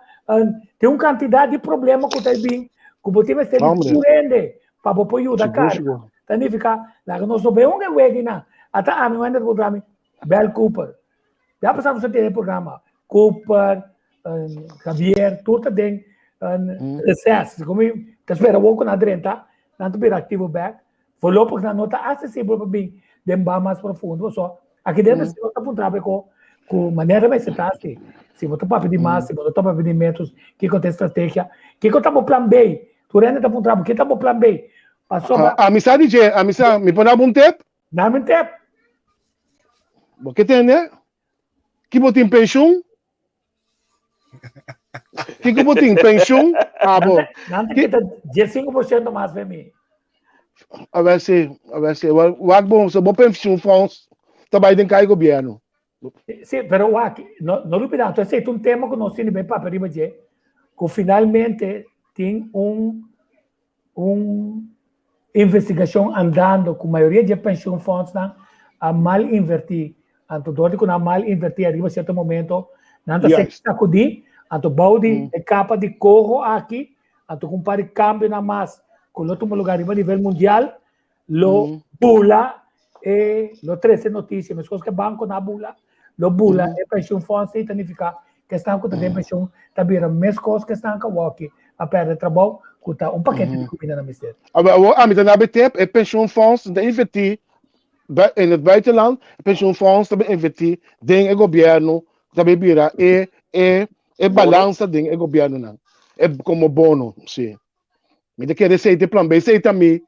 tin un kantidat di problema ku ta bin ku bo tin mester di tur hende pa bo por yuda kara. Ta nifiká laga nos no bai hunga e weginan. Ata ami wende ta puntra mi, Bel Cooper, Ya pasá nos a tene programa. Cooper, Javier, tur ta den reces. Como ta spera wou ku nan drenta, nan ta bira aktivo bek. Voorlopig nan no ta asesibel pa bin den ba mas profundo. So, aki dentro si nos ta puntra bo ko ku manera mester ta asi. Si bo ta papia di mas, si bo no ta papia di menos, kiko ta e strategia, kiko ta bo plan B? Tur hende ta puntra bo, kiko ta bo plan B? Pasobra. Ami sa di dje, ami sa, mi por daba un tip? Dame un tip. Bo ke tende? Ki bo tin penshun? Kiko bo tin penshun? Abo. Nan ta kita 15% mas fe mi. A ver si, a ver si. Wak bon, so bo pensioenfonds ta bai den kai gobierno. Sí, pero wak, no, no olvida, entonces es un tema que nos tiene ben papia riba dje, ku finalmente tin un Un investigashon andando ku mayoria dje pensioenfondsnan a mal invertí. Anto dor di ku nan a mal invertí ariba sierto momento nan ta ser sakudí, anto bou di e kapa di koho aki, anto ku un par di kambionan mas ku lo tuma lugar riba nivel mundial, lo bula e lo trese notisia, meskos ku e bankonan a bula, lo bula e pensioenfonds ei ta nifiká ku esnan ku ta den pensioen ta bira meskos ku esnan ku awor a pèrdè trabou ku ta un pakete di kumida nan mester. Awor ami ta na tip, e pensioenfonds ta invertí in het buitenland, e pensioenfonds ta invertí den e gobièrnu, ta bai bira e e e balansa den e gobièrnunan, e komo bono, si. Mi ta kere esei ta e plan B, esei ta mi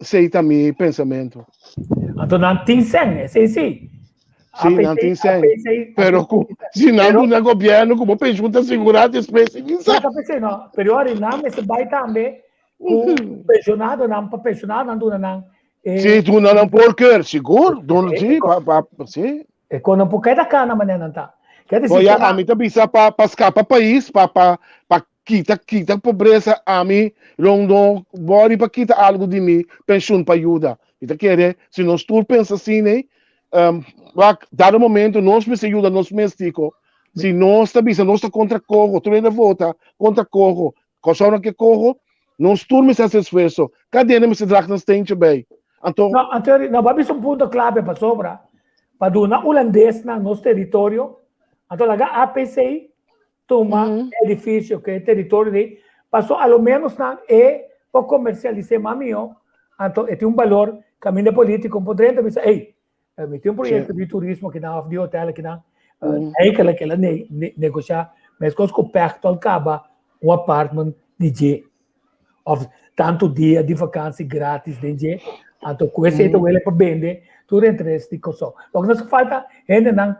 Esei ta mi pensamentu. Anto nan tin sen, esei si. Sí, nan tin sen. Pero ku, si nan duna gobierno ku bo pensioen ta sigurá despues, si kin sa. Ta pensei no, pero ora nan mester bai tambe ku pensionadonan, pa pensionadonan duna nan. Sí, duna nan voorkeur, sigur, duna, sí, pa, pa, sí. E kon nan por keda kana manera nan ta. Ker disi Oya, ami ta bisa pa pa skapa pais, pa pa pa kita kita pobresa, ami lo no worry pa kita algu di mi penshun pa yuda. Mi ta kere si nos tur pensa asina, wak dado momento nos mester yuda nos mes tiko. Si nos ta bisa nos ta kontra koho, tur hende vota kontra koho, Kòrsou no ke koho. Nos tur mester hasi esfuerso. Kada hende mester draag nan steentje bij. Anto. No, anto no, bo a bisa un punto clave pasobra pa duna hulandesnan nos teritorio, anto laga APC tuma e edificio ku e teritorio di, paso a lo menos nan e por comercialis'é mas mihó, anto e tin un balor kaminda e politico por drenta bisa, ey, mi tin un proyecto di turismo akinan of di hotel akinan, eigenlijk el a negocia meskos ku Pechtold kaba un apartment di dje of tantu dia di vakantie gratis den dje, anto ku esei ta wele pa bende tur interes di Kòrsou. Loke nos falta hendenan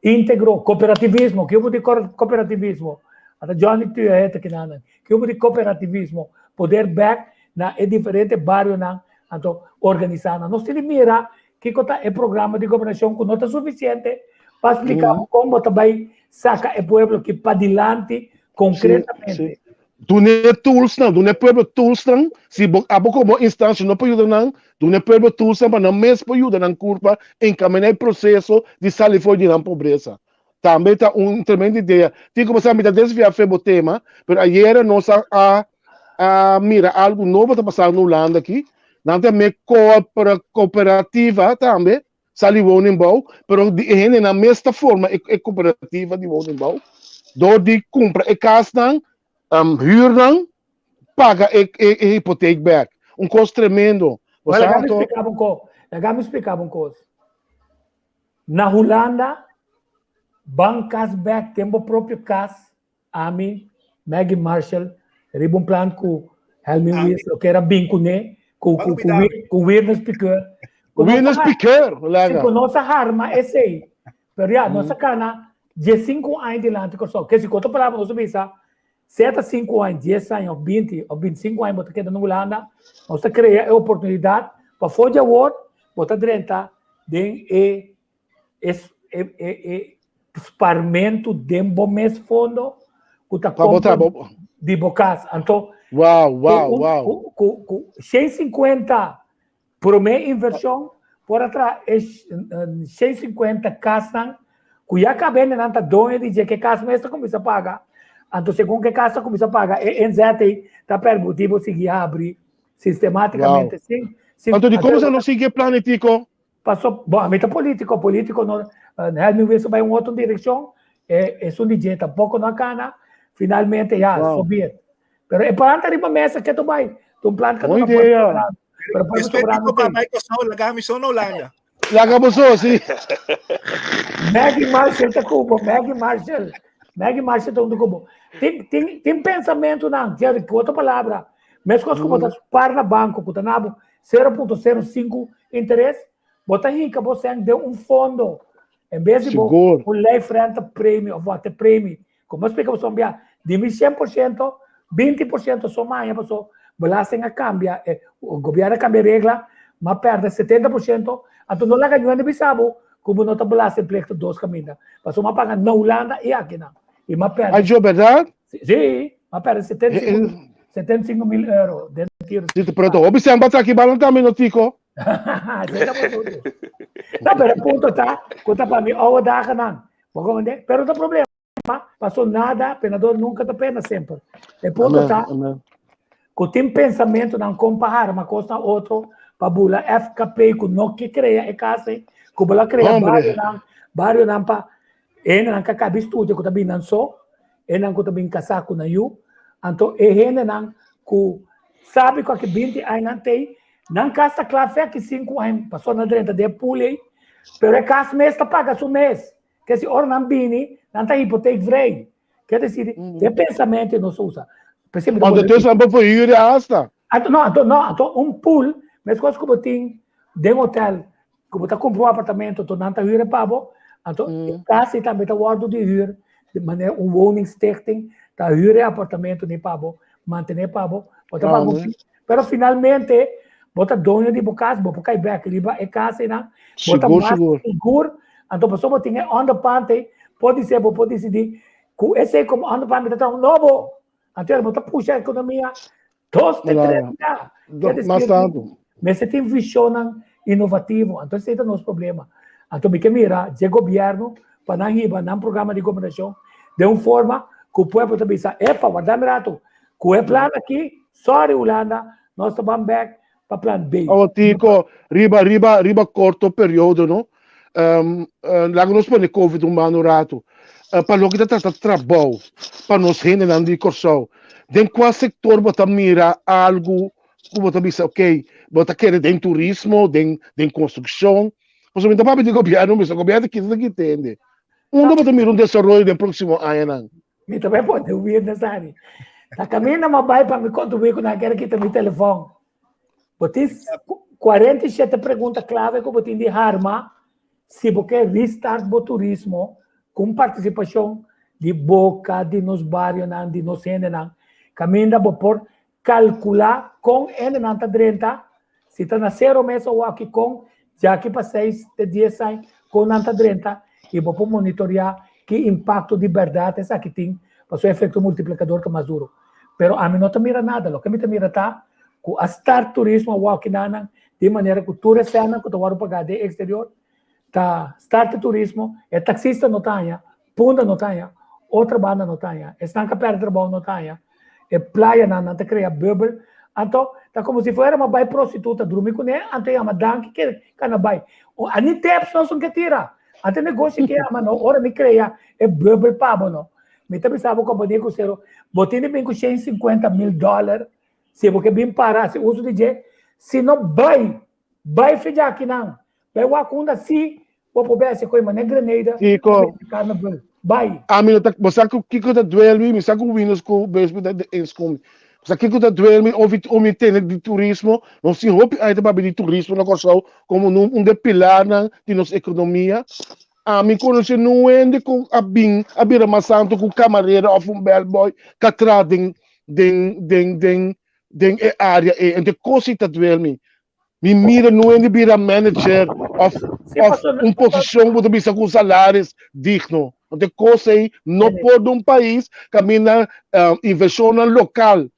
íntegro, kooperativismo, ke bo di kooperativismo? Ata Johnny Tua hete kinanan, ke bo di kooperativismo? Poder bèk na e diferente barionan, anto organisá nan. Nos tin di mira kiko ta e programa di gobernashon ku no ta sufisiente pa splika bo kon bo ta bai saka e pueblo aki padilanti konkretamente. Duna e toolsnan, duna e pueblo toolsnan, si bo abo komo instansha no por yuda nan, duna e pueblo toolsnan pa nan mes por yuda nan kurpa enkaminá e proseso di sali for di nan pobresa. Tambe ta un tremendo idea. Tin ku bo sa mi ta desviá fe bo tema, pero ayera nos a a a mira algu nobo ta pasando na Hulanda aki. Nan ta me kooperativa tambe, sali woningbouw, pero di e hendenan mes ta forma e, e cooperativa di woningbouw door di kumpra e kasnan, um, huurnan, paga e, e, e hipoteek bek. Un kos tremendo. Bo sa, Laga mi splika un kos. Laga mi splika un kos. Na Hulanda, ban kas bek, ten bo propio kas, Ami, Maggie Marshall, riba un plan ku Helmin Wiels lo kier a bin kuné, ku ku ku ku Wirnes Piqueur. Ku Wirnes Piqueur, laga. Ku nos a harma esei. Pero ya, nos a kana diesinku aña dilanti Kòrsou. Ke si ku otro palabra nos a bisa, sea ta sinku aña, dies aña òf binti òf bintisinku aña bo ta keda na Hulanda, nos ta krea e oportunidat pa for di awor bo ta drenta den e E e e sparmentu den bo mes fondo ku ta Pa bo kompra ta bo di bo kas. Anto Wow, ku wow, un wow. ku ku ku 150 promé invershon por a traha e 150 kasnan ku ya kaba hendenan ta doño di dje ke kas mes ta kuminsá paga. Anto segun ke kas ta kuminsá paga e NZ ei ta permití bo sigui habri Wow. sistematikamente sin sin Anto di anto komo sa no sigui e plan ei Tico? Paso, bo, ami ta politico, politico no, Helmin Wilson bai un otro direccion, e esun di dje tampoco no a cana, finalmente ya, so Wow. be it. Pero e plan ta riba mesa keto bai, ta un plan ka Bon duna pueblo idea. soberano, pero pueblo Después soberano Tico tei. bai Kòrsou, laga mi so na Hulanda. Laga bo so, si. Maggie Marshall ta cubo, Maggie Marshall, Maggie Marshall ta hunto cubo. Tin, tin, tin pensamentonan, Jerry, cu otro palabra, mescos cu bo ta spar na banco, cu ta na bo 0.05 interes, bo ta hinka bo sèn den un fondo. En bes di bo Sigur. un lijfrente premie of wat premie, como a splika boso bia, di mi 100%, 20% so maña paso belasting a cambia, eh, gobierno a cambia regla, ma perde 70%, anto no laga ñuende bisa bo ku bo no ta belastingplichtig dos kaminda. Paso ma paga na Hulanda i akinan. I ma perde Ay, jo, berdad? Sí, ma perde 75 75 mil euro den tiro. Sí, pero to hopi sèn bata aki balan tambe no Tico. Sí, ta posible. No, pero el punto ta, ku ta pa mi oude dagennan. Bo comprende? Pero ta problema, paso nada, penador nunca ta pena semper. E punto Amen, ta, amen. ku tin pensamentonan kon pa harma kos na otro, pa bula FKP ku no ke krea e kas ei, ku bula krea Hombre. barionan, barionan pa Hendenan ka kabi studia ku ta bin nan so, hendenan ku ta bin kasá ku nan yu. Anto e hendenan ku sabi ku aki binti aña nan tei, nan kas ta kla fe aki sinku aña pasobra nan drenta den e pool ei, pero e kas mes ta paga su mes. Ke si ora nan bini, nan ta hypotheekvrij. Ke desir, e pensamentu ei nos usa. P'esei mi ta Anto pone te san pa verhuur hasta. Anto no, anto no, anto un pool, meskos ku bo tin den hotel, ku bo ta kumpra un apartamento, anto nan ta huur e pa bo, anto e kas ei tambe ta wòrdu di huur, di manera un woningstichting ta huur e apartamento ni pa bo, mantené pa bo, bo ta paga un fee. Pero finalmente bo ta doño di bo kas, bo por kai bèk riba e kas einan, bo ta mas sigur, anto pasobra bo tin e onderpand ei, podisé bo por disidí ku esei komo onderpand mi ta traha un nobo. Anto bo ta pusha ekonomia dos te tres bia. Mas tantu. Mester tin visionnan inovativo. Anto esei ta nos problema. Anto mi ke mira dje gobièrnu pa nan hiba nan programa di gobernashon den un forma ku pueblo ta bisa, epa, warda mi ratu, ku e plan aki. Sorry Hulanda, nos ta ban bek pa plan B. Awo Tico, riba riba riba corto periodo no, um, uh, laga nos pone Covid un banda un rato. Uh, pa loke ta trata trabou, pa nos hendenan di Kòrsou, den kua sektor bo ta mira algu ku bo ta bisa ok, bo ta kere den turismo, den den konstrukshon? Pasobra mi ta papia di gobièrnu, mi bisa gobièrnu ta kita ta kita hende. Unda bo ta mira un desaroyo den próksimo añanan? Mi ta bai pone witness ari. Na kaminda mi a bai pa mi kontribuí ku nan kere kita mi telefòn. Bo tin 47 pregunta klave ku bo tin di harma si bo ke restart bo turismo ku un partisipashon di boka, di nos barionan, di nos hendenan. Kaminda bo por kalkulá kon hendenan ta drenta, si ta na sero mes o aki kon, djaki pa seis te dies aña, kon nan ta drenta i bo por monitoriá ki impakto di bèrdat esaki tin pasobra e efekto multiplikador ta mas duru. Pero ami no ta mira nada, loke mi ta mira ta ku a start turismo awor nan di manera ku tur e sènnan ku ta wòrdu pagá den eksterior ta start e turismo, e taksista no ta haña, Punda no ta haña, otra banda no ta haña, esnan ka pèrdè trabou no ta haña, e playanan nan ta krea bùbel, anto ta komo si fuera ma bai prostituta drumi kuné, anto yama danki ke kana bai. Ani teps nos un ke tira, anto e negoshi ke yama no, ora mi krea e bùbel pa bo no, mi ta bisa bo kompania krusero, bo tin di bin ku 150 mil dòler si bo ke bin para hasi uso di dje, si no bai, bai fidja akinan, bai wak unda si Bo por bese koe mané Grenada, Kiko. Carnival. Bai. Ami no ta, bo sa ku kiko ta duel mi, mi sa ku Windows ku Bes mi ta eens ku mi. Bo sa kiko ta duel mi of o mi tene di turismo, nos tin hopi aña ta papia di turismo na Kòrsou komo un un de pilarnan di nos ekonomia. Ami konosé nun hende ku a bin a bira mas santu ku kamarera òf un bellboy ka traha den den den den den e área ei. Ente kos ei ta duel mi. Mi mira no hende bira manager of of un posicion bo ta bisa cu salaris digno. Ante cos ey no por den un pais caminda inversionnan local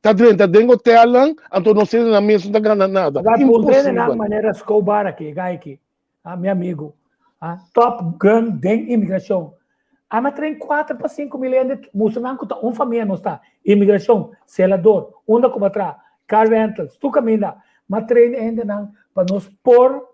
ta drenta den hotelnan anto nos hendenan mes no ta gana nada. Imposibel. Manera Escobar aki, e guy aki, mi amigo, top gun den inmigracion. Ama train 4 pa 5 mil hende mustra nan ku ta un famia nos ta. Imigrashon, selador, unda ku bo a traha, car rentals, tur kaminda. Ma train e hendenan pa nos por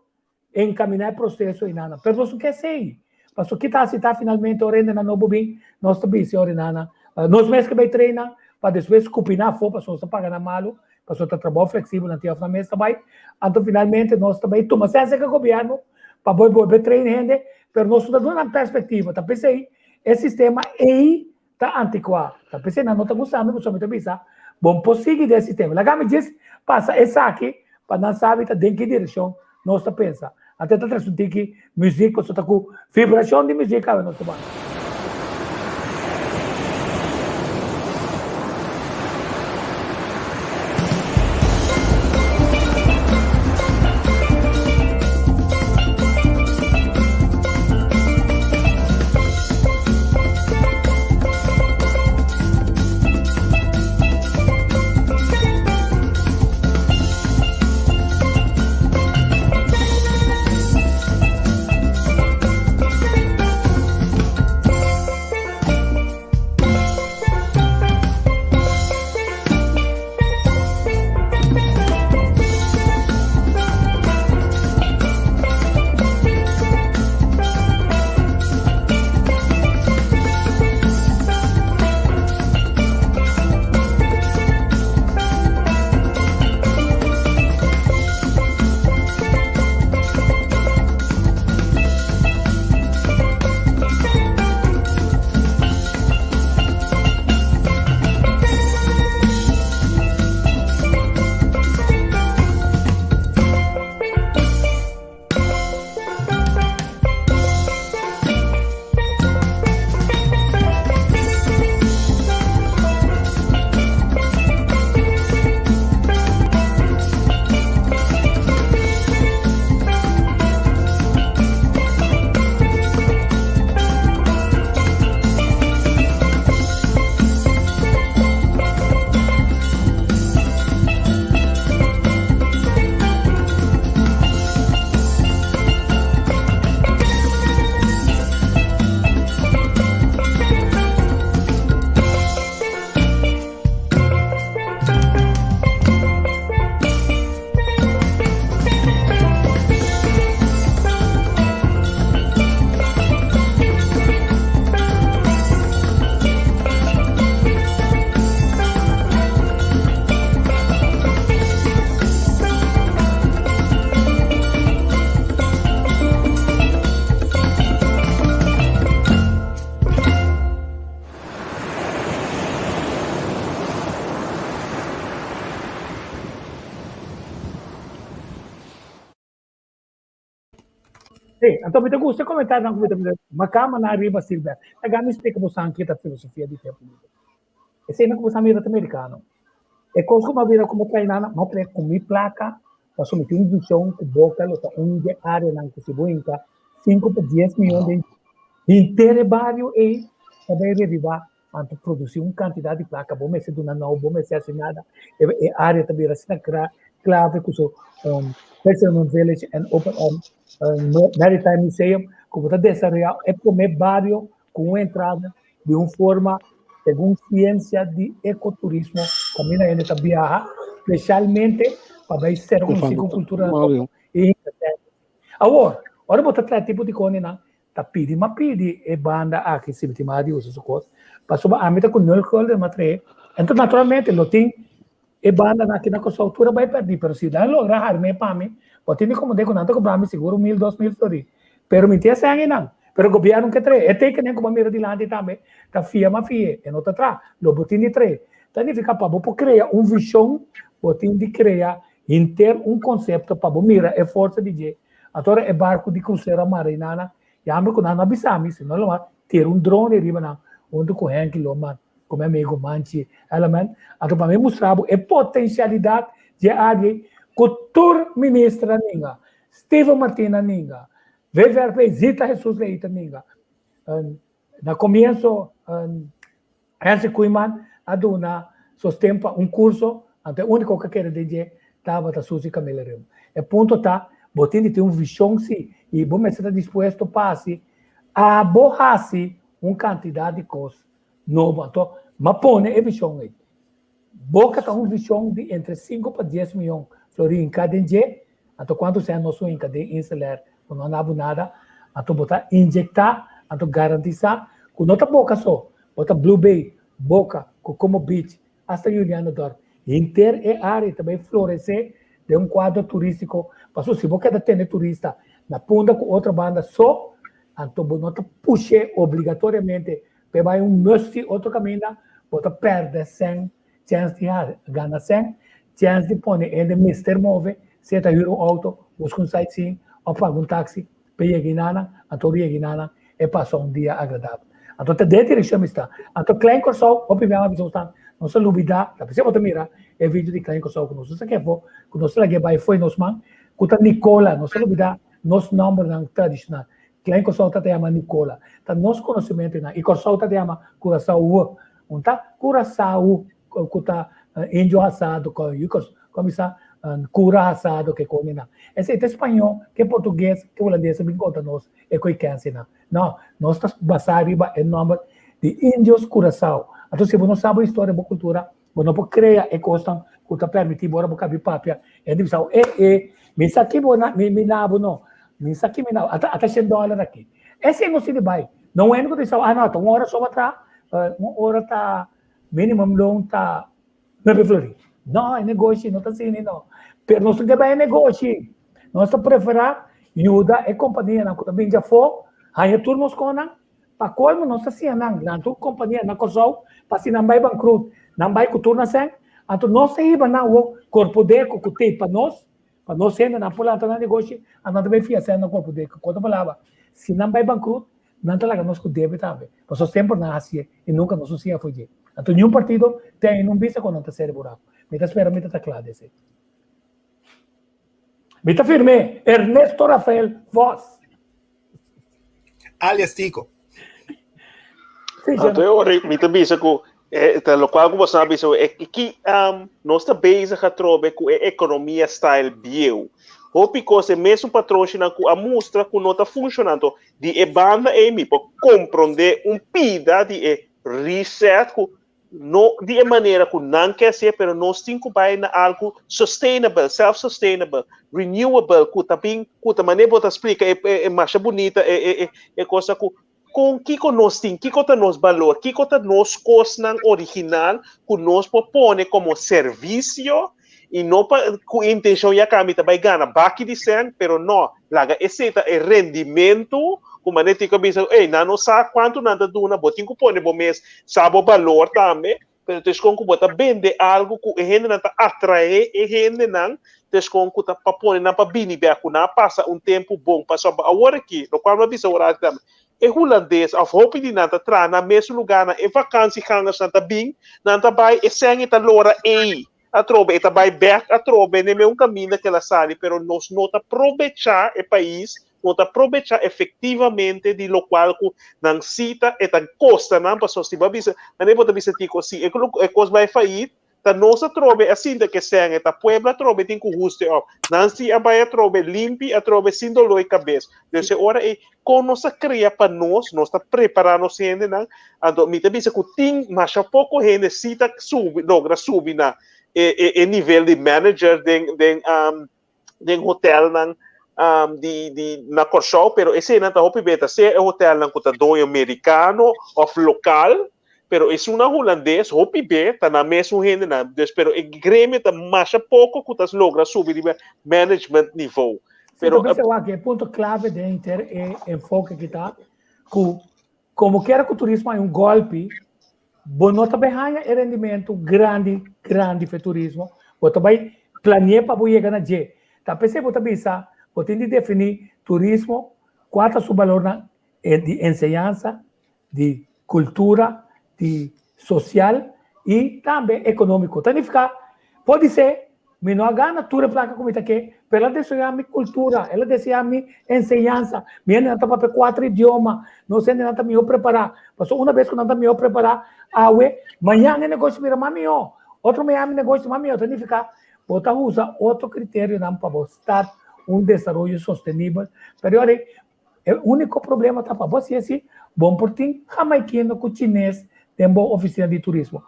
enkaminá e proseso einan. Pero nos no ke esei. Pasobra kita hasi ta finalmente ora hendenan nobo bin, nos ta bisa e ora einan. Nos mes ke bai train nan pa despues skupi nan afó pasobra nos ta paga nan malu, pasobra ta trabou fleksibel nan tin òf nan mes ta bai. Anto finalmente nos ta bai tuma sensia ku e gobièrnu pa bo bolbe train hende, pero nos no ta duna nan perspektiva. Ta p'esei e sistema ei ta antikuá. Ta p'esei nan no ta gusta mi pasobra mi ta bisa, bo no por sigui den e sistema. Laga mi djis pasa esaki pa nan sabi ta den ki direkshon nos ta pensa. Anto e ta trese un tiki muzik pasobra ta ku vibrashon di muzik awe nos ta banda. Sí, anto mi ta gusta comentar nan ku mi ta bisa, makama na riba Silbert. Laga mi splika bosan ki ta filosofia di tempu liber. Esei nan ku bosan mira ta merikano. E kos ku mi a bira ku mi a trae nan, mi a trae ku mi plaka, pasobra mi tin un vishon ku Boka lo ta un di e areanan ku si bo hinka sinku pa dies miyon den henter e bario ei ta bai reviva Anto produci un cantidad di placa, bo mester duna nou, bo mester haci nada. E, e area ta bira asina clave cu su Fisherman Village en Open Maritime Museum, cu bo ta desaroya e prome bario cu un entrada di un forma segun ciencia di ecoturismo, caminda hende ta biaha, specialmente pa bay ser conoci cu cultura y Awor, ora bo ta trae tipo di coninan, Ta pidi m'a pidi e banda aki si mi tin mas di usa su kos, pasobra ami ta ku nul gulden m'a trae, enton naturalmente lo tin e bandanan aki na Kòrsou tur a bai pèrdí, pero si nan logra harm'é pa mi, bo tin di komprendé ku nan ta kobra mi sigur un mil, dos mil florin, pero mi tin e sèn einan, pero gobièrnu ke trae, e tekenen ku bo a mira dilanti tambe ta fia m'a fi'é, e no ta traha, lo bo tin di trae, ta nifiká pa bo por krea un vishon, bo tin di krea henter un konsepto pa bo mira e forsa di dje. Atora e barku di krusero a mara i nana yamber ku nan no a bisa mi, si no lo a tira un drone riba nan huntu ku Henky Loman, ku mi amigu Manchi Elleman. Anto pa mi mustra bo e potensialidat dje área ei ku tur minister a ninga, Steven Martin a ninga, VVRP Zita Jesus Leito a ninga. Na komienso Henry Koeiman a duna sosten pa un kurso, anto e úniko ku a kere den dje tabata Suzy Camilla Remo. E punto ta, bo tin di tin un vishon si i bo mester ta dispuesto pa hasi abo hasi un kantidat di kos nobo. Anto m'a pone e vishon ei. Boka ta un vishon di entre sinku pa dies miyon florin hinká den dje, anto kuantu sèn nos un hinka den Inselair ku no a nada, anto bo ta injektá, anto garantisá ku no ta Boka so, bo ta Blue Bay, Boka, Kokomo Beach, asta Julianadorp, henter e área ta bai floresé den un kuadro turístiko, pasobra si bo keda tene turista na Punda ku otro banda so, anto bo no ta push'é obligatoriamente Pe bai un must otro caminda, bo ta perde sèn, chèns di gana sèn, chèns di pone hende mester move, sea ta hür un auto, busca un sightseeing of paga un taxi pa yega enanan, anto ora yega enanan e pasa un dia agradabel. Anto ta den e direccion mi sta. Anto Klein Kòrsou, hopi biaha mi a bisa bo stan, nos a lubida, ta p'esei bo ta mira e video di Klein Kòrsou ku nos a saka afó, ku nos a lag'é bai fo'i nos man, ku ta Nicola, nos a lubida nos nòmbernan tradishonal. Klein Kòrsou ta ta yama Nicola. Ta nos konosementunan. I Kòrsou ta ta yama Curaçao. Un ta Curaçao ku ta indio hasado ku kumisa kura hasado ke koninan. Esei ta spañó ke portugues ke hulandes a bin konta nos e koe kènsinan. No, nos ta basá riba e nòmber di indios Curaçao. Anto si bo no sa bo historia, bo kultura, bo no por krea e kosnan ku ta permití bo ora bo kabi papia. Hende bisa bo, e e, mi sa ki bo na, mi na bo no. Mi sa ki mi na bo. Ata ata shen dòler aki. Esei no sirbi bai. No un hende ku ta bisa bo, ah no, ta un ora so bo a traha, un ora ta minimum loon ta nuebe florin. No, e negoshi no ta asina no. Pero nos no ke bai e negoshi. Nos ta preferá yuda e kompanianan ku ta bin djafó haña tur nos konan. Pa colmo nos ta siña nan, nan tur compania na Corsou, pa si nan bay bankrut, nan bay cu tur nan cen, anto nos ta hiba nan awor Corpodeco cu tey pa nos, pa nos hende nan por lanta nan negoshi, anto nan ta bay fia cen na Corpodeco. Cu otro palabra, si nan bay bankrut, nan ta laga nos cu debe tambe, pasobra semper nan a hacié y nunca nos no siña for dje. Anto niun partido ten un bisa cu nan ta cera buraco. Mi ta spera mi ta ta cla dese. Mi ta firmé, Ernesto Rafael Vos. Alias Tico. Anto e ora mi ta bisa ku eh, ta lokual ku boso a bisa e ki nos ta bezig atrobe ku e ekonomia style bieu. Hopi kos e mesun patronshinan ku a mustra ku no ta funshonando. Di e banda ei mi por komprondé un pida di e reset ku no di e manera ku nan ke hasié, pero nos tin ku bai na algu sustainable, self-sustainable, renewable, ku ta bin, ku ta manera bo ta splika e e masha bunita e e e e kosa ku kon kiko nos tin, kiko ta nos balor, kiko ta nos kosnan original ku nos por pone komo servisio i no pa ku intenshon ya ka mi ta bai gana baki di sèn, pero no, laga esei ta e rendimentu ku manera tin ku a bisa, ey, nan no sa kuantu nan ta duna, bo tin ku pone bo mes sa bo balor tambe, pero ta eskon ku bo ta bende algu ku e hendenan ta atraé e hendenan. Teskon ku ta pa pone nan pa bini bek ku nan a pasa un tempu bon pasobra awor aki lokual mi a bisa awor aki tambe e hulandes òf hopi di nan ta traha na mesun lugarnan e vakansigangersnan ta bin nan ta bai e sèn e ta lora ei atrobe e ta bai bek atrobe n'e meun kaminda ku el a sali pero nos no ta probechá e pais no ta probechá efektivamente di lokual ku nan sita e ta kosta nan pasobra si bo a bisa manera bo ta bisa Tico si e kos bai fayit Ta nos atrobe a sinta ke sèn e ta pueblo atrobe tin ku huste òf nan si a bai atrobe limpi atrobe sin doló e kabes. Dus e ora ei kon nos a krea pa nos, nos ta prepará nos hendenan, anto mi ta bisa ku tin masha poko hende si ta subi logra subi na e e e nivel di manager den den den hotelnan di di na Kòrsou, pero eseinan ta hopi beta sea e hotelnan ku ta doño merikano òf lokal, pero esunnan hulandes hopi be ta nan mesun hendenan, dus pero e gremio ta masha poko ku ta logra subi riba management niveau. Pero ta bisa wak e punto klave den henter e enfoke ki ta ku komo kiera ku turismo hay un golpi Bo no ta bai haña e rendimentu grandi grandi pa e turismo, bo ta bai plane'é pa bo yega na dje. Ta p'esei bo ta bisa, bo tin di definí turismo, kua ta su balornan di enseñansa, di kultura, di sosial i tambe ekonómiko. Ta nifiká, podisé Mi no a gana tur e plaka ku mi ta ke, pero el a deseá mi kultura, el a deseá mi enseñansa. Mi hendenan ta papia kuater idioma, nos hendenan ta mihó prepará. Pasobra una bes ku nan ta mihó prepará awe, mañan e negoshi bira mas mihó. Otro mañan mi negoshi mas mihó. Ta nifiká bo ta usa otro kriterionan pa bo start un desaroyo sostenibel. Pero yora e úniko problema ta pa bo hasi así, bo por tin hamaikino ku chines den bo ofisina di turismo.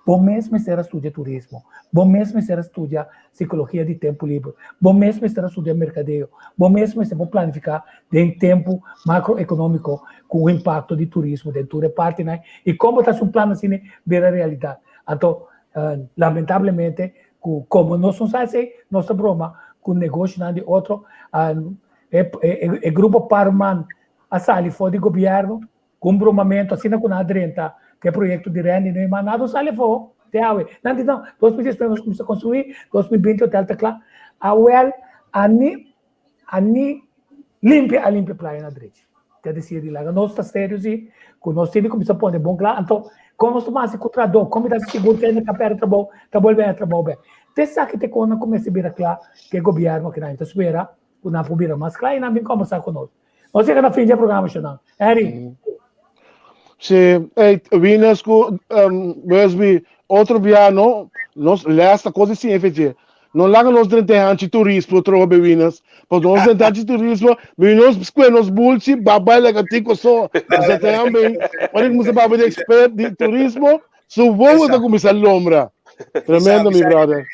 Bo mes mester a studia turismo, bo mes mester a studia sikologia di tempu liber, bo mes mester a studia merkadeo, bo mes mester por planifiká den tempu makroekonómiko ku un impakto di turismo den tur e partinan i kon bo ta hasi un plan asina bira realidat. Anto, lamentablemente ku komo nos no sa esei, nos ta broma ku negoshonan di otro. E, e, e grupo Parman a sali for di gobierno ku un bromamento asina ku nan a drenta ku e proyekto di Randy Neumann, nada a sali afó te awe. Nan di no, 2019 nos kuminsá konstruí, 2020 hotel ta kla. Awel, a ni, a ni limpia a limpia playa na drechi. Te desir di laga nos ta serio si, ku nos tin di kuminsá pone bon kla. Anto, kon nos ta hasi ku trahadó? Kon mi ta hasi sigur ku hende ka pèrdè trabou, ta bolbe haña trabou bèk? Te esaki te kon nan kuminsá bira kla ku e gobièrnu aki nan. Ta spera ku nan por bira mas kla i nan bin kòmbersá ku nos. Nos yega na fin di e programa, shonnan. Harry. Sí, ey, Winners ku um, Busby, otro bia no, nos les ta kos di CFG. No laga nos drenta e hanchi turismo trobe Winners. Pas nos drenta hanchi turismo, mi nos skwe nos bulchi, babay laga tiko so. Nos ta tambe, ora ku musa baba di expert di turismo, su wowo ta kuminsa lombra. Tremendo, mi brother.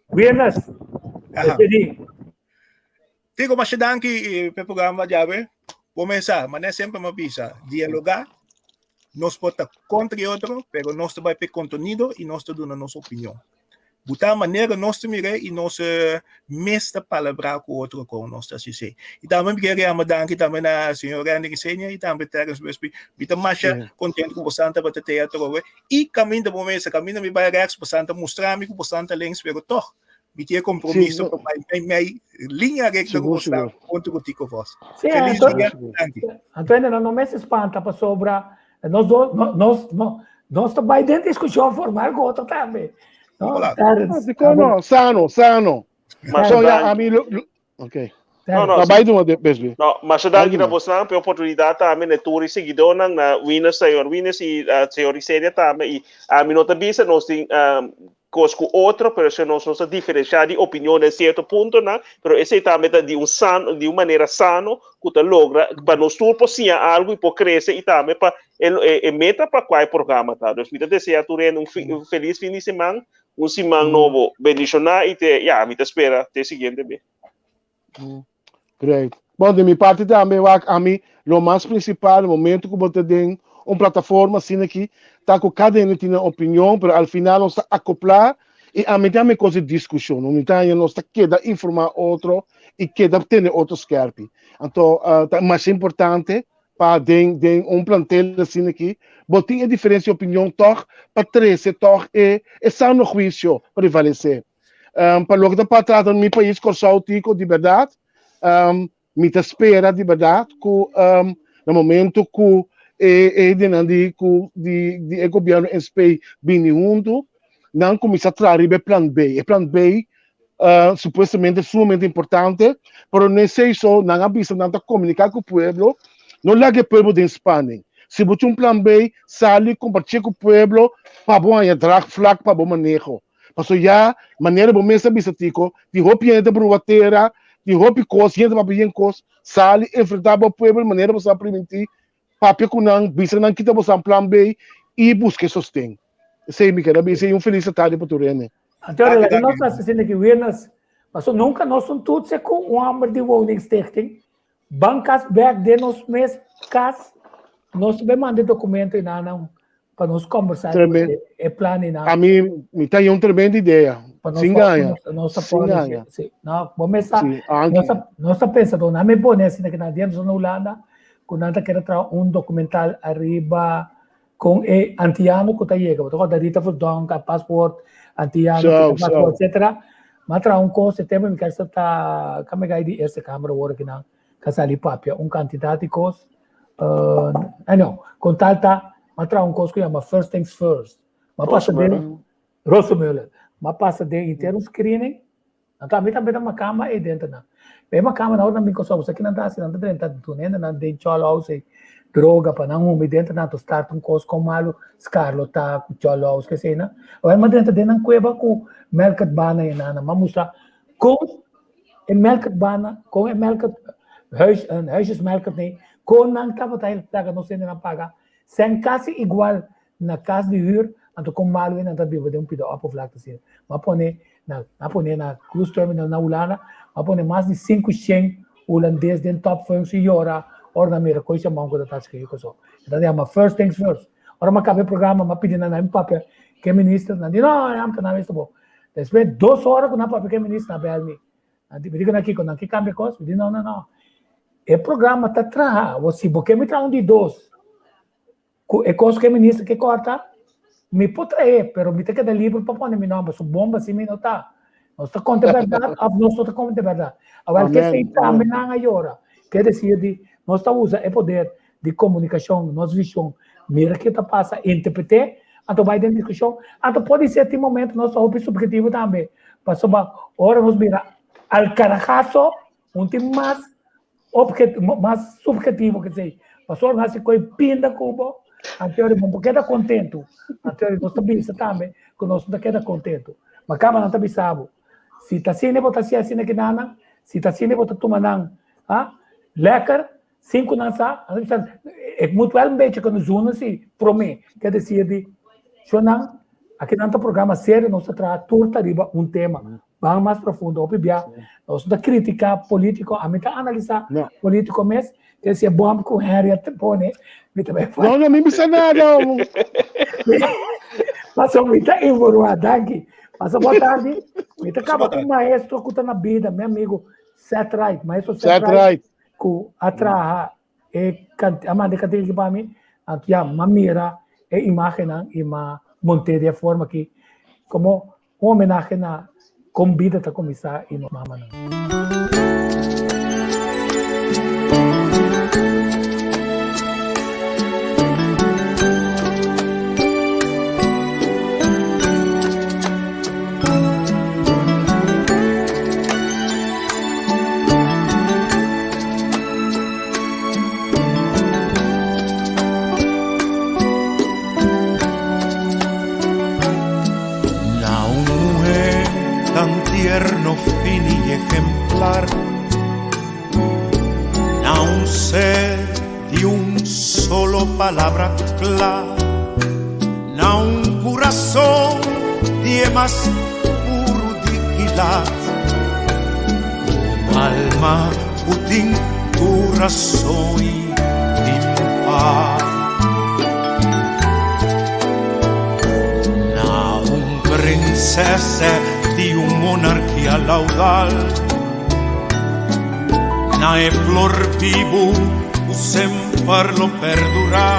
Wiernes, despedí. Tico, masha danki p'e programa djawe. Comenzá, mané semper mi a bisa, dialogá, nos por ta contra e otro, pero nos ta bai p'e contenido i nos ta duna nos opinion. Buta manera nos ta mir'é i nos mes ta palabrá ku otro kon nos ta hasi esei. I tambe mi kier yama danki tambe na señor Randy Riseña i tambe Terence Busby. Mi ta masha contento ku bosan tabata te atrobe I kaminda bo mester, kaminda mi bai rechts, bosan ta mustra mi ku bosan ta links, pero tog mi tin e kompromiso pa bai mei mei linea recta ku bosan huntu ku Tico Vos. Sí, Feliz anto, dia, danki. Anto no, no mester spanta pasobra nos do, no, nos, no, nos ta bai den diskushon formal ku otro tambe. No, Hola. Terence, Dikon no? Sano, sano. Masha So ya, danki. ami lo, lo, ok. No, no, Ta bai duma de besbi. No, masha Bai danki na duma. bosnan p'e oportunidat tambe na tur e siguidónan na Winners, señor Winners i señor Iseria tambe i ami no ta bisa nos tin kos ku otro pero si nos nos ta diferenshá di opinion den sierto puntonan pero esei tambe ta di un sano di un manera sano ku ta logra pa nos tur por siña algu i por krese i tambe pa e e meta pa kua e programa ta. Dus mi ta desea tur hende un felis fin di siman, un siman nobo bendishoná i te ya mi ta spera te siguiente be. Great. Bon, di mi parti tambe, wak, ami lo mas principal, momento ku bo ta den un plataforma asina aki, ta ku kada hende tin nan opinion, pero al final nos ta akoplá i ami tambe kos di diskushon. No mi ta haña nos ta keda informá otro i keda tene otro skerpi. Anto, ta masha importante. pa den den un plantel asina aki bo tin e diferencia di opinion tog pa trece tog e e sano huicio prevalece. Pa loke ta pa trata mi pais Kòrsou Tico di bèrdat mi ta spera di bèrdat ku na momento ku e e hendenan di ku di di e gobièrnu SP bini huntu nan kuminsá traha riba e plan B. E plan B supuestamente sumamente importante pero no esei so nan a bisa nan ta komuniká ku pueblo no laga e pueblo den spanning. Si bo tin un plan B sali kompartié ku pueblo pa bo haña draagvlak pa bo maneho. Paso ya, manera bo mes a bisa Tico, tin hopi hende ta brua tera, tin hopi kos, hende ta papia yen kos, sali enfrentá bo pueblo manera bo sa primintí, papia ku nan, bisa nan kita bo san plan B i buska e sosten. Esei mi keda bisa i un felis tardi pa tur hende. Anto laga nos hasi asina ki Wirnes, paso nunka nos un tutse ku un homber di woningstichting, ban kas bek den nos mes kas, nos ta bay manda e documento i nan pa nos conversa Tremendo. e plan i nan. A mi, mi ta un tremenda idea. Pa nos Sin gaña. Nos ta Sin pone, gaña. sí. No, bo me sa, Sí, anki. nos ta pensa don, a mi pone asina que na dia nos na Hulanda, ku nan ta kere traha un documental arriba con e antiano ku ta yega, bo ta kòrda Rita Verdonk, a paspoort antiano, So, ku ta paspoort, so. etcetera. Ma traha un kos, e tempo mi kasa ta, kame gai di Eerste Kamer awor aki nan, ka sali papia un kantidat di kos. Uh, no, kon tal ta, ma traha un kos ku yama First Things First. Ma pasa den, Rosemeulen. Ma pasa den intero un screening. Anto ami tambe ta makamba ei dentro nan. E makamba nan ora nan bin Kòrsou, sa ki nan ta hasi? Nan ta drenta dunendo nan den chòl house ei droga pa nan humi dentro nan, to start un kos kon malu skarlota ku chòl house kesei nan. Awor mi a drenta den nan kueba ku melkert bana ei nan, nan a mustra kon e melkert bana, kon e melkert huis, huisjesmelkert nei, kon nan tabata laga nos hendenan paga sèn kasi igual na kas di hür, anto kon malu nan ta biba den un pida oppervlakte asina. Mi a pone na, mi a pone na cruise terminal na Hulanda, mi a pone mas di 500 hulandes den topfunctie yora ora nan mira koe chamon ku ta ta skirbi koso. E ta yama first things first. Ora mi a kaba e programa, mi a pidi nan na mi papia ku e minister, nan di no, e ambtenaar mester bo. Despues dos ora ku nan papia ku e minister, nan bel mi. Nan di, mi di ku nan kiko, nan ke kambia kos? Mi di no, no, no. E programa ta traha, awor si bo ke mi traha un di dos, Ku e kos ku e minister ke kòrta, mi por traé, pero mi ta keda liber pa pone mi nòmber. Su bomba si mi no ta. Nos ta konta e bèrdat òf nos no ta konta e bèrdat. Awèl ke esei tambe nan a yora. Ke desir di nos ta usa e poder di komunikashon, nos vishon, mira ke ta pasa, interpret'é, anto bai den diskushon. Anto podi ser tin momento nos ta hopi subhetivo tambe, pasobra ora nos mira al karahaso, un tin mas Objet, mas subjetivo que sei. Pastor hasi koi pinda kubo, anteori bo no keda kontentu. Anteori nos ta bisa tambe ku nos no ta keda kontentu. Ma kaba nan ta bisa bo, si ta asina bo ta hasi asina ki nan, si ta asina bo ta tuma nan, ha, lekker, sin ku nan sa, nan ta bisa, ik moet wel een beetje kunnen zoenen si, prome. Ke desir di, shownan, aki nan ta programa serio, nos ta traha tur ta riba un tema. Ban mas profundo. Hopi bia, nos no ta critica politico, ami ta analisa No. politico mes, que si e bom cu Henry a pone, mi ta bay No, no, mi bisa nada. Paso mi ta informa, danki. Paso boa tarde. Mi ta caba Boa cu maestro cu ta na bida, mi amigo Seth Wright, maestro Seth, Seth Wright, Wright. cu a traha e cant a manda e cantica aki pa mi, anto ya m'a mira e imagennan y m'a monté di e forma aki como Un homenahe na kon bida ta kuminsá i nos mamanan. Na un muher tan tierno, fin y ejemplar, Na un ser di un solo palabra clara, Na un corazón di e mas puro di quilat, Un alma cu tin corazón y tin paz. Na un princesa di un monarquia laudal, Na e flor bibu cu semper lo perdurá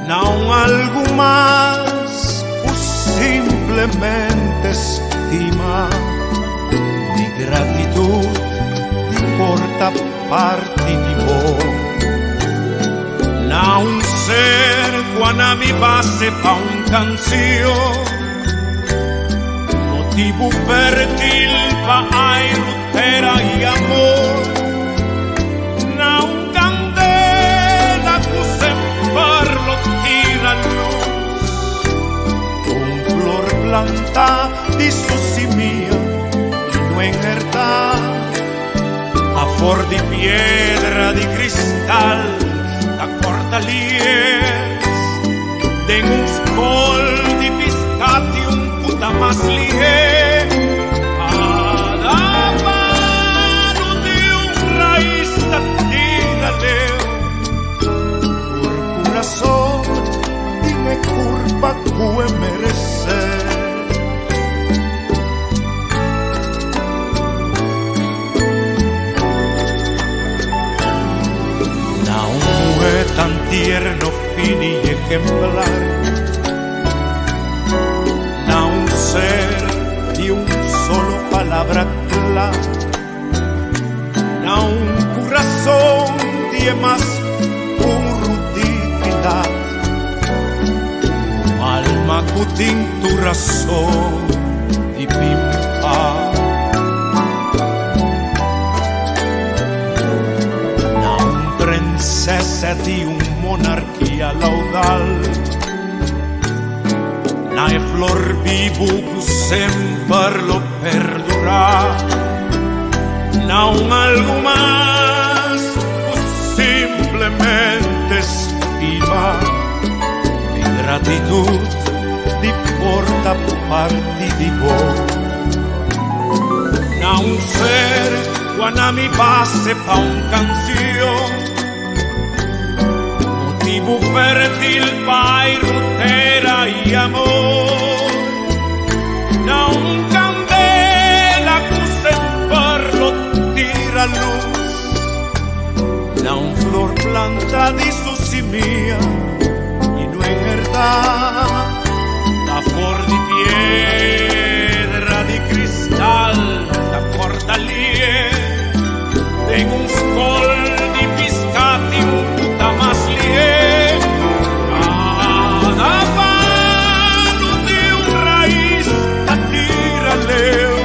na un algu mas ku simplemente stima. Mi gratitut di por ta parti di bo. Na un ser ku a na mi base pa un kansion. Motibu fértil pa airu, tera i amor. Na un kandela ku semper lo tira lus. Un flor plantá di su simia i no enhertá. Afor di piedra di cristal ta corta lies Den un skol di piscati un puta mas lihe Cada palo di un rais ta tira leu Tur curason tin e curpa cu e merece. Na un muhé tan tierno, fini i ejemplar, Na un ser di un solo palabra kla, Na un kurason di e mas puru dignidat, Un alma ku tin tur rason di pimpa. Na un prinsesa di un monarkia laudal, Na e flor bibu ku semper lo perdurá, Na un algu mas ku simplemente stima. Mi gratitud di por ta parti di bo. Na un ser ku a na mi base pa un canción. Motibu fértil pa airu, tera i amor. Na un candela ku semper lo tira lus. Na un flor planta di su simia i no enhertá. Ta for di piedra di cristal ta corta lie. Den un skol di piská tin un puta mas lie. Kada palu di un rais ta tira leu.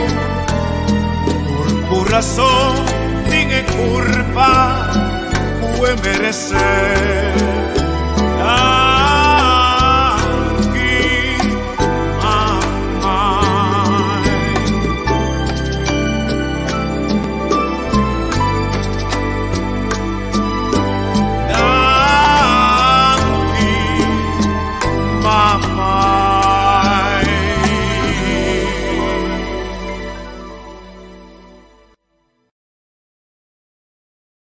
Tur kurason tin e kurpa ku e meresé. Danki, mamai. Danki, mamai.